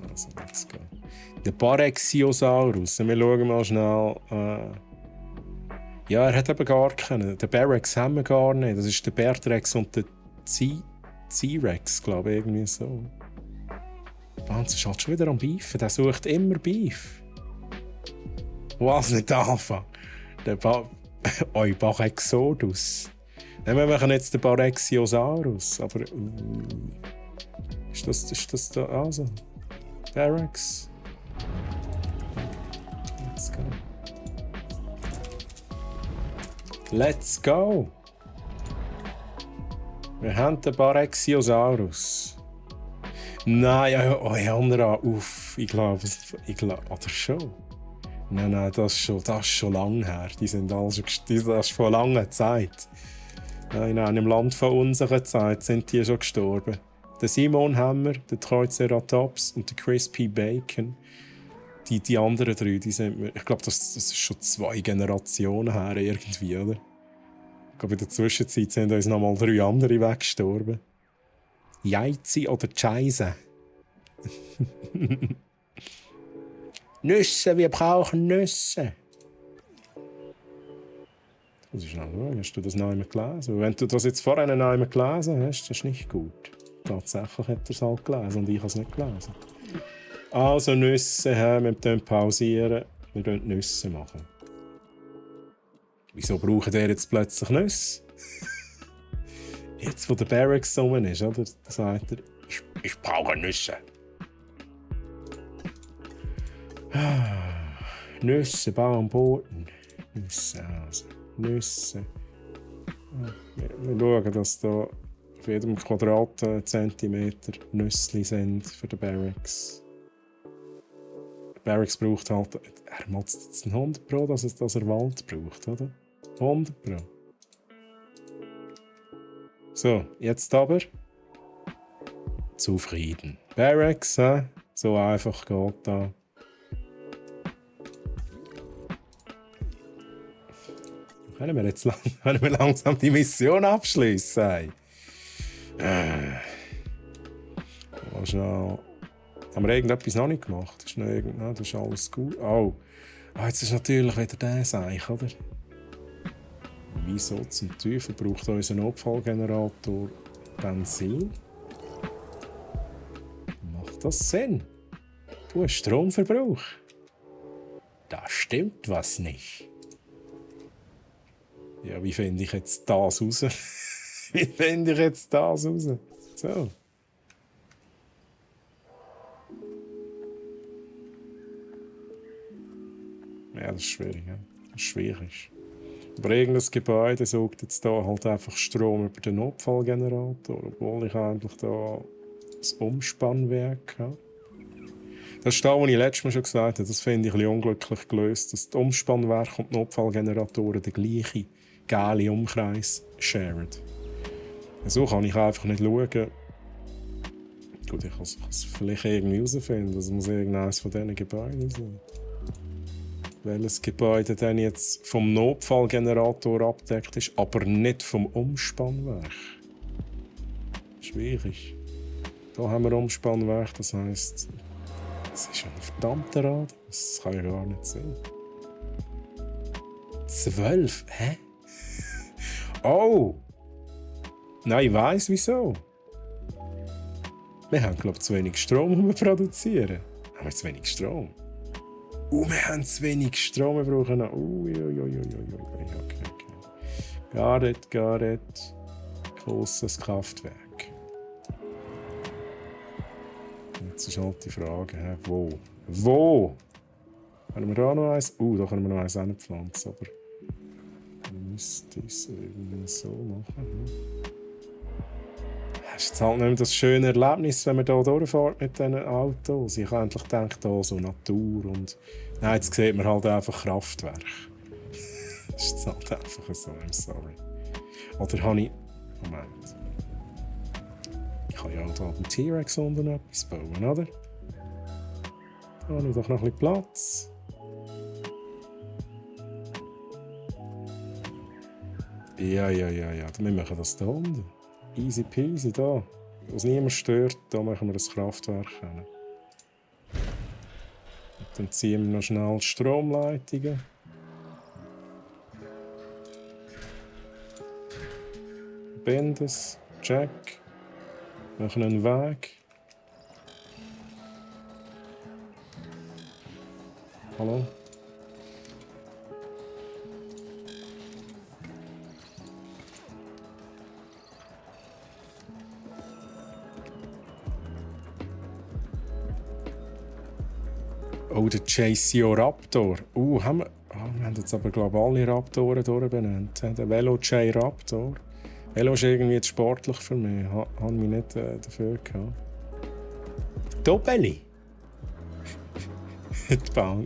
Also, let's go. Der Barexiosaurus. Wir schauen mal schnell. Ja, er hat eben gar keinen. Den Barex haben wir gar nicht. Das ist der Bertrex und der C-Rex, glaube ich, irgendwie so. Hans ist halt schon wieder am Beefen. Der sucht immer Beef. Was nicht anfangen? Der Barexodus. Dann machen wir jetzt den Barexiosaurus. Aber. Ist das da? Also. Barex. Let's go. Let's go! Wir haben den Barexiosaurus. Nein, ja, andere. Uff, ich glaube, oder schon? Nein, das ist schon lange her. Die sind alle schon, das ist vor langer Zeit. Nein, im Land von unserer Zeit sind die schon gestorben. Der Simon Hammer, der Triceratops und der Crispy Bacon. Die anderen drei, die sind, ich glaube, das ist schon 2 Generationen her irgendwie, oder? Ich glaube, in der Zwischenzeit sind uns noch mal 3 andere weggestorben. Jeizi oder Scheisse? Nüsse, wir brauchen Nüsse. Das ist schnell schauen. Hast du das noch einmal gelesen? Wenn du das jetzt vorher noch einmal gelesen hast, das ist nicht gut. Tatsächlich hat er es halt gelesen und ich habe es nicht gelesen. Also Nüsse, wir müssen pausieren. Wir machen Nüsse machen. Wieso braucht er jetzt plötzlich Nüsse? Jetzt, wo der Barracks rum ist, oder? Da sagt er, ich brauche Nüsse. Nüsse, Baumboden. Nüsse, also. Nüsse. Wir schauen, dass da auf jedem Quadratzentimeter Nüsse sind für den Barracks. Der Barracks braucht halt. Er macht jetzt 100 Pro, dass er Wald braucht, oder? 100 Pro. So, jetzt aber. Zufrieden. Barracks, so einfach geht da. Können wir langsam die Mission abschließen? Haben wir irgendetwas noch nicht gemacht? Das ist alles gut. Oh, jetzt ist natürlich wieder der Seich, oder? Wieso zum Teufel braucht unser Notfallgenerator Benzin? Macht das Sinn? Du hast Stromverbrauch. Da stimmt was nicht. Ja, wie finde ich jetzt das raus? So. Ja, das ist schwierig. Ja? Das ist schwierig. Aber irgendein Gebäude saugt jetzt da halt einfach Strom über den Notfallgenerator, obwohl ich eigentlich da das Umspannwerk habe. Das ist das, was ich letztes Mal schon gesagt habe. Das finde ich ein bisschen unglücklich gelöst, dass das Umspannwerk und die Notfallgeneratoren den gleichen gelben Umkreis sharen. So kann ich einfach nicht schauen. Gut, ich kann es vielleicht irgendwie herausfinden. Das muss irgendeines von diesen Gebäuden sein. Welches Gebäude dann jetzt vom Notfallgenerator abgedeckt ist, aber nicht vom Umspannwerk. Schwierig. Da haben wir Umspannwerk, das heisst, es ist ein verdammter Rad. Das kann ja gar nicht sein. 12? Hä? Oh! Nein, ich weiss wieso. Wir haben, glaube ich, zu wenig Strom, um zu produzieren. Haben wir zu wenig Strom? Wir haben zu wenig Strom, wir brauchen noch. Okay. Got it. Grosses Kraftwerk. Jetzt ist halt die Frage, wo? Wo? Können wir da noch eins? Da können wir noch eins anpflanzen, aber müsste ich es irgendwie so machen. Das ist jetzt halt nicht mehr das schöne Erlebnis, wenn man hier durchfährt mit diesen Autos. Ich habe endlich gedacht, so Natur und... Nein, jetzt sieht man halt einfach Kraftwerk. Das ist jetzt halt einfach so, I'm sorry. Oder habe ich... Moment. Ich kann ja auch hier beim T-Rex unten etwas bauen, oder? Da habe ich doch noch ein bisschen Platz. Ja. Wir machen das da unten. Easy peasy, da. Was niemand stört, da machen wir ein Kraftwerk hin. Dann ziehen wir noch schnell die Stromleitungen. Bindes, check. Machen einen Weg. Hallo? Oh, der Chasio-Raptor. Haben wir... wir haben jetzt aber, glaube ich, alle Raptoren durchbenannt. Der Velo-J-Raptor. Velo ist irgendwie zu sportlich für mich. Habe ich mich nicht dafür gehabt. Dobeli.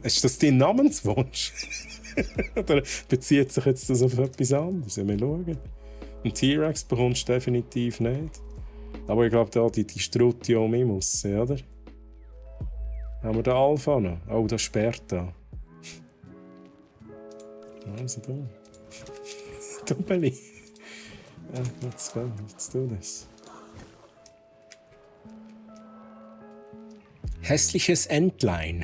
Ist das dein Namenswunsch? Oder bezieht sich jetzt das auf etwas anderes? Ja, wir schauen. Ein T-Rex bekommst du definitiv nicht. Aber ich glaube, da die Strutio Mimus, oder? Haben wir den Alpha noch? Oh, das sperrt da. Also da. Dobeli. Let's go. Let's do this. Hässliches Entlein.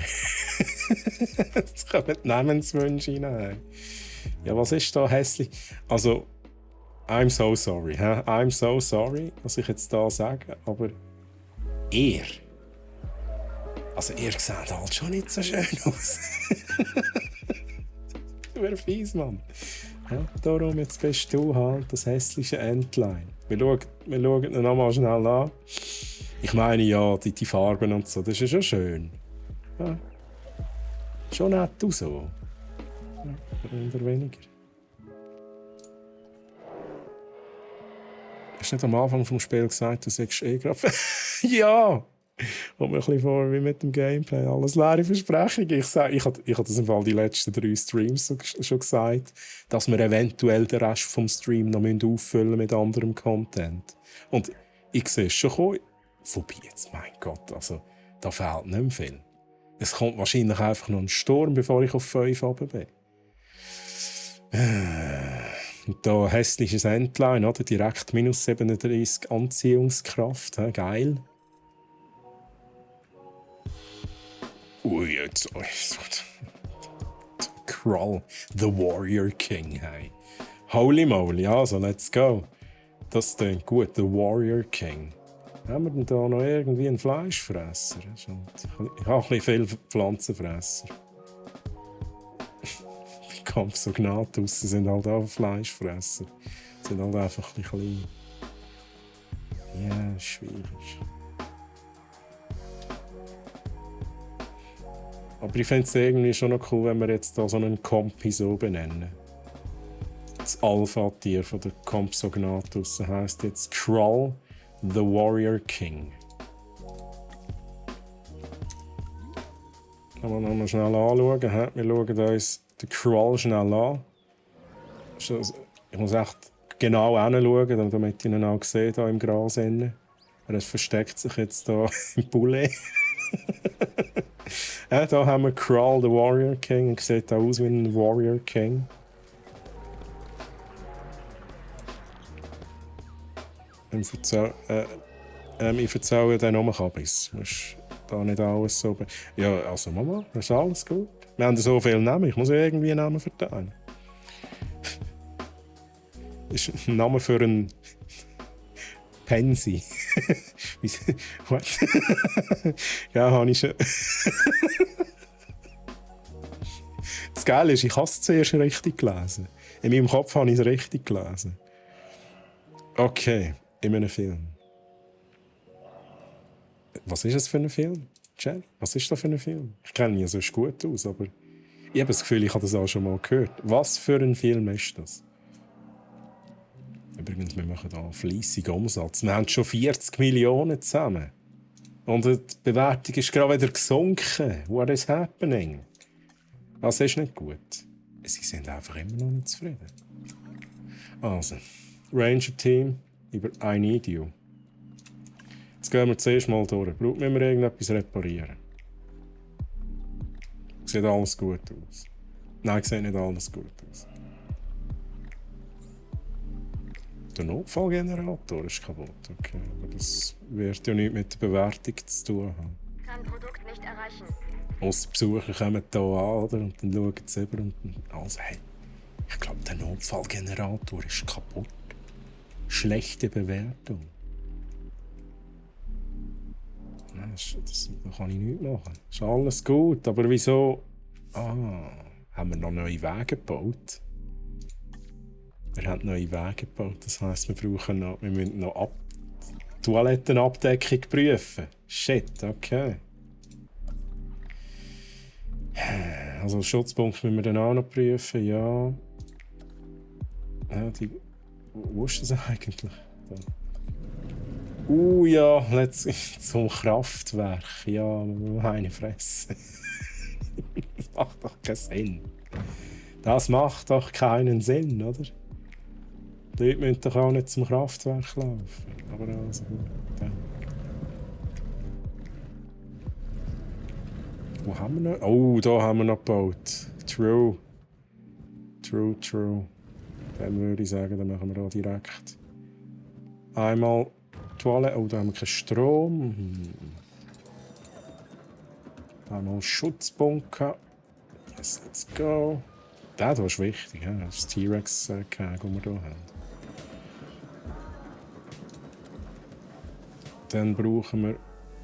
Jetzt kommen die Namenswünsche hinein. Ja, was ist da hässlich? Also, I'm so sorry. I'm so sorry, was ich jetzt da sage, aber ihr. Also, ihr seht halt schon nicht so schön aus. Du wärst fies, Mann. Ja, darum jetzt bist du halt das hässliche Entlein. Wir schauen ihn nochmal schnell an. Ich meine ja, die Farben und so, das ist ja schon schön. Ja. Schon nett du so. Ja, oder weniger. Hast du nicht am Anfang des Spiels gesagt, du sagst gerade... Ja! Kommt mir ein bisschen vor wie mit dem Gameplay. Alles leere Versprechungen. Ich habe das im Fall die letzten 3 Streams schon gesagt, dass wir eventuell den Rest vom Stream noch auffüllen mit anderem Content. Und ich sehe es schon kommen. Wobei jetzt, mein Gott, also, da fehlt nicht mehr viel. Es kommt wahrscheinlich einfach noch ein Sturm, bevor ich auf 5 runter bin. Und da hässliches Endline, oder? Direkt minus 37 Anziehungskraft. Geil. Ui, jetzt. Krull, the Warrior King. Hey. Holy moly, also, let's go. Das klingt gut, the Warrior King. Haben wir denn da noch irgendwie einen Fleischfresser? Ich habe ein bisschen viele Pflanzenfresser. Die Kampfsognatus sind halt auch Fleischfresser. Sind halt einfach ein bisschen klein. Ja, schwierig. Aber ich fände es irgendwie schon noch cool, wenn wir jetzt da so einen Kompi so benennen. Das Alpha-Tier von der Compsognathus heisst jetzt Krull, the Warrior King. Kann man nochmal schnell anschauen. Wir schauen uns den Krull schnell an. Ich muss echt genau hinschauen, damit ich ihn auch sehe, hier im Gras. Er versteckt sich jetzt hier im Poulet. Ja, da haben wir Krull, the Warrior King. Er sieht auch aus wie ein Warrior King. Ich erzähle den Namen Kabis. Du musst da nicht alles so... Ja, also Mama, das ist alles gut. Wir haben so viele Namen, ich muss ja irgendwie einen Namen verteilen. Das ist ein Name für einen... Pensi. What? Ja, habe ich schon... Das Geile ist, ich habe es zuerst richtig gelesen. In meinem Kopf habe ich es richtig gelesen. Okay, in einem Film. Was ist das für ein Film, Jenny? Was ist das für ein Film? Ich kenne mich sonst gut aus, aber ich habe das Gefühl, ich habe das auch schon mal gehört. Was für ein Film ist das? Übrigens, wir machen hier fleissig Umsatz. Wir haben schon 40 Millionen zusammen. Und die Bewertung ist gerade wieder gesunken. What is happening? Das ist nicht gut. Sie sind einfach immer noch nicht zufrieden. Also, Ranger-Team über I Need You. Jetzt gehen wir zuerst mal durch. Müssen wir irgendetwas reparieren? Sieht alles gut aus? Nein, sieht nicht alles gut aus. Der Notfallgenerator ist kaputt. Okay, aber das wird ja nichts mit der Bewertung zu tun haben. Kann Produkt nicht erreichen. Ausser Besucher kommen hier an, oder? Und dann schauen sie über und also, hey, ich glaube, der Notfallgenerator ist kaputt. Schlechte Bewertung. Da kann ich nichts machen. Ist alles gut, aber wieso? Haben wir noch neue Wege gebaut? Wir haben neue Wege gebaut, das heisst, wir müssen noch Toilettenabdeckung prüfen. Shit, okay. Also Schutzpunkt müssen wir dann auch noch prüfen, ja. Wo ist das eigentlich? Da. Ja, zum Kraftwerk. Ja, meine Fresse. Das macht doch keinen Sinn. Das macht doch keinen Sinn, oder? Die Leute müssen doch auch nicht zum Kraftwerk laufen. Aber also gut. Ja. Wo haben wir noch? Oh, da haben wir noch gebaut. True. Dann würde ich sagen, dann machen wir da direkt einmal Toilette. Oh, da haben wir keinen Strom. Einmal Schutzbunker. Yes, let's go. Das ist wichtig, ja? Das T-Rex-Keg, das wir hier haben. Dann brauchen wir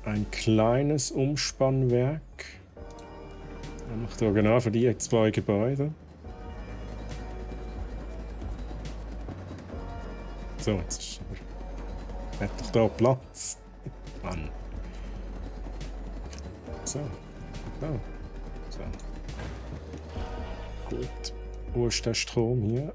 ein kleines Umspannwerk. Hier genau für die zwei Gebäude. So, jetzt ist aber... Hat doch da Platz. Mann. So. So. Gut. Wo ist der Strom hier?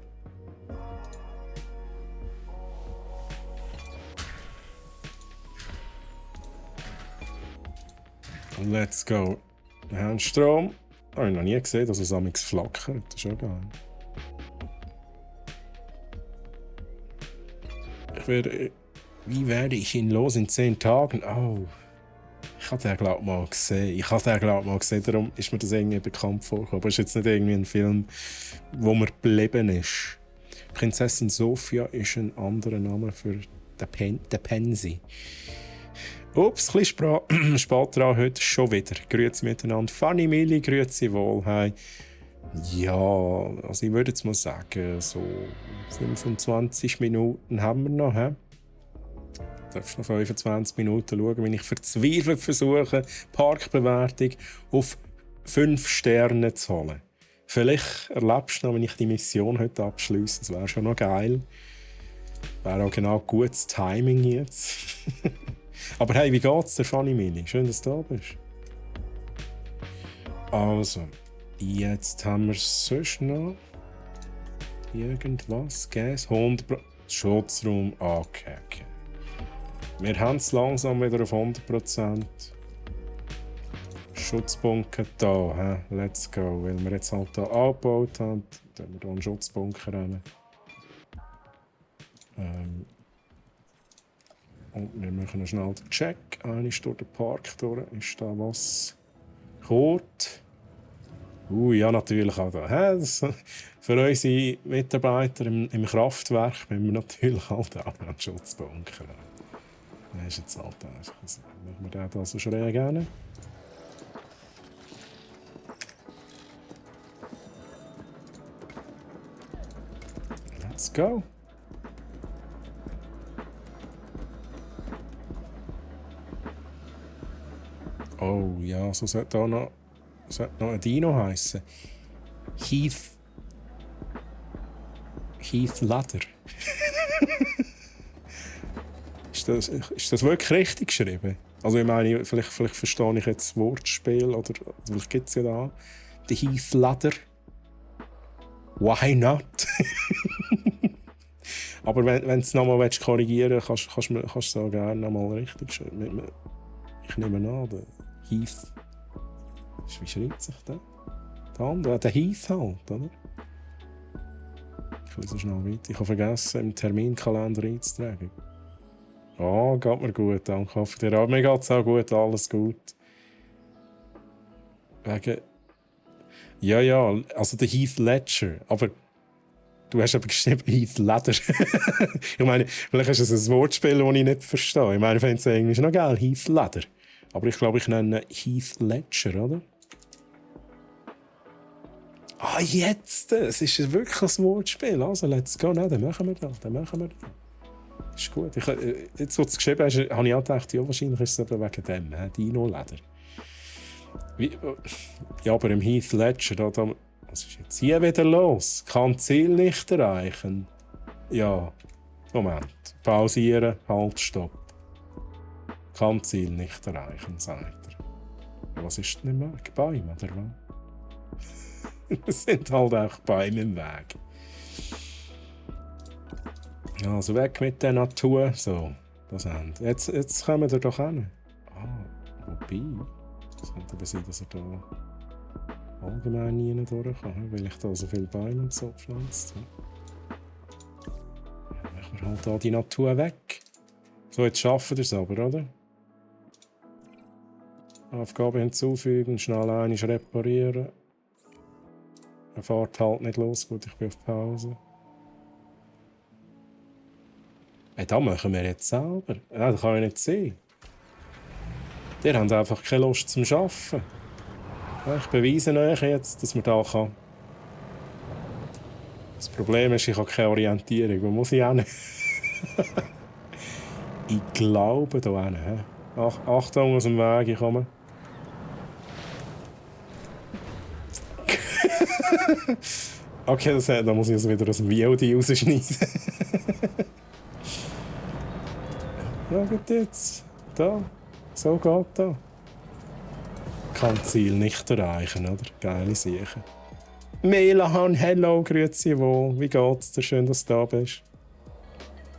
Let's go. Wir haben Strom. Habe ich noch nie gesehen, dass es amigs flackert. Das ist schon geil. Wie werde ich ihn los in 10 Tagen? Oh. Ich habe den, glaube ich, mal gesehen. Darum ist mir das irgendwie bekannt vorgekommen. Aber es ist jetzt nicht irgendwie ein Film, wo mir geblieben ist. Prinzessin Sophia ist ein anderer Name für den Pansy. Ups, ein bisschen spät dran heute schon wieder. Grüezi miteinander. Fanny Milli, grüezi wohl. Hey. Ja, also ich würde jetzt mal sagen, so 25 Minuten haben wir noch. He? Du darfst noch 25 Minuten schauen, wenn ich verzweifelt versuche, Parkbewertung auf 5 Sterne zu holen. Vielleicht erlebst du noch, wenn ich die Mission heute abschließe. Das wäre schon noch geil. Wäre auch genau gutes Timing jetzt. Aber hey, wie geht's dir, Fanny Mili? Schön, dass du da bist. Also, jetzt haben wir sonst noch irgendwas. Gas, 100%. Schutzraum. Okay. Wir haben es langsam wieder auf 100%. Schutzbunker da. Let's go. Weil wir jetzt halt hier angebaut haben, dann wir hier einen Schutzbunker rein. Und wir machen schnell den Check. Eine ist durch den Park durch. Ist da was? Kurt? Ja, natürlich auch da. Für unsere Mitarbeiter im Kraftwerk müssen wir natürlich halt auch einen Schutzbunker haben. Das ist jetzt halt einfach so. Machen wir den also schräg gerne. Let's go. Oh ja, so sollte da noch ein Dino heissen. Heath Ladder. Ist das wirklich richtig geschrieben? Also ich meine, vielleicht verstehe ich jetzt das Wortspiel oder vielleicht gibt es ja da den Heath Ladder. Why not? Aber wenn du es nochmal korrigieren willst, kannst du es auch gerne nochmal richtig schreiben. Ich nehme an, der Heath. Wie schreibt sich der? Der Heath halt, oder? Ich lese schnell weiter. Ich habe vergessen, im Terminkalender einzutragen. Geht mir gut, danke. Hoffe dir auch. Mir geht es auch gut, alles gut. Ja, also der Heath Ledger. Aber du hast aber geschrieben Heath Ledger. Ich meine, vielleicht ist es ein Wortspiel, das ich nicht verstehe. Ich meine, ich finde es irgendwie noch geil, Heath Ledger. Aber ich glaube, ich nenne Heath Ledger, oder? Ah, jetzt! Es ist wirklich ein Wortspiel. Also, let's go. Nein, dann machen wir das. Ist gut. Jetzt, wo du es geschrieben hast, habe ich auch gedacht, ja, wahrscheinlich ist es eben wegen dem, Dino-Leder. Ja, aber im Heath Ledger, was ist jetzt hier wieder los? Kann Ziel nicht erreichen. Ja, Moment. Pausieren, halt, stopp. Kann Ziel nicht erreichen, sagt er. Was ist denn im Weg? Bäume, oder was? Es sind halt auch Bäume im Weg. Also weg mit der Natur. So, das Ende. Jetzt kommen wir doch hin. Wobei, es könnte aber sein, dass er da allgemein nie durchkommt, weil ich da so viele Bäume und so pflanzt habe. Dann machen wir halt da die Natur weg. So, jetzt schaffen wir es aber, oder? Aufgabe hinzufügen, schnell einmal reparieren. Er fährt halt nicht los, gut, ich bin auf Pause. Das machen wir jetzt selber. Ja, das kann ich nicht sehen. Die haben einfach keine Lust zum Arbeiten. Ja, ich beweise euch jetzt, dass man da kann. Das Problem ist, ich habe keine Orientierung. Wo muss ich hin? Ich glaube da hin. Achtung, aus dem Weg, ich komme. Okay, da muss ich es wieder aus dem VOD rausschneiden. Ja, gut jetzt. Da. So geht da. Kann das Ziel nicht erreichen, oder? Geile Sache. Melahan, hello, grüezi wohl. Wie geht's dir? Schön, dass du da bist.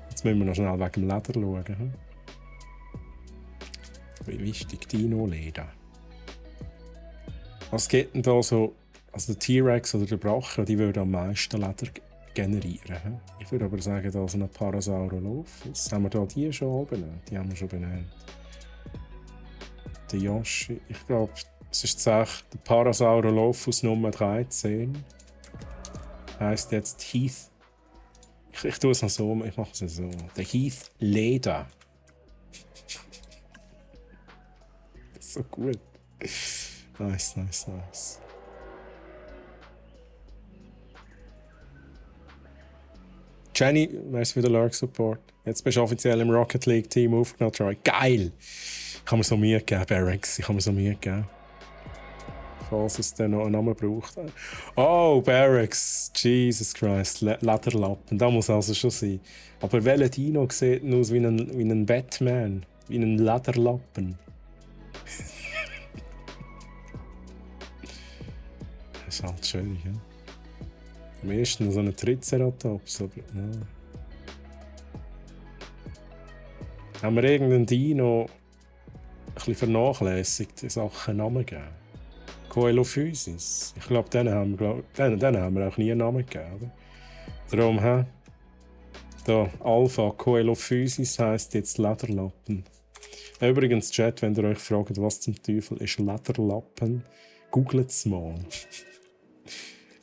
Jetzt müssen wir noch schnell wegen dem Leder schauen. Wie wichtig, Dino-Leder. Was geht denn da so? Also der T-Rex oder der Brache, die würden am meisten Leder generieren. Ich würde aber sagen, da ist ein Parasaurolophus. Haben wir da die schon benannt? Die haben wir schon benannt. Der Yoshi, ich glaube, es ist der Parasaurolophus Nummer 13. Heisst jetzt Heath. Ich tue es noch so, ich mache es so. Der Heath Leder. So gut. Nice. Jenny, merci für den Lurk-Support. Jetzt bist du offiziell im Rocket League-Team aufgenommen, Troy. Geil! Ich kann mir so Mühe geben, Barracks. Falls es dann noch einen Namen braucht. Oh, Barracks. Jesus Christ. Lederlappen. Da muss also schon sein. Aber welcher Dino sieht aus wie ein Batman? Wie ein Lederlappen? Das ist halt schön, ja? Am ersten so ein Triceratops, aber ja. Haben wir irgendeinen Dino ein bisschen vernachlässigt in Sachen Namen gegeben? Coelophysis. Ich glaube, denen haben wir auch nie einen Namen gegeben. Oder? Darum, da Alpha Coelophysis heisst jetzt Lederlappen. Übrigens, Chat, wenn ihr euch fragt, was zum Teufel ist Lederlappen, googelt es mal.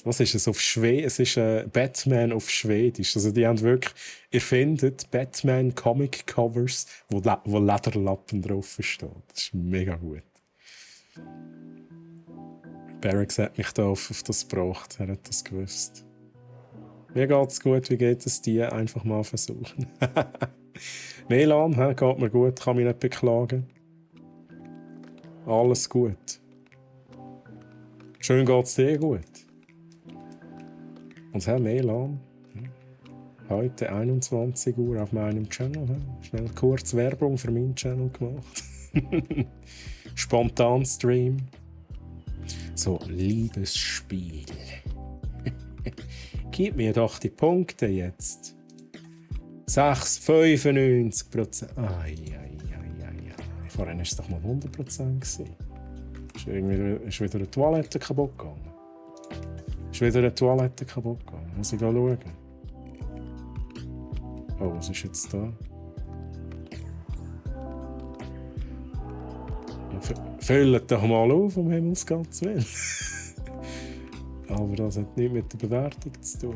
Was ist es auf Schwedisch? Es ist Batman auf Schwedisch. Also die haben wirklich erfindet Batman Comic Covers, wo Lederlappen drauf steht. Das ist mega gut. Barracks hat mich da auf das gebracht. Er hat das gewusst. Mir geht's gut, wie geht es dir? Einfach mal versuchen. Melan, geht mir gut, kann mich nicht beklagen. Alles gut. Schön geht's dir gut. Und Melan, heute 21 Uhr auf meinem Channel. Schnell kurz Werbung für meinen Channel gemacht. Spontan Stream. So, Liebesspiel. Gib mir doch die Punkte jetzt. 95%. Vorhin war es doch mal 100%. Ist wieder eine Toilette kaputt gegangen. Muss ich da schauen? Oh, was ist jetzt da? Ja, füllt doch mal auf, um Himmels Gottes Willen. Aber das hat nichts mit der Bewertung zu tun.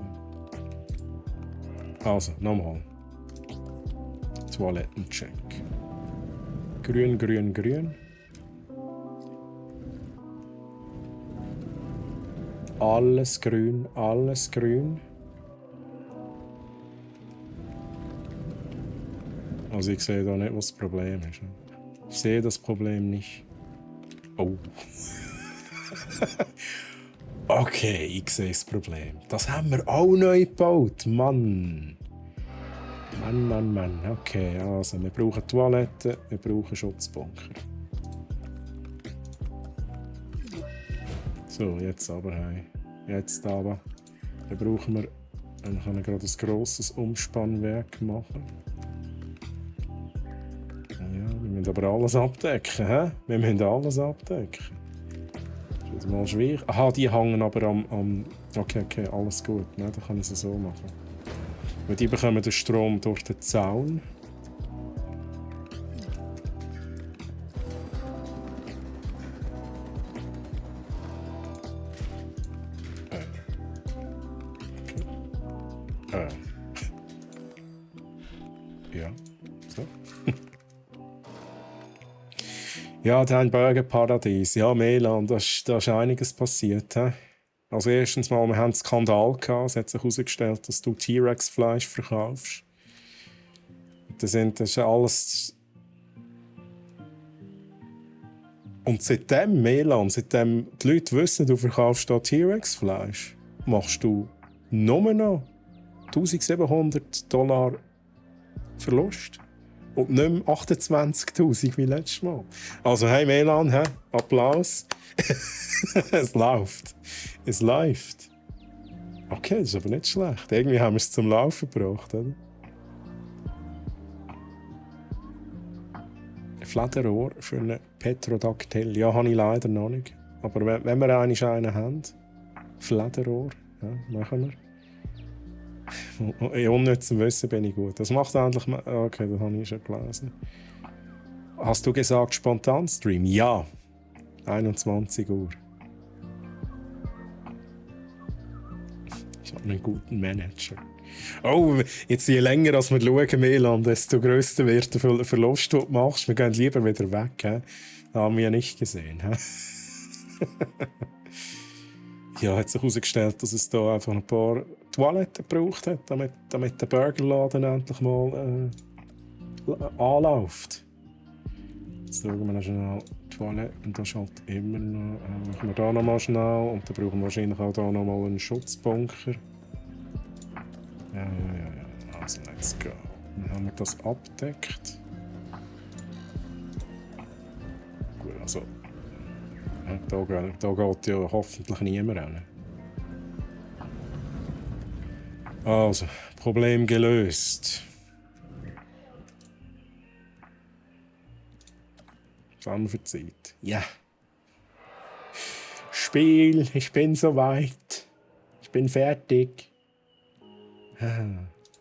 Also, nochmal. Toilettencheck. Grün. alles grün, alles grün. Also ich sehe da nicht, was das Problem ist. Ich sehe das Problem nicht. Oh. Okay, ich sehe das Problem. Das haben wir auch neu gebaut, Mann. Mann. Okay, also wir brauchen Toiletten, wir brauchen Schutzbunker. So, jetzt aber, hey. Jetzt aber. Dann brauchen wir... Dann können wir gerade ein grosses Umspannwerk machen. Ja, wir müssen aber alles abdecken, hä? Wir müssen alles abdecken. Das ist jetzt mal schwierig. Aha, die hängen aber am... Okay, alles gut. Ne? Dann kann ich es so machen. Weil die bekommen den Strom durch den Zaun. Ja, so. Ja, dein Burgerparadies. Ja, Melan, da ist einiges passiert. He? Also erstens mal, wir haben einen Skandal gehabt. Es hat sich herausgestellt, dass du T-Rex-Fleisch verkaufst. Das ist alles... Und seitdem, Melan, seitdem die Leute wissen, du verkaufst da T-Rex-Fleisch, machst du nur noch $1700 Verlust. Und nicht mehr 28'000 wie letztes Mal. Also, hey Melan, hey, Applaus. Es läuft. Es läuft. Okay, das ist aber nicht schlecht. Irgendwie haben wir es zum Laufen gebracht, oder? Flederohr für einen Petrodactyl. Ja, habe ich leider noch nicht. Aber wenn wir einen haben, Flederohr, ja, machen wir. In unnützem Wissen bin ich gut. Das macht endlich... Okay, das habe ich schon gelesen. Hast du gesagt Spontanstream? Ja. 21 Uhr. Ich habe einen guten Manager. Oh, jetzt je länger als wir schauen, Melan, desto grösser wird der Verlust, den du machst. Wir gehen lieber wieder weg. He? Das haben wir ja nicht gesehen. Ja, hat sich herausgestellt, dass es da einfach ein paar Toiletten gebraucht hat, damit der Burgerladen endlich mal anläuft. Jetzt schauen wir noch schnell Toiletten, das ist halt immer noch... machen wir da noch mal schnell und dann brauchen wir wahrscheinlich auch da noch mal einen Schutzbunker. Ja. Also, let's go. Dann haben wir das abgedeckt. Gut, also... Da geht ja hoffentlich niemand hin. Also, Problem gelöst. Was haben wir für Zeit? Ja. Spiel, ich bin soweit. Ich bin fertig. Das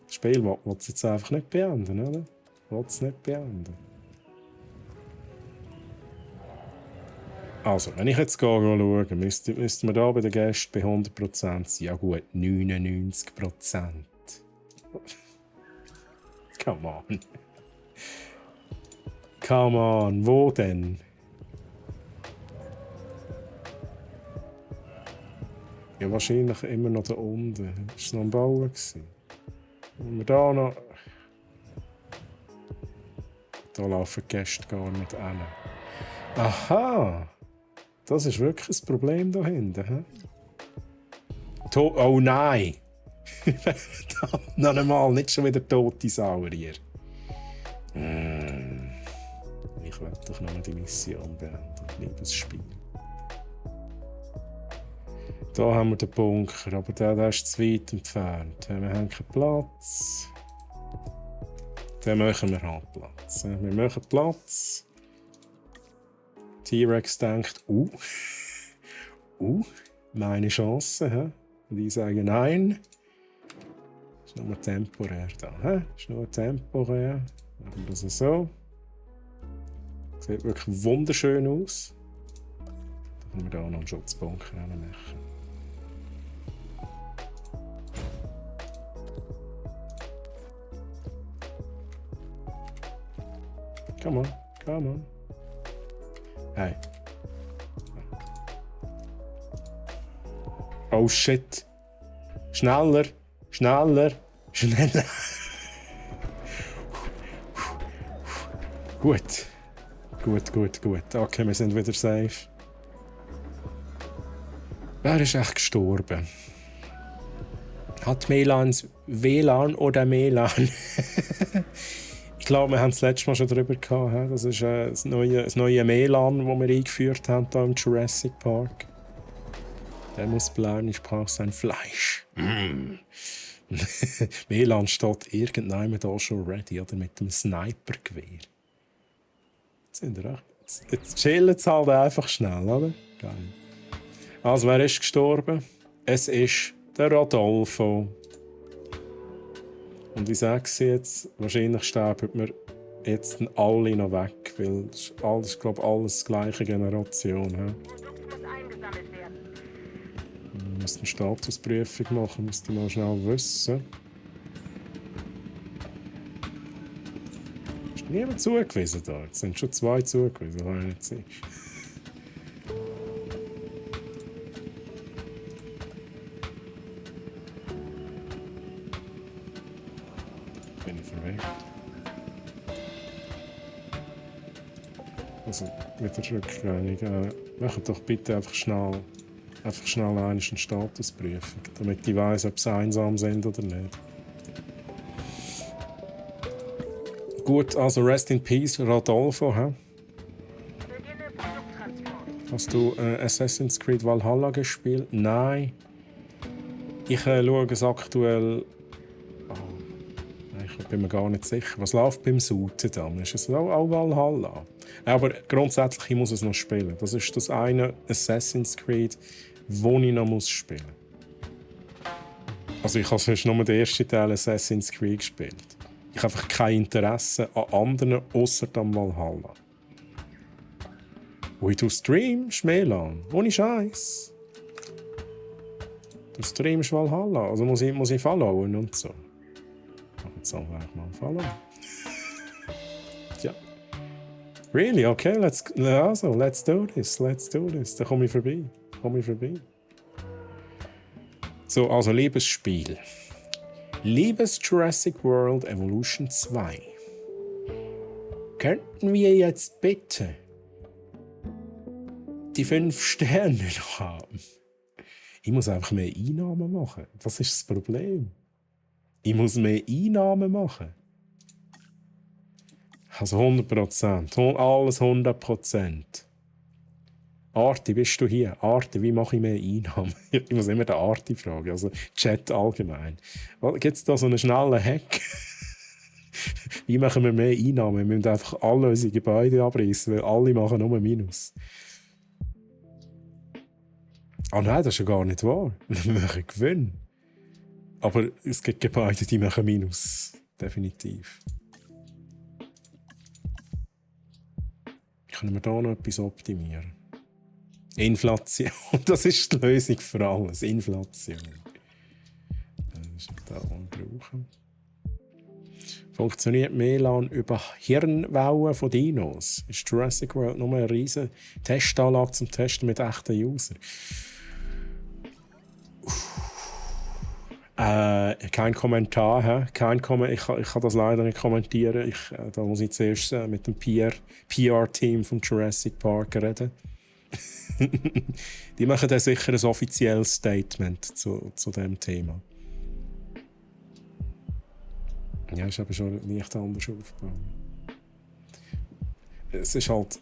Spiel will es jetzt einfach nicht beenden, oder? Will es nicht beenden. Also, wenn ich jetzt schaue, müssten wir hier bei den Gästen bei 100% sein. Ja gut, 99%. Come on. Come on, wo denn? Ja, wahrscheinlich immer noch da unten. War es noch am Bauen? Wenn wir da noch... Da laufen die Gäste gar nicht hin. Aha! Das ist wirklich ein Problem da hinten. Oh nein! Noch einmal, nicht schon wieder tote Saurier. Ich will doch noch die Mission beenden. Liebesspiel. Da haben wir den Bunker, aber der ist zu weit entfernt. Wir haben keinen Platz. Dann machen wir halt Platz. Wir machen Platz. T-Rex denkt, meine Chance. He? Und ich sage nein. Das ist nur temporär da. He? Das ist nur temporär. Machen wir das so. Sieht wirklich wunderschön aus. Dann können wir da noch einen Schutzbunker machen. Come on. Hey. Oh shit. Schneller, schneller, schneller. Gut. Gut. Okay, wir sind wieder safe. Wer ist echt gestorben? Hat Melans WLAN oder Melan? Ich glaube, wir haben das letzte Mal schon darüber gehabt. Das ist das neue Melan, das wir eingeführt haben hier im Jurassic Park. Der muss bleiben, ich brauche sein Fleisch. Melan steht irgendjemand da schon ready, oder mit dem Snipergewehr. Jetzt chillen sie halt einfach schnell, oder? Geil. Also, wer ist gestorben? Es ist der Rodolfo. Und wie sage ich jetzt? Wahrscheinlich sterben wir jetzt alle noch weg, weil das ist alles, glaube ich, alles gleiche Generation. He? Wir müssen eine Statusprüfung machen, müsste ich mal schnell wissen. Ist niemand zugewiesen da? Jetzt sind schon 2 zugewiesen, das kann ich nicht sehen. Bin ich verwirrt. Also, mit der Rückreinigung. Macht doch bitte einfach schnell eine Statusprüfung, damit ich weiss, ob sie einsam sind oder nicht. Gut, also Rest in Peace, Rodolfo. He? Hast du Assassin's Creed Valhalla gespielt? Nein. Ich schaue es aktuell. Ich bin mir gar nicht sicher. Was läuft beim Suiten dann? Ist es auch Valhalla? Aber grundsätzlich ich muss es noch spielen. Das ist das eine Assassin's Creed, das ich noch spielen muss. Also ich habe sonst nur den ersten Teil Assassin's Creed gespielt. Ich habe einfach kein Interesse an anderen, außer am Valhalla. Ui, du streamst Melan, ohne Scheiß. Du streamst Valhalla, also muss ich followen und so. Jetzt auch mal followen. Tja. Really? Okay, let's do this. Da komme ich vorbei. So, also Liebesspiel. Liebes Jurassic World Evolution 2. Könnten wir jetzt bitte die 5 Sterne noch haben? Ich muss einfach mehr Einnahmen machen. Das ist das Problem. Ich muss mehr Einnahmen machen. Also 100%. Alles 100%. Arti, bist du hier? Arti, wie mache ich mehr Einnahmen? Ich muss immer den Arti fragen, also Chat allgemein. Gibt es da so einen schnellen Hack? Wie machen wir mehr Einnahmen? Wir müssen einfach alle unsere Gebäude abreißen, weil alle machen nur Minus. Ah nein, das ist ja gar nicht wahr. Wir machen Gewinn. Aber es gibt Gebäude, die machen Minus. Definitiv. Können wir da noch etwas optimieren? Inflation. Das ist die Lösung für alles. Inflation. Das ist da, was wir brauchen. Funktioniert Melan über Hirnwellen von Dinos? Ist Jurassic World nur eine riesige Testanlage zum Testen mit echten Usern? Kein Kommentar. Ich kann das leider nicht kommentieren. Da muss ich zuerst mit dem PR-Team vom Jurassic Park reden. Die machen dann sicher ein offizielles Statement zu diesem Thema. Ja, ist aber schon nicht anders aufgebaut. Es ist halt...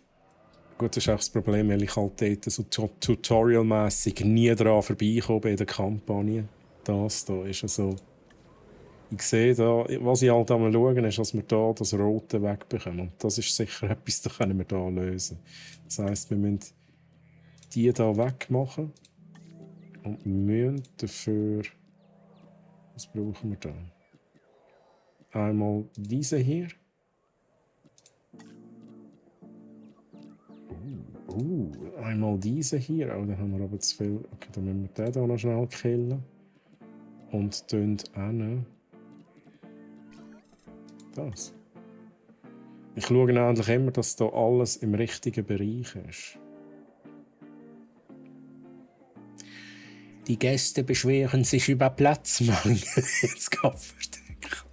Gut, das ist auch das Problem, weil ich halt dort so tutorialmässig nie daran vorbeikomme bei der Kampagne. Das hier ist also... Ich sehe da, was ich halt einmal schaue, ist, dass wir hier das Rote wegbekommen. Und das ist sicher etwas, das können wir hier lösen. Das heisst, wir müssen die hier wegmachen. Und wir müssen dafür... Was brauchen wir da? Einmal diese hier. Einmal diese hier. Oh, da haben wir aber zu viel. Okay, dann müssen wir den hier noch schnell killen. Und dann hin. Das. Ich schaue eigentlich immer, dass hier alles im richtigen Bereich ist. Die Gäste beschweren sich über Platzmangel. Jetzt Kopfverdeckung.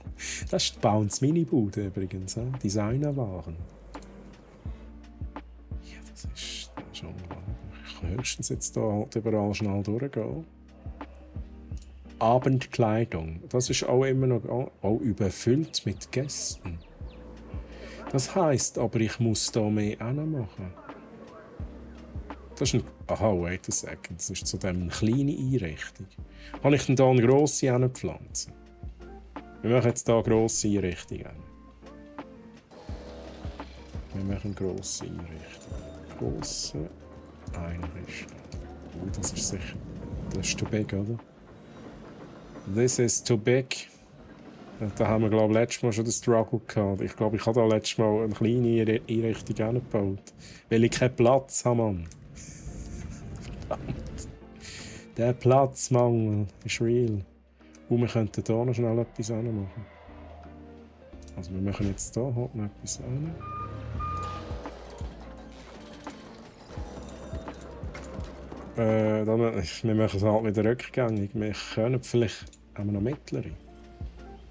Das ist die Bounce Mini-Bude übrigens. Designerwaren. Ja, das ist schon unglaublich. Ich kann höchstens jetzt hier halt überall schnell durchgehen. Abendkleidung. Das ist auch immer noch auch überfüllt mit Gästen. Das heisst aber, ich muss da mehr machen. Das ist ein... Aha, wait a second. Das ist zu dem kleine Einrichtung. Kann ich denn da eine grosse hinpflanzen? Wir machen jetzt hier eine grosse Einrichtung. Wir machen eine grosse Einrichtung. Grosse Einrichtung. Das ist sicher... Das ist too big, oder? This is too big. Da haben wir, glaube ich, letztes Mal schon den Struggle gehabt. Ich glaube, ich habe da letztes Mal eine kleine Einrichtung angebaut. Weil ich keinen Platz habe, Mann. Verdammt. Der Platzmangel ist real. Und wir könnten hier noch schnell etwas machen. Also wir machen jetzt hier halt noch etwas an. Wir machen es halt wieder rückgängig. Wir können vielleicht... Haben wir noch mittlere?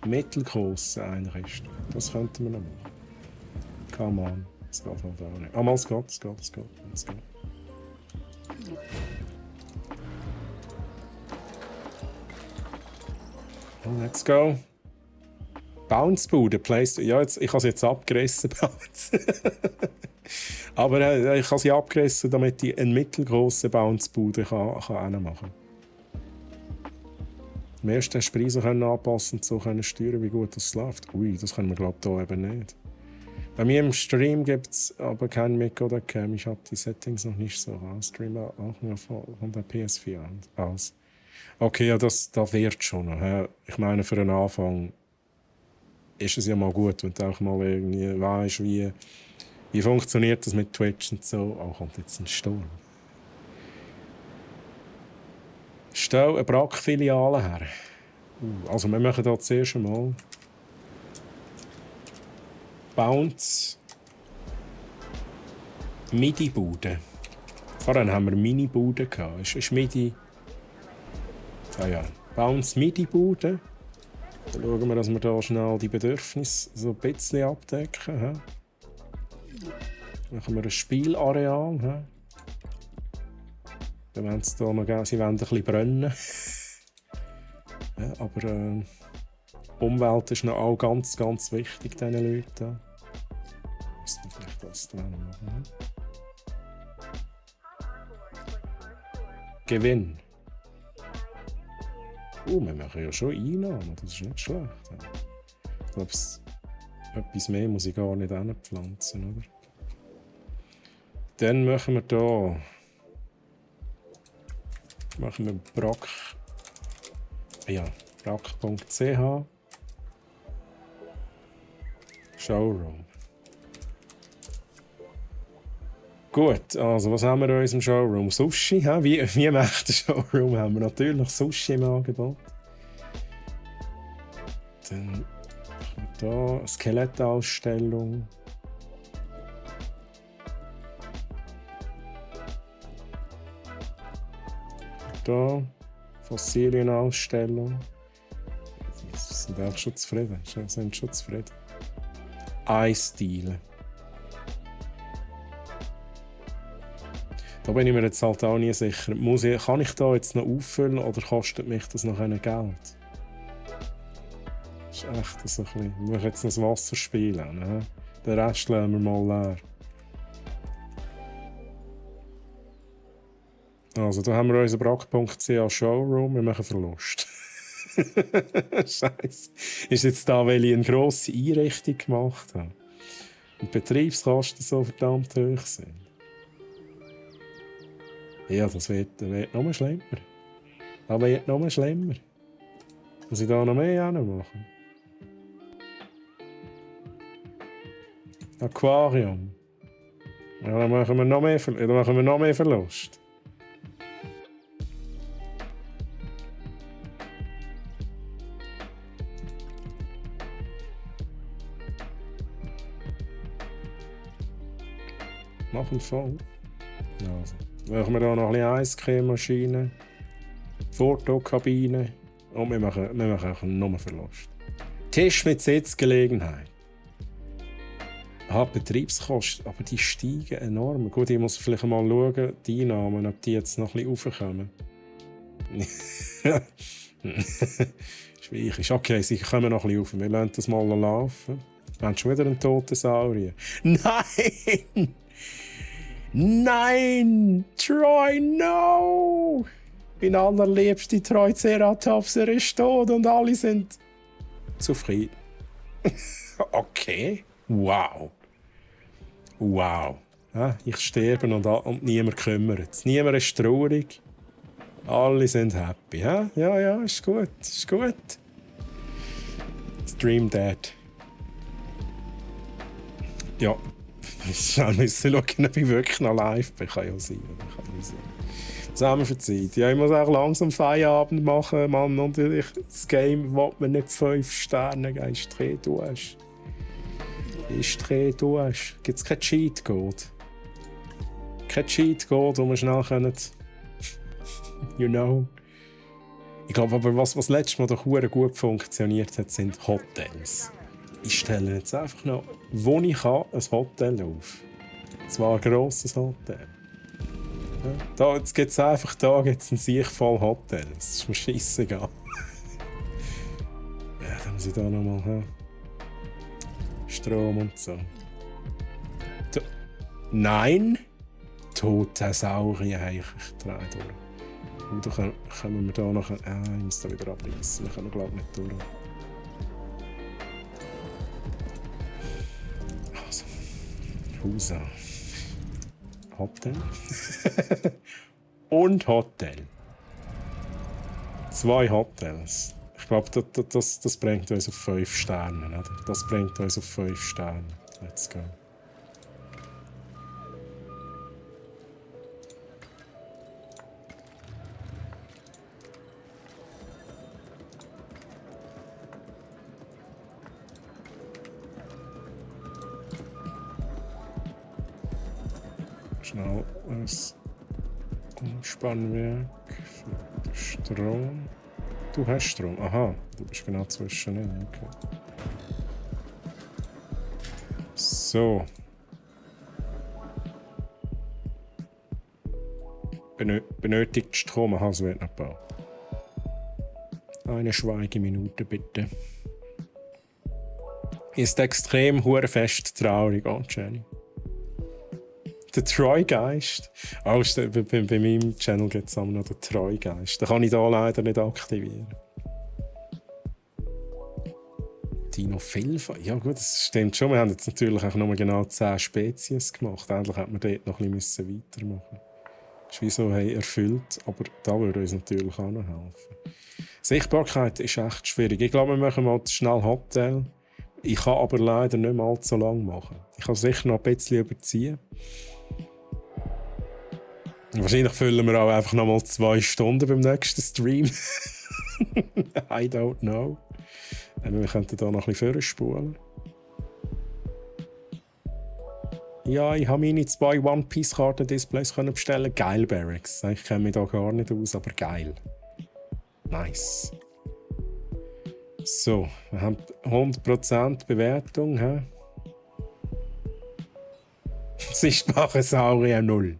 Mittelgrosse Einrichtung. Das könnten wir noch machen. Come on. Es geht halt auch nicht. Ah, es geht. Oh, let's go. Bounce-Bude, ja, jetzt, ich habe sie jetzt abgerissen, Bounce. Aber ich habe sie abgerissen, damit ich eine mittelgrosse Bounce-Bude machen kann. Am ersten hast du Preise anpassen und so steuern, wie gut das läuft. Ui, das können wir, glaube ich, hier eben nicht. Bei mir im Stream gibt es aber kein Mic oder Cam. Ich habe die Settings noch nicht so raus. Stream auch nur von der PS4 aus. Okay, ja, das wird schon noch. Ich meine, für einen Anfang ist es ja mal gut, wenn du auch mal irgendwie weißt, wie funktioniert das mit Twitch und so. Oh, kommt jetzt ein Sturm. Stell eine Brack-Filiale her. Also wir machen hier zuerst einmal Bounce Midi-Bude. Vorhin haben wir Mini-Bude gehabt. Ist Midi... Ja. Bounce Midi-Bude. Dann schauen wir, dass wir hier schnell die Bedürfnisse so ein bisschen abdecken. Dann machen wir ein Spielareal. Dann wollen sie hier noch sie wollen ein bisschen brennen. Ja, aber Umwelt ist noch auch ganz, ganz wichtig, diesen Leuten. Müssen wir vielleicht das dran machen. Gewinn. Wir machen ja schon Einnahmen, das ist nicht schlecht. Ich glaube, etwas mehr muss ich gar nicht anpflanzen, oder? Dann machen wir hier Brack. Ja, brack.ch Showroom. Gut, also was haben wir in unserem Showroom? Sushi, wie im echten Showroom haben wir natürlich Sushi im Angebot. Dann haben wir hier eine Skelettausstellung. Hier Fossilienausstellung. Sie sind auch schon zufrieden. Eisdiele. Da bin ich mir jetzt halt auch nie sicher. Kann ich da jetzt noch auffüllen oder kostet mich das noch Geld? Das ist echt so ein bisschen... Wir müssen jetzt noch das Wasser spielen. Ne? Den Rest lassen wir mal leer. Also, da haben wir unseren Brack.ch Showroom. Wir machen Verlust. Scheiße. Ist jetzt da, weil ich eine grosse Einrichtung gemacht habe und die Betriebskosten so verdammt hoch sind? Ja, das wird noch schlimmer. Das wird noch schlimmer. Muss ich da noch mehr machen? Aquarium. Ja, dann machen wir noch mehr Verlust. Machen voll. Also, machen wir hier noch ein bisschen Eiscrememaschine. Fotokabine und wir machen auch nur Verlust. Tisch mit Sitzgelegenheit. Betriebskosten, aber die steigen enorm. Gut, ich muss vielleicht mal schauen, die Einnahmen, ob die jetzt noch ein bisschen raufkommen. Schwierig. Okay, sie kommen noch ein bisschen rauf. Wir lassen das mal laufen. Wir haben schon wieder einen toten Saurier. Nein! Nein! Troy, no! Mein allerliebster Triceratops, er ist tot und alle sind zufrieden. Okay. Wow. Wow. Ja, ich sterbe und niemand kümmert es. Niemand ist traurig. Alle sind happy. Ja, ja, ist gut. Ist gut. Stream Dead. Ja. Ich müssen schauen, ob ich wirklich noch live bin. Kann ja sein. Zusammen verzeiht. Ja, ich muss auch langsam Feierabend machen, Mann. Und das Game will mir nicht 5 Sterne geben. Ist dreh durch. Ist dreh durch. Gibt es keinen Cheat-Code? Kein Cheat-Code, wo wir schnell können. You know. Ich glaube aber, was letztes Mal doch gut funktioniert hat, sind Hotels. Ich stelle jetzt einfach noch, wo ich kann, ein Hotel auf. Zwar ein grosses Hotel. Ja, jetzt gibt es einfach ein Sieg voll Hotels. Das ist mir scheissegal. Ja, dann muss ich da nochmal Strom und so. Nein! Tote Saurier habe ich drehe durch. Und dann können wir da noch... ich muss da wieder abreißen. Wir kommen, glaube ich, nicht durch. Also, Hausa. Hotel. Und Hotel. 2 Hotels. Ich glaube, das bringt uns auf 5 Sterne. Oder? Das bringt uns auf 5 Sterne. Let's go. Schnell ein Umspannwerk für Strom. Du hast Strom. Aha, du bist genau zwischen ihnen. Okay. So. Benötigt Strom. Aha, es wird noch gebaut. Eine Schweigeminute bitte. Ist extrem fest traurig, oh Jenny. Der Troy-Geist. Oh, bei meinem Channel gibt es noch den Troy-Geist. Den kann ich hier leider nicht aktivieren. Dino-Vielfalt? Ja gut, das stimmt schon. Wir haben jetzt natürlich auch nur genau 10 Spezies gemacht. Endlich hätte man dort noch ein bisschen weitermachen. Das ist wie so erfüllt, aber da würde uns natürlich auch noch helfen. Sichtbarkeit ist echt schwierig. Ich glaube, wir machen mal schnell Hotel. Ich kann aber leider nicht mehr allzu lange machen. Ich kann sicher noch ein bisschen überziehen. Wahrscheinlich füllen wir auch einfach noch mal 2 Stunden beim nächsten Stream. I don't know. Wir könnten hier noch ein bisschen vorspulen. Ja, ich habe meine 2 One-Piece-Karten-Displays bestellen. Geil, Barracks. Ich kenne mich da gar nicht aus, aber geil. Nice. So, wir haben 100% Bewertung. He? Sichtbare Saurier 0.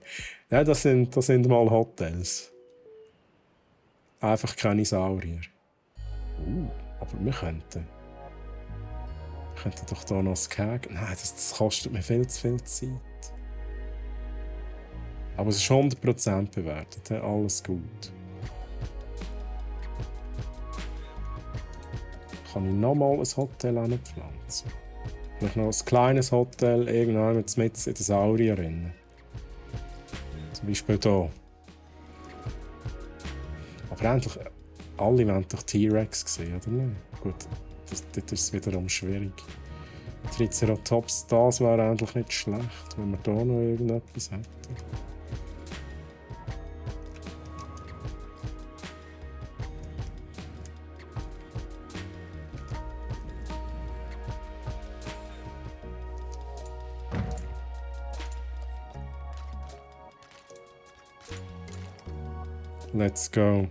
Ja, das sind mal Hotels. Einfach keine Saurier. Aber wir könnten doch hier noch das Keg. Nein, das kostet mir viel zu viel Zeit. Aber es ist 100% bewertet. He? Alles gut. Kann ich nochmal ein Hotel anpflanzen? Vielleicht noch ein kleines Hotel, irgendwann mit in den Saurier rein. Zum Beispiel hier. Aber endlich, alle wollen doch T-Rex sehen, oder nicht? Gut, das ist es wiederum schwierig. Triceratops, das wäre eigentlich nicht schlecht, wenn wir hier noch irgendetwas hätten. Let's go.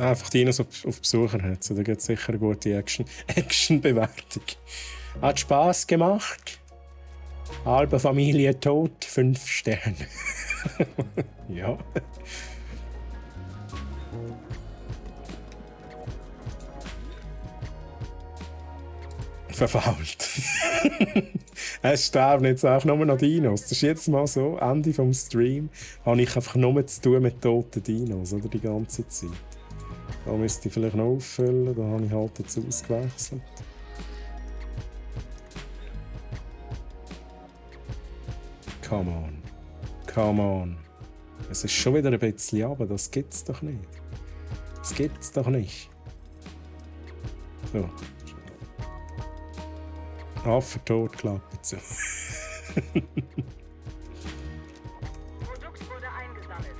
Einfach Dinos auf Besucher hat. Da gibt es sicher eine gute Action-Bewertung. Hat Spass gemacht. Halbe Familie tot, 5 Sterne. Ja. Verfault. Es sterben jetzt auch nur noch Dinos. Das ist jetzt mal so, Ende vom Stream, habe ich einfach nur zu tun mit toten Dinos, oder, die ganze Zeit. Da müsste ich vielleicht noch auffüllen, da habe ich halt jetzt ausgewechselt. Come on. Come on. Es ist schon wieder ein bisschen runter, das gibt's doch nicht. Das gibt's doch nicht. So. Affe tot, Klappe zu. Produkt wurde eingesammelt.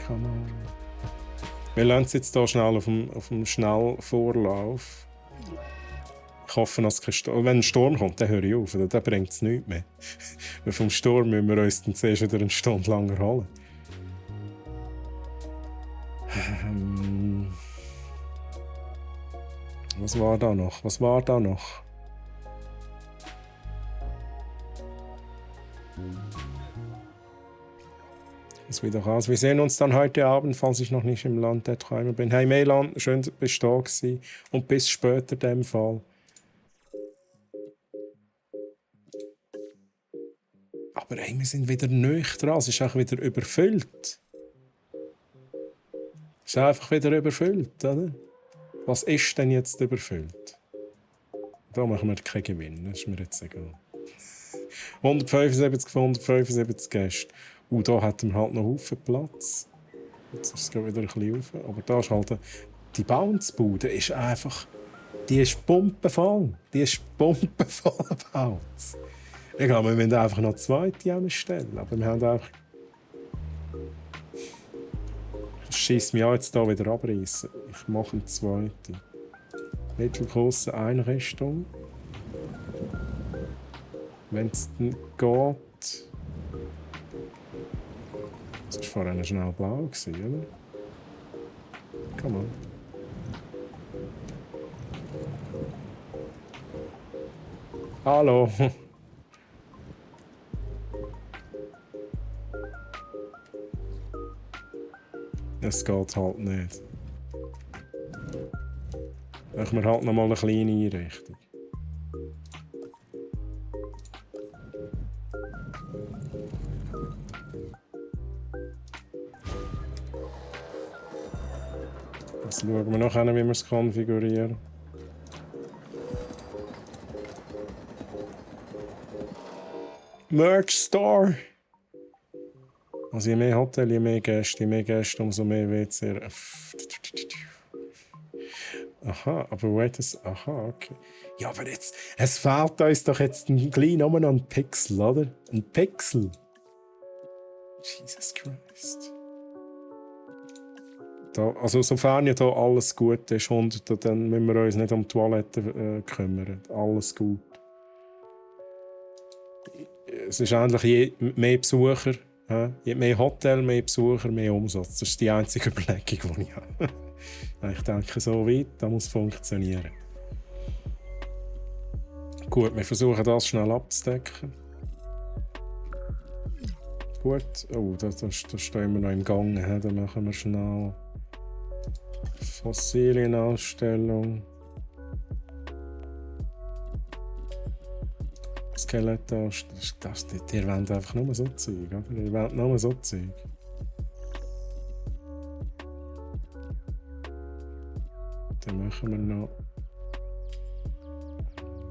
Come on. Wir lassen es jetzt hier schnell auf dem Schnellvorlauf. Ich hoffe, dass wenn ein Sturm kommt, dann höre ich auf. Dann bringt es nichts mehr. Weil vom Sturm müssen wir uns dann zuerst wieder eine Stunde lang erholen. Was war da noch? Das wieder raus. Wir sehen uns dann heute Abend, falls ich noch nicht im Land der Träume bin. Hey Melan, schön, bist du da gewesen. Und bis später in dem Fall. Aber hey, wir sind wieder nüchtern. Es ist auch wieder überfüllt. Es ist einfach wieder überfüllt, oder? Was ist denn jetzt überfüllt? Da machen wir keinen Gewinn, das ist mir jetzt egal. 175 von 175 Gäste. Und da hat man halt noch Haufen Platz. Jetzt ist es wieder ein bisschen rauf. Aber da ist halt die Bounce-Bude ist einfach... Die ist pumpenvoll. Die ist pumpenvoll Bounce. Ich glaube, wir müssen einfach noch zweite anstellen. Aber wir haben einfach... Das schiesst mich auch jetzt hier wieder abreißen. Ich mache eine zweite. Mittelgroße Einrichtung. Wenn es dann geht. Das war vorhin schnell blau, oder? Come on. Hallo. Es geht halt nicht. Machen wir halt noch mal eine kleine Einrichtung. Jetzt schauen wir noch an, wie wir es konfigurieren. Merch Store! Also je mehr Hotel, je mehr Gäste, umso mehr WC. Aha, aber wait, aha, okay. Ja, aber jetzt, es fehlt uns doch jetzt ein klein noch ein Pixel, oder? Ein Pixel. Jesus Christ. Da, also sofern ja da alles gut ist und dann müssen wir uns nicht um die Toilette kümmern. Alles gut. Es ist eigentlich mehr Besucher, je mehr Hotel, mehr Besucher, mehr Umsatz. Das ist die einzige Überlegung, die ich habe. Ich denke, so weit, das muss funktionieren. Gut, wir versuchen das schnell abzudecken. Gut, oh, das stehen wir noch im Gang. Dann machen wir schnell Fossilienausstellung. Skelett, ihr wollt einfach nur so Zeug, oder? Ihr wollt nur so Zeug. Dann machen wir noch...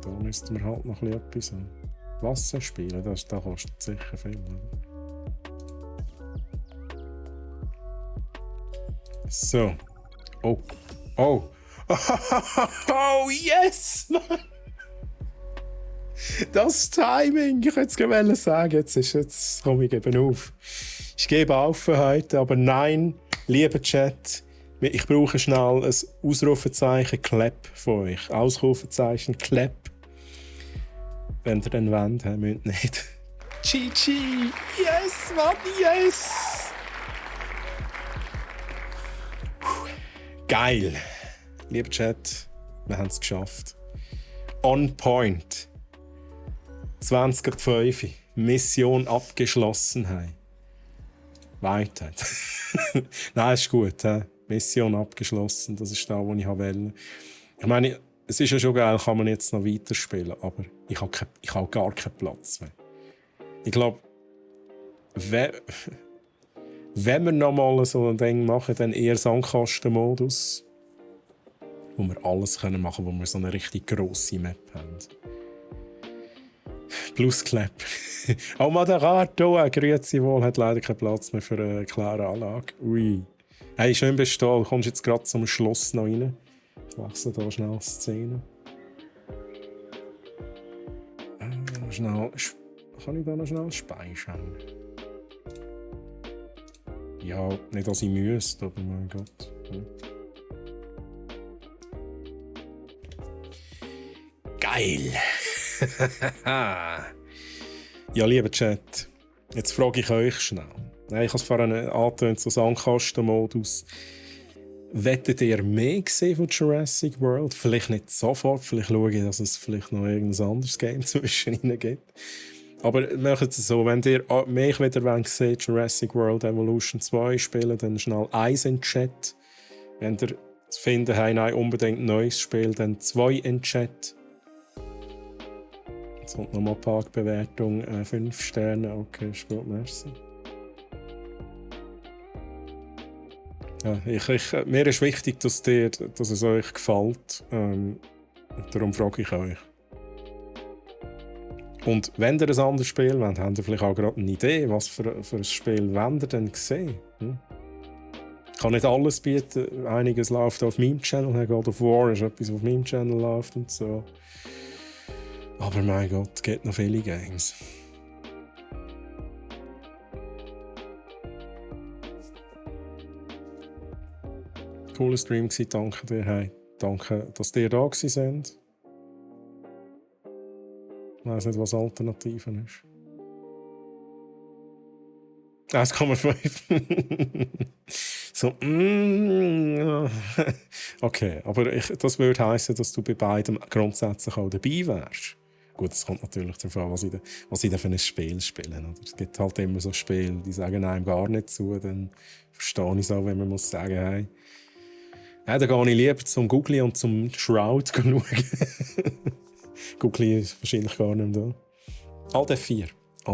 Da müssten wir halt noch etwas haben. Wasser spielen, das kostet sicher viel. So. Oh. Oh. Oh, yes, Mann! Das Timing, ich hätte es sagen, jetzt komme ich eben auf. Ich gebe auf für heute, aber nein, lieber Chat, ich brauche schnell ein Ausrufezeichen Clap von euch. Ausrufezeichen Clap. Wenn ihr den wollt, müsst ihr nicht. GG! Yes, Mann, yes! Geil! Lieber Chat, wir haben es geschafft. On point. 20.05 Mission abgeschlossen. Weiter. Nein, ist gut. Mission abgeschlossen, das ist da, wo ich wollte. Ich meine, es ist ja schon geil, kann man jetzt noch weiterspielen, aber ich habe gar keinen Platz mehr. Ich glaube, wenn wir noch mal so ein Ding machen, dann eher Sandkastenmodus, wo wir alles machen können, wo wir so eine richtig grosse Map haben. Plus Clap. Oh, Moderator, grüezi wohl, hat leider keinen Platz mehr für eine klare Anlage. Ui. Hey, schön bist du kommst jetzt gerade zum Schluss noch rein. Ich wechsle hier schnell die Szene. Kann ich da noch schnell speichern? Ja, nicht, dass ich müsste, aber mein Gott. Geil! Ja, lieber Chat, jetzt frage ich euch schnell. Ich habe es vorhin angetönt, so Sandkastenmodus. Wettet ihr mehr gesehen von Jurassic World? Vielleicht nicht sofort, vielleicht schaue ich, dass es vielleicht noch irgendein anderes Game zwischen ihnen gibt. Aber macht es so, wenn ihr mehr wieder seht, Jurassic World Evolution 2 spielen, dann schnell 1 in den Chat. Wenn ihr findet, hey, nein, unbedingt ein neues Spiel, dann 2 in den Chat. Jetzt kommt nochmal Parkbewertung 5 Sterne. Okay, ist gut, merci. Ja, mir ist wichtig, dass es euch gefällt. Darum frage ich euch. Und wenn ihr ein anderes Spiel wollt, habt ihr vielleicht auch gerade eine Idee, was für ein Spiel wollt ihr denn sehen? Ich kann nicht alles bieten. Einiges läuft auf meinem Channel. God of War ist etwas, was auf meinem Channel läuft und so. Aber mein Gott, es gibt noch viele Games. Cooler Stream gewesen, danke dir. Hey, danke, dass ihr da seid. Ich weiss nicht, was Alternativen ist. 1,5. So, okay, aber das würde heissen, dass du bei beidem grundsätzlich auch dabei wärst. Gut, es kommt natürlich darauf an, was ich da für ein Spiel spiele. Oder? Es gibt halt immer so Spiele, die sagen einem gar nicht zu. Dann verstehe ich es auch, wenn man muss sagen, hey, ja, da gehe ich lieber zum Googly und zum Shroud schauen. Googly ist wahrscheinlich gar nicht mehr da. Alt F4. Ich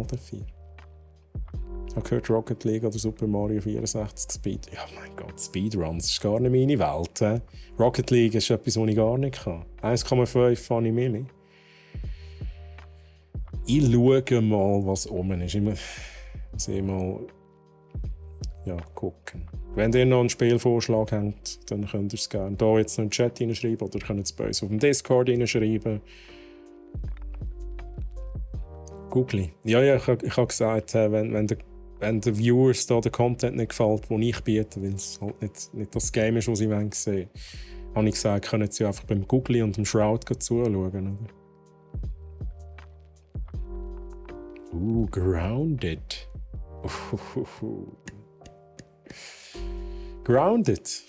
habe gehört, Rocket League oder Super Mario 64 Speed. Ja, mein Gott, Speedruns ist gar nicht meine Welt. Rocket League ist etwas, was ich gar nicht kann. 1,5 Funny Milli. Ich schaue mal, was oben ist. Ich muss mal gucken. Wenn ihr noch einen Spielvorschlag habt, dann könnt ihr es gerne hier jetzt noch in den Chat hineinschreiben oder könnt es bei uns auf dem Discord hineinschreiben. Googly. Ja, ich habe gesagt, wenn den Viewers da der Content nicht gefällt, den ich biete, weil es halt nicht das Game ist, das sie sehen wollen, habe ich gesagt, können sie einfach beim Googly und dem Shroud zuschauen. Oder? Grounded. Grounded.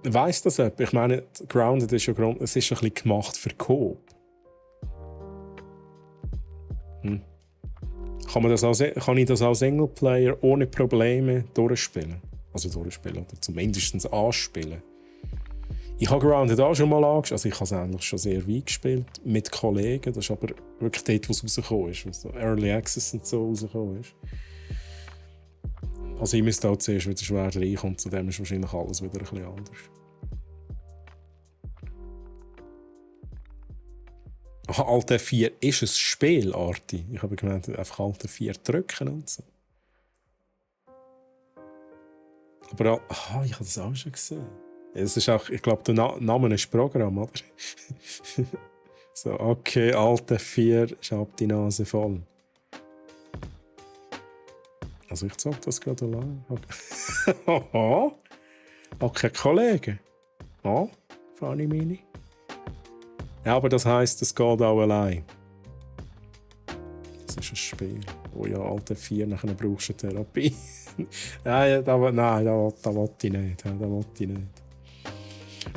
Weiss das jemand? Ich meine, Grounded ist ja es ist ein bisschen gemacht für Coop. Kann ich das als Singleplayer ohne Probleme durchspielen? Also durchspielen oder zumindest anspielen. Ich habe Grounded auch schon mal angeschaut. Also ich habe es eigentlich schon sehr weit gespielt. Mit Kollegen. Das ist aber wirklich dort, wo es rausgekommen ist. Wo so Early Access und so rausgekommen ist. Also ich müsste auch zuerst wieder schwer reinkommen. Zudem ist wahrscheinlich alles wieder ein bisschen anders. Aha, Alt F4 ist ein Spiel, Arti. Ich habe gemeint, einfach Alt F4 drücken und so. Aber ich habe das auch schon gesehen. Es ist auch, ich glaube, der Name ist Programm, oder? So, okay, Alt F4, ich habe die Nase voll. Also ich sage das gerade allein. Okay. Okay, Kollege. Oh, Funny Mini. Ja, aber das heisst, es geht auch allein. das ist ein Spiel. Oh ja, Alter 4, nachher brauchst du eine Therapie. Nein, da will ich nicht. Da will ich nicht.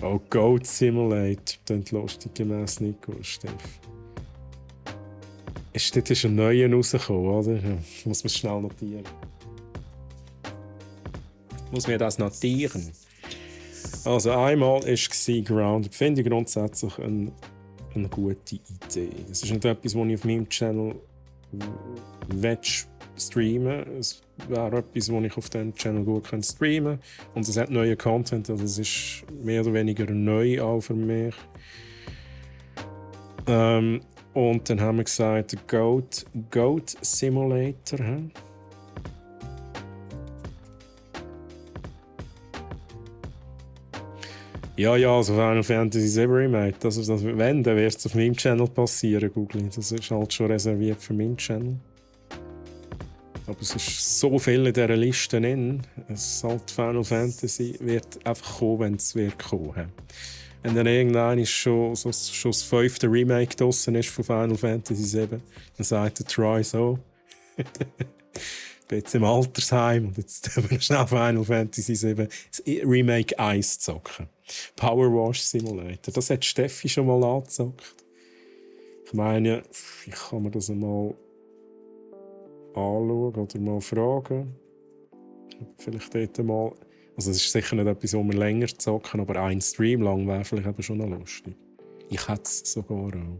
Oh, Goat Simulator. Klingt lustig, gemäss Nico, Steff. Dort ist ein neuer rausgekommen, oder? Ja, muss man schnell notieren. Muss mir das notieren? Also einmal war Grounded. Finde ich grundsätzlich eine gute Idee. Es ist nicht etwas, was ich auf meinem Channel streamen will. Es wäre etwas, was ich auf diesem Channel gut streamen könnte. Und es hat neuen Content, also es ist mehr oder weniger neu auch für mich. Und dann haben wir gesagt, Goat Simulator. Hm? Ja, also Final Fantasy VII Remake. Wenn, dann wird es auf meinem Channel passieren, Google. Das ist halt schon reserviert für meinen Channel. Aber es ist so viel in dieser Liste drin. Halt Final Fantasy wird einfach kommen, wenn es wird kommen. Wenn dann irgendwann schon das 5. Remake draussen ist von Final Fantasy VII, dann sagt der Troy so. Ich bin jetzt im Altersheim und jetzt dürfen wir schnell Final Fantasy VII das Remake 1 zocken. Power Wash Simulator. Das hat Steffi schon mal angezockt. Ich meine, ich kann mir das einmal anschauen oder mal fragen. Vielleicht dort mal. Also es ist sicher nicht etwas, wo wir länger zocken, aber ein Stream lang wäre vielleicht eben schon noch lustig. Ich hätte es sogar auch.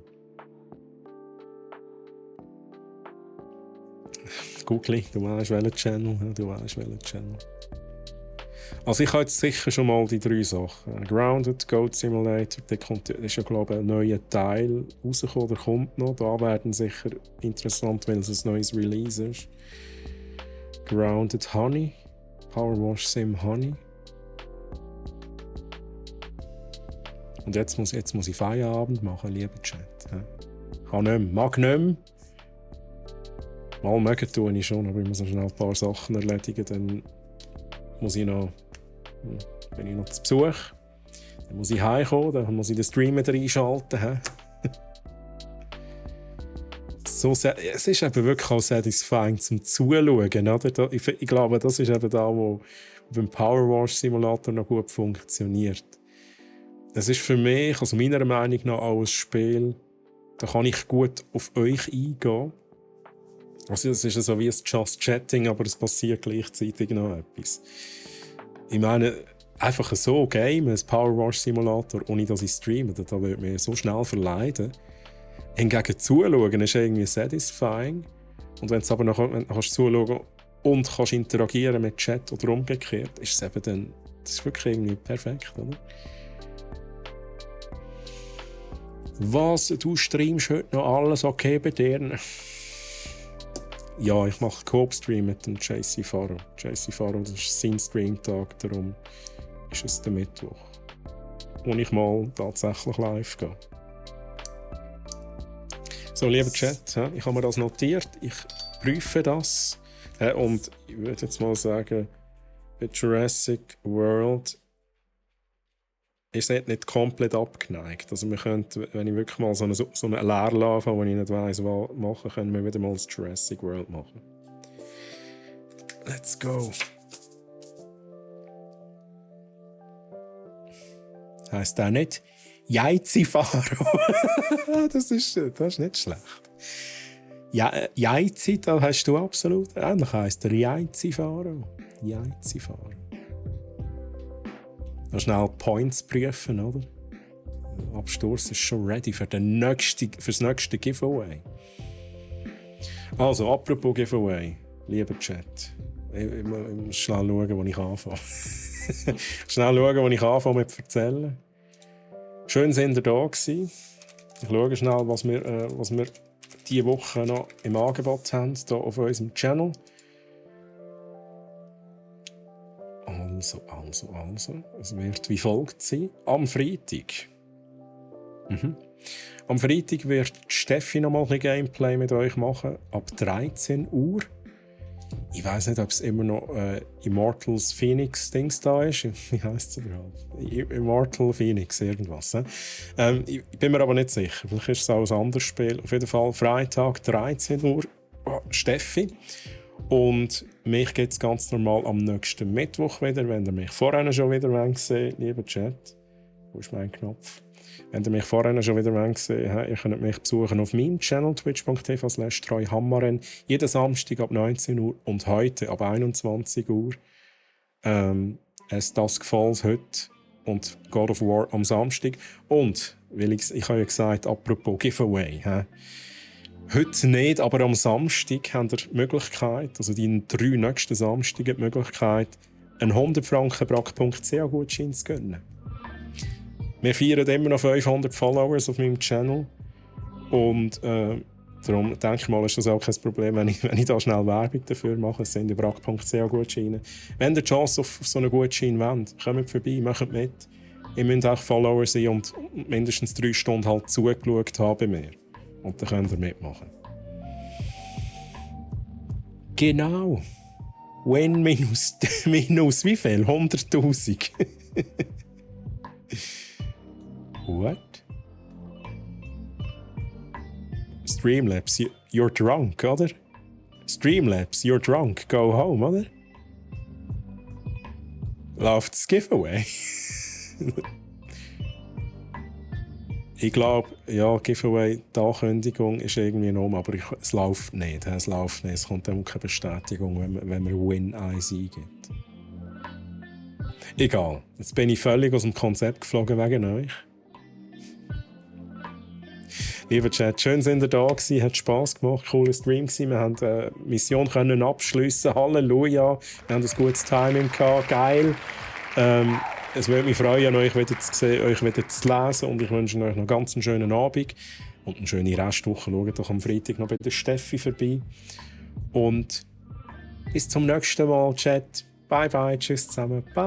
Google, du weißt welchen Channel. Also ich habe jetzt sicher schon mal die 3 Sachen. Grounded, Goat Simulator, da ist ja glaube ich ein neuer Teil rausgekommen, der kommt noch. Da werden sicher interessant, weil es ein neues Release ist. Grounded Honey, Power Wash Sim Honey. Und jetzt muss ich Feierabend machen, lieber Chat. Kann nicht mehr, mag nicht mehr. Mal mögen tue ich schon, aber ich muss noch schnell ein paar Sachen erledigen. Dann muss ich noch, bin ich noch zu Besuch. Dann muss ich heimkommen, dann muss ich den Streamer reinschalten. So, es ist eben wirklich auch satisfying zum Zuschauen. Oder? Ich glaube, das ist eben da, wo beim Power Wash Simulator noch gut funktioniert. Es ist für mich, also meiner Meinung nach, auch ein Spiel, da kann ich gut auf euch eingehen. Also es ist so wie ein Just Chatting, aber es passiert gleichzeitig noch etwas. Ich meine, einfach so Game, ein Power Wash Simulator, ohne dass ich streame, da würde mir so schnell verleiden. Hingegen zuschauen ist irgendwie satisfying. Und wenn du aber noch kannst zuschauen und kannst interagieren mit Chat oder umgekehrt, ist es eben dann, das ist wirklich irgendwie perfekt, oder? Was, du streamst heute noch alles okay bei dir? Ja, ich mache Coop-Stream mit dem JC Faro. JC Faro, das ist sein Streamtag, darum ist es der Mittwoch, wo ich mal tatsächlich live gehe. So, lieber Chat, ich habe mir das notiert, ich prüfe das und ich würde jetzt mal sagen, bei Jurassic World ist es nicht komplett abgeneigt. Also wir könnten, wenn ich wirklich mal so eine Leerlauf habe, wo ich nicht weiss, was machen, können wir wieder mal das Jurassic World machen. Let's go. Heisst auch nicht Jaizi-Faro. das ist nicht schlecht. Jaizi, da hast du absolut. Ähnlich heisst der Jaizi-Faro. Jaizi-Faro. Noch schnell Points prüfen, oder? Der Absturz ist schon ready für das nächste Giveaway. Also, apropos Giveaway, lieber Chat. Ich muss schnell schauen, wo ich anfange. Mit erzählen. Schön sind ihr da gewesen. Ich schaue schnell, was wir diese Woche noch im Angebot haben, hier auf unserem Channel. Also. Es wird wie folgt sein. Am Freitag. Am Freitag wird Steffi noch mal ein Gameplay mit euch machen. Ab 13 Uhr. Ich weiss nicht, ob es immer noch Immortals Phoenix Dings da ist. Wie heisst es überhaupt? Immortal Phoenix, irgendwas. Ich bin mir aber nicht sicher. Vielleicht ist es auch ein anderes Spiel. Auf jeden Fall Freitag 13 Uhr Steffi. Und mich gibt es ganz normal am nächsten Mittwoch wieder, wenn ihr mich vorher schon wieder sehen wollt, lieber Chat. Wo ist mein Knopf? Wenn ihr mich vorher schon wieder gesehen habt, ihr könnt mich besuchen auf meinem Channel twitch.tv/treuhammaren. Jeden Samstag ab 19 Uhr und heute ab 21 Uhr. Es Dusk Falls heute und God of War am Samstag. Und, weil ich habe ja gesagt, apropos Giveaway, heute nicht, aber am Samstag habt ihr die Möglichkeit, also die 3 nächsten Samstage die Möglichkeit, einen 100 Franken brack.ch-Gutschein zu gönnen. Wir feiern immer noch 500 Followers auf meinem Channel. Und darum denke ich mal, ist das auch kein Problem, wenn ich da schnell Werbung dafür mache. Es sind die brack.ch-Gutscheine. Wenn ihr die Chance auf so einen Gutschein wollt, kommt vorbei, macht mit. Ihr müsst auch Follower sein und mindestens 3 Stunden halt zugeschaut haben bei mir. Und dann könnt ihr mitmachen. Genau. Win minus wie viel? 100'000. What? Streamlabs, you're drunk, oder? Streamlabs, you're drunk, go home, oder? Läuft das Giveaway? Ich glaube, ja, Giveaway, die Ankündigung ist irgendwie noch, aber es läuft nicht. Es läuft nicht. Es kommt dann keine Bestätigung, wenn man Win 1 eingibt. Egal. Jetzt bin ich völlig aus dem Konzept geflogen wegen euch. Lieber Chat, schön sind ihr da gewesen, hat Spass gemacht, cooler Stream gewesen. Wir haben die Mission können abschliessen. Halleluja, wir haben ein gutes Timing gehabt, geil. Es würde mich freuen, euch wieder zu sehen, euch wieder zu lesen und ich wünsche euch noch ganz einen schönen Abend und eine schöne Restwoche. Schaut doch am Freitag noch bei der Steffi vorbei und bis zum nächsten Mal, Chat. Bye bye, tschüss zusammen. Bye.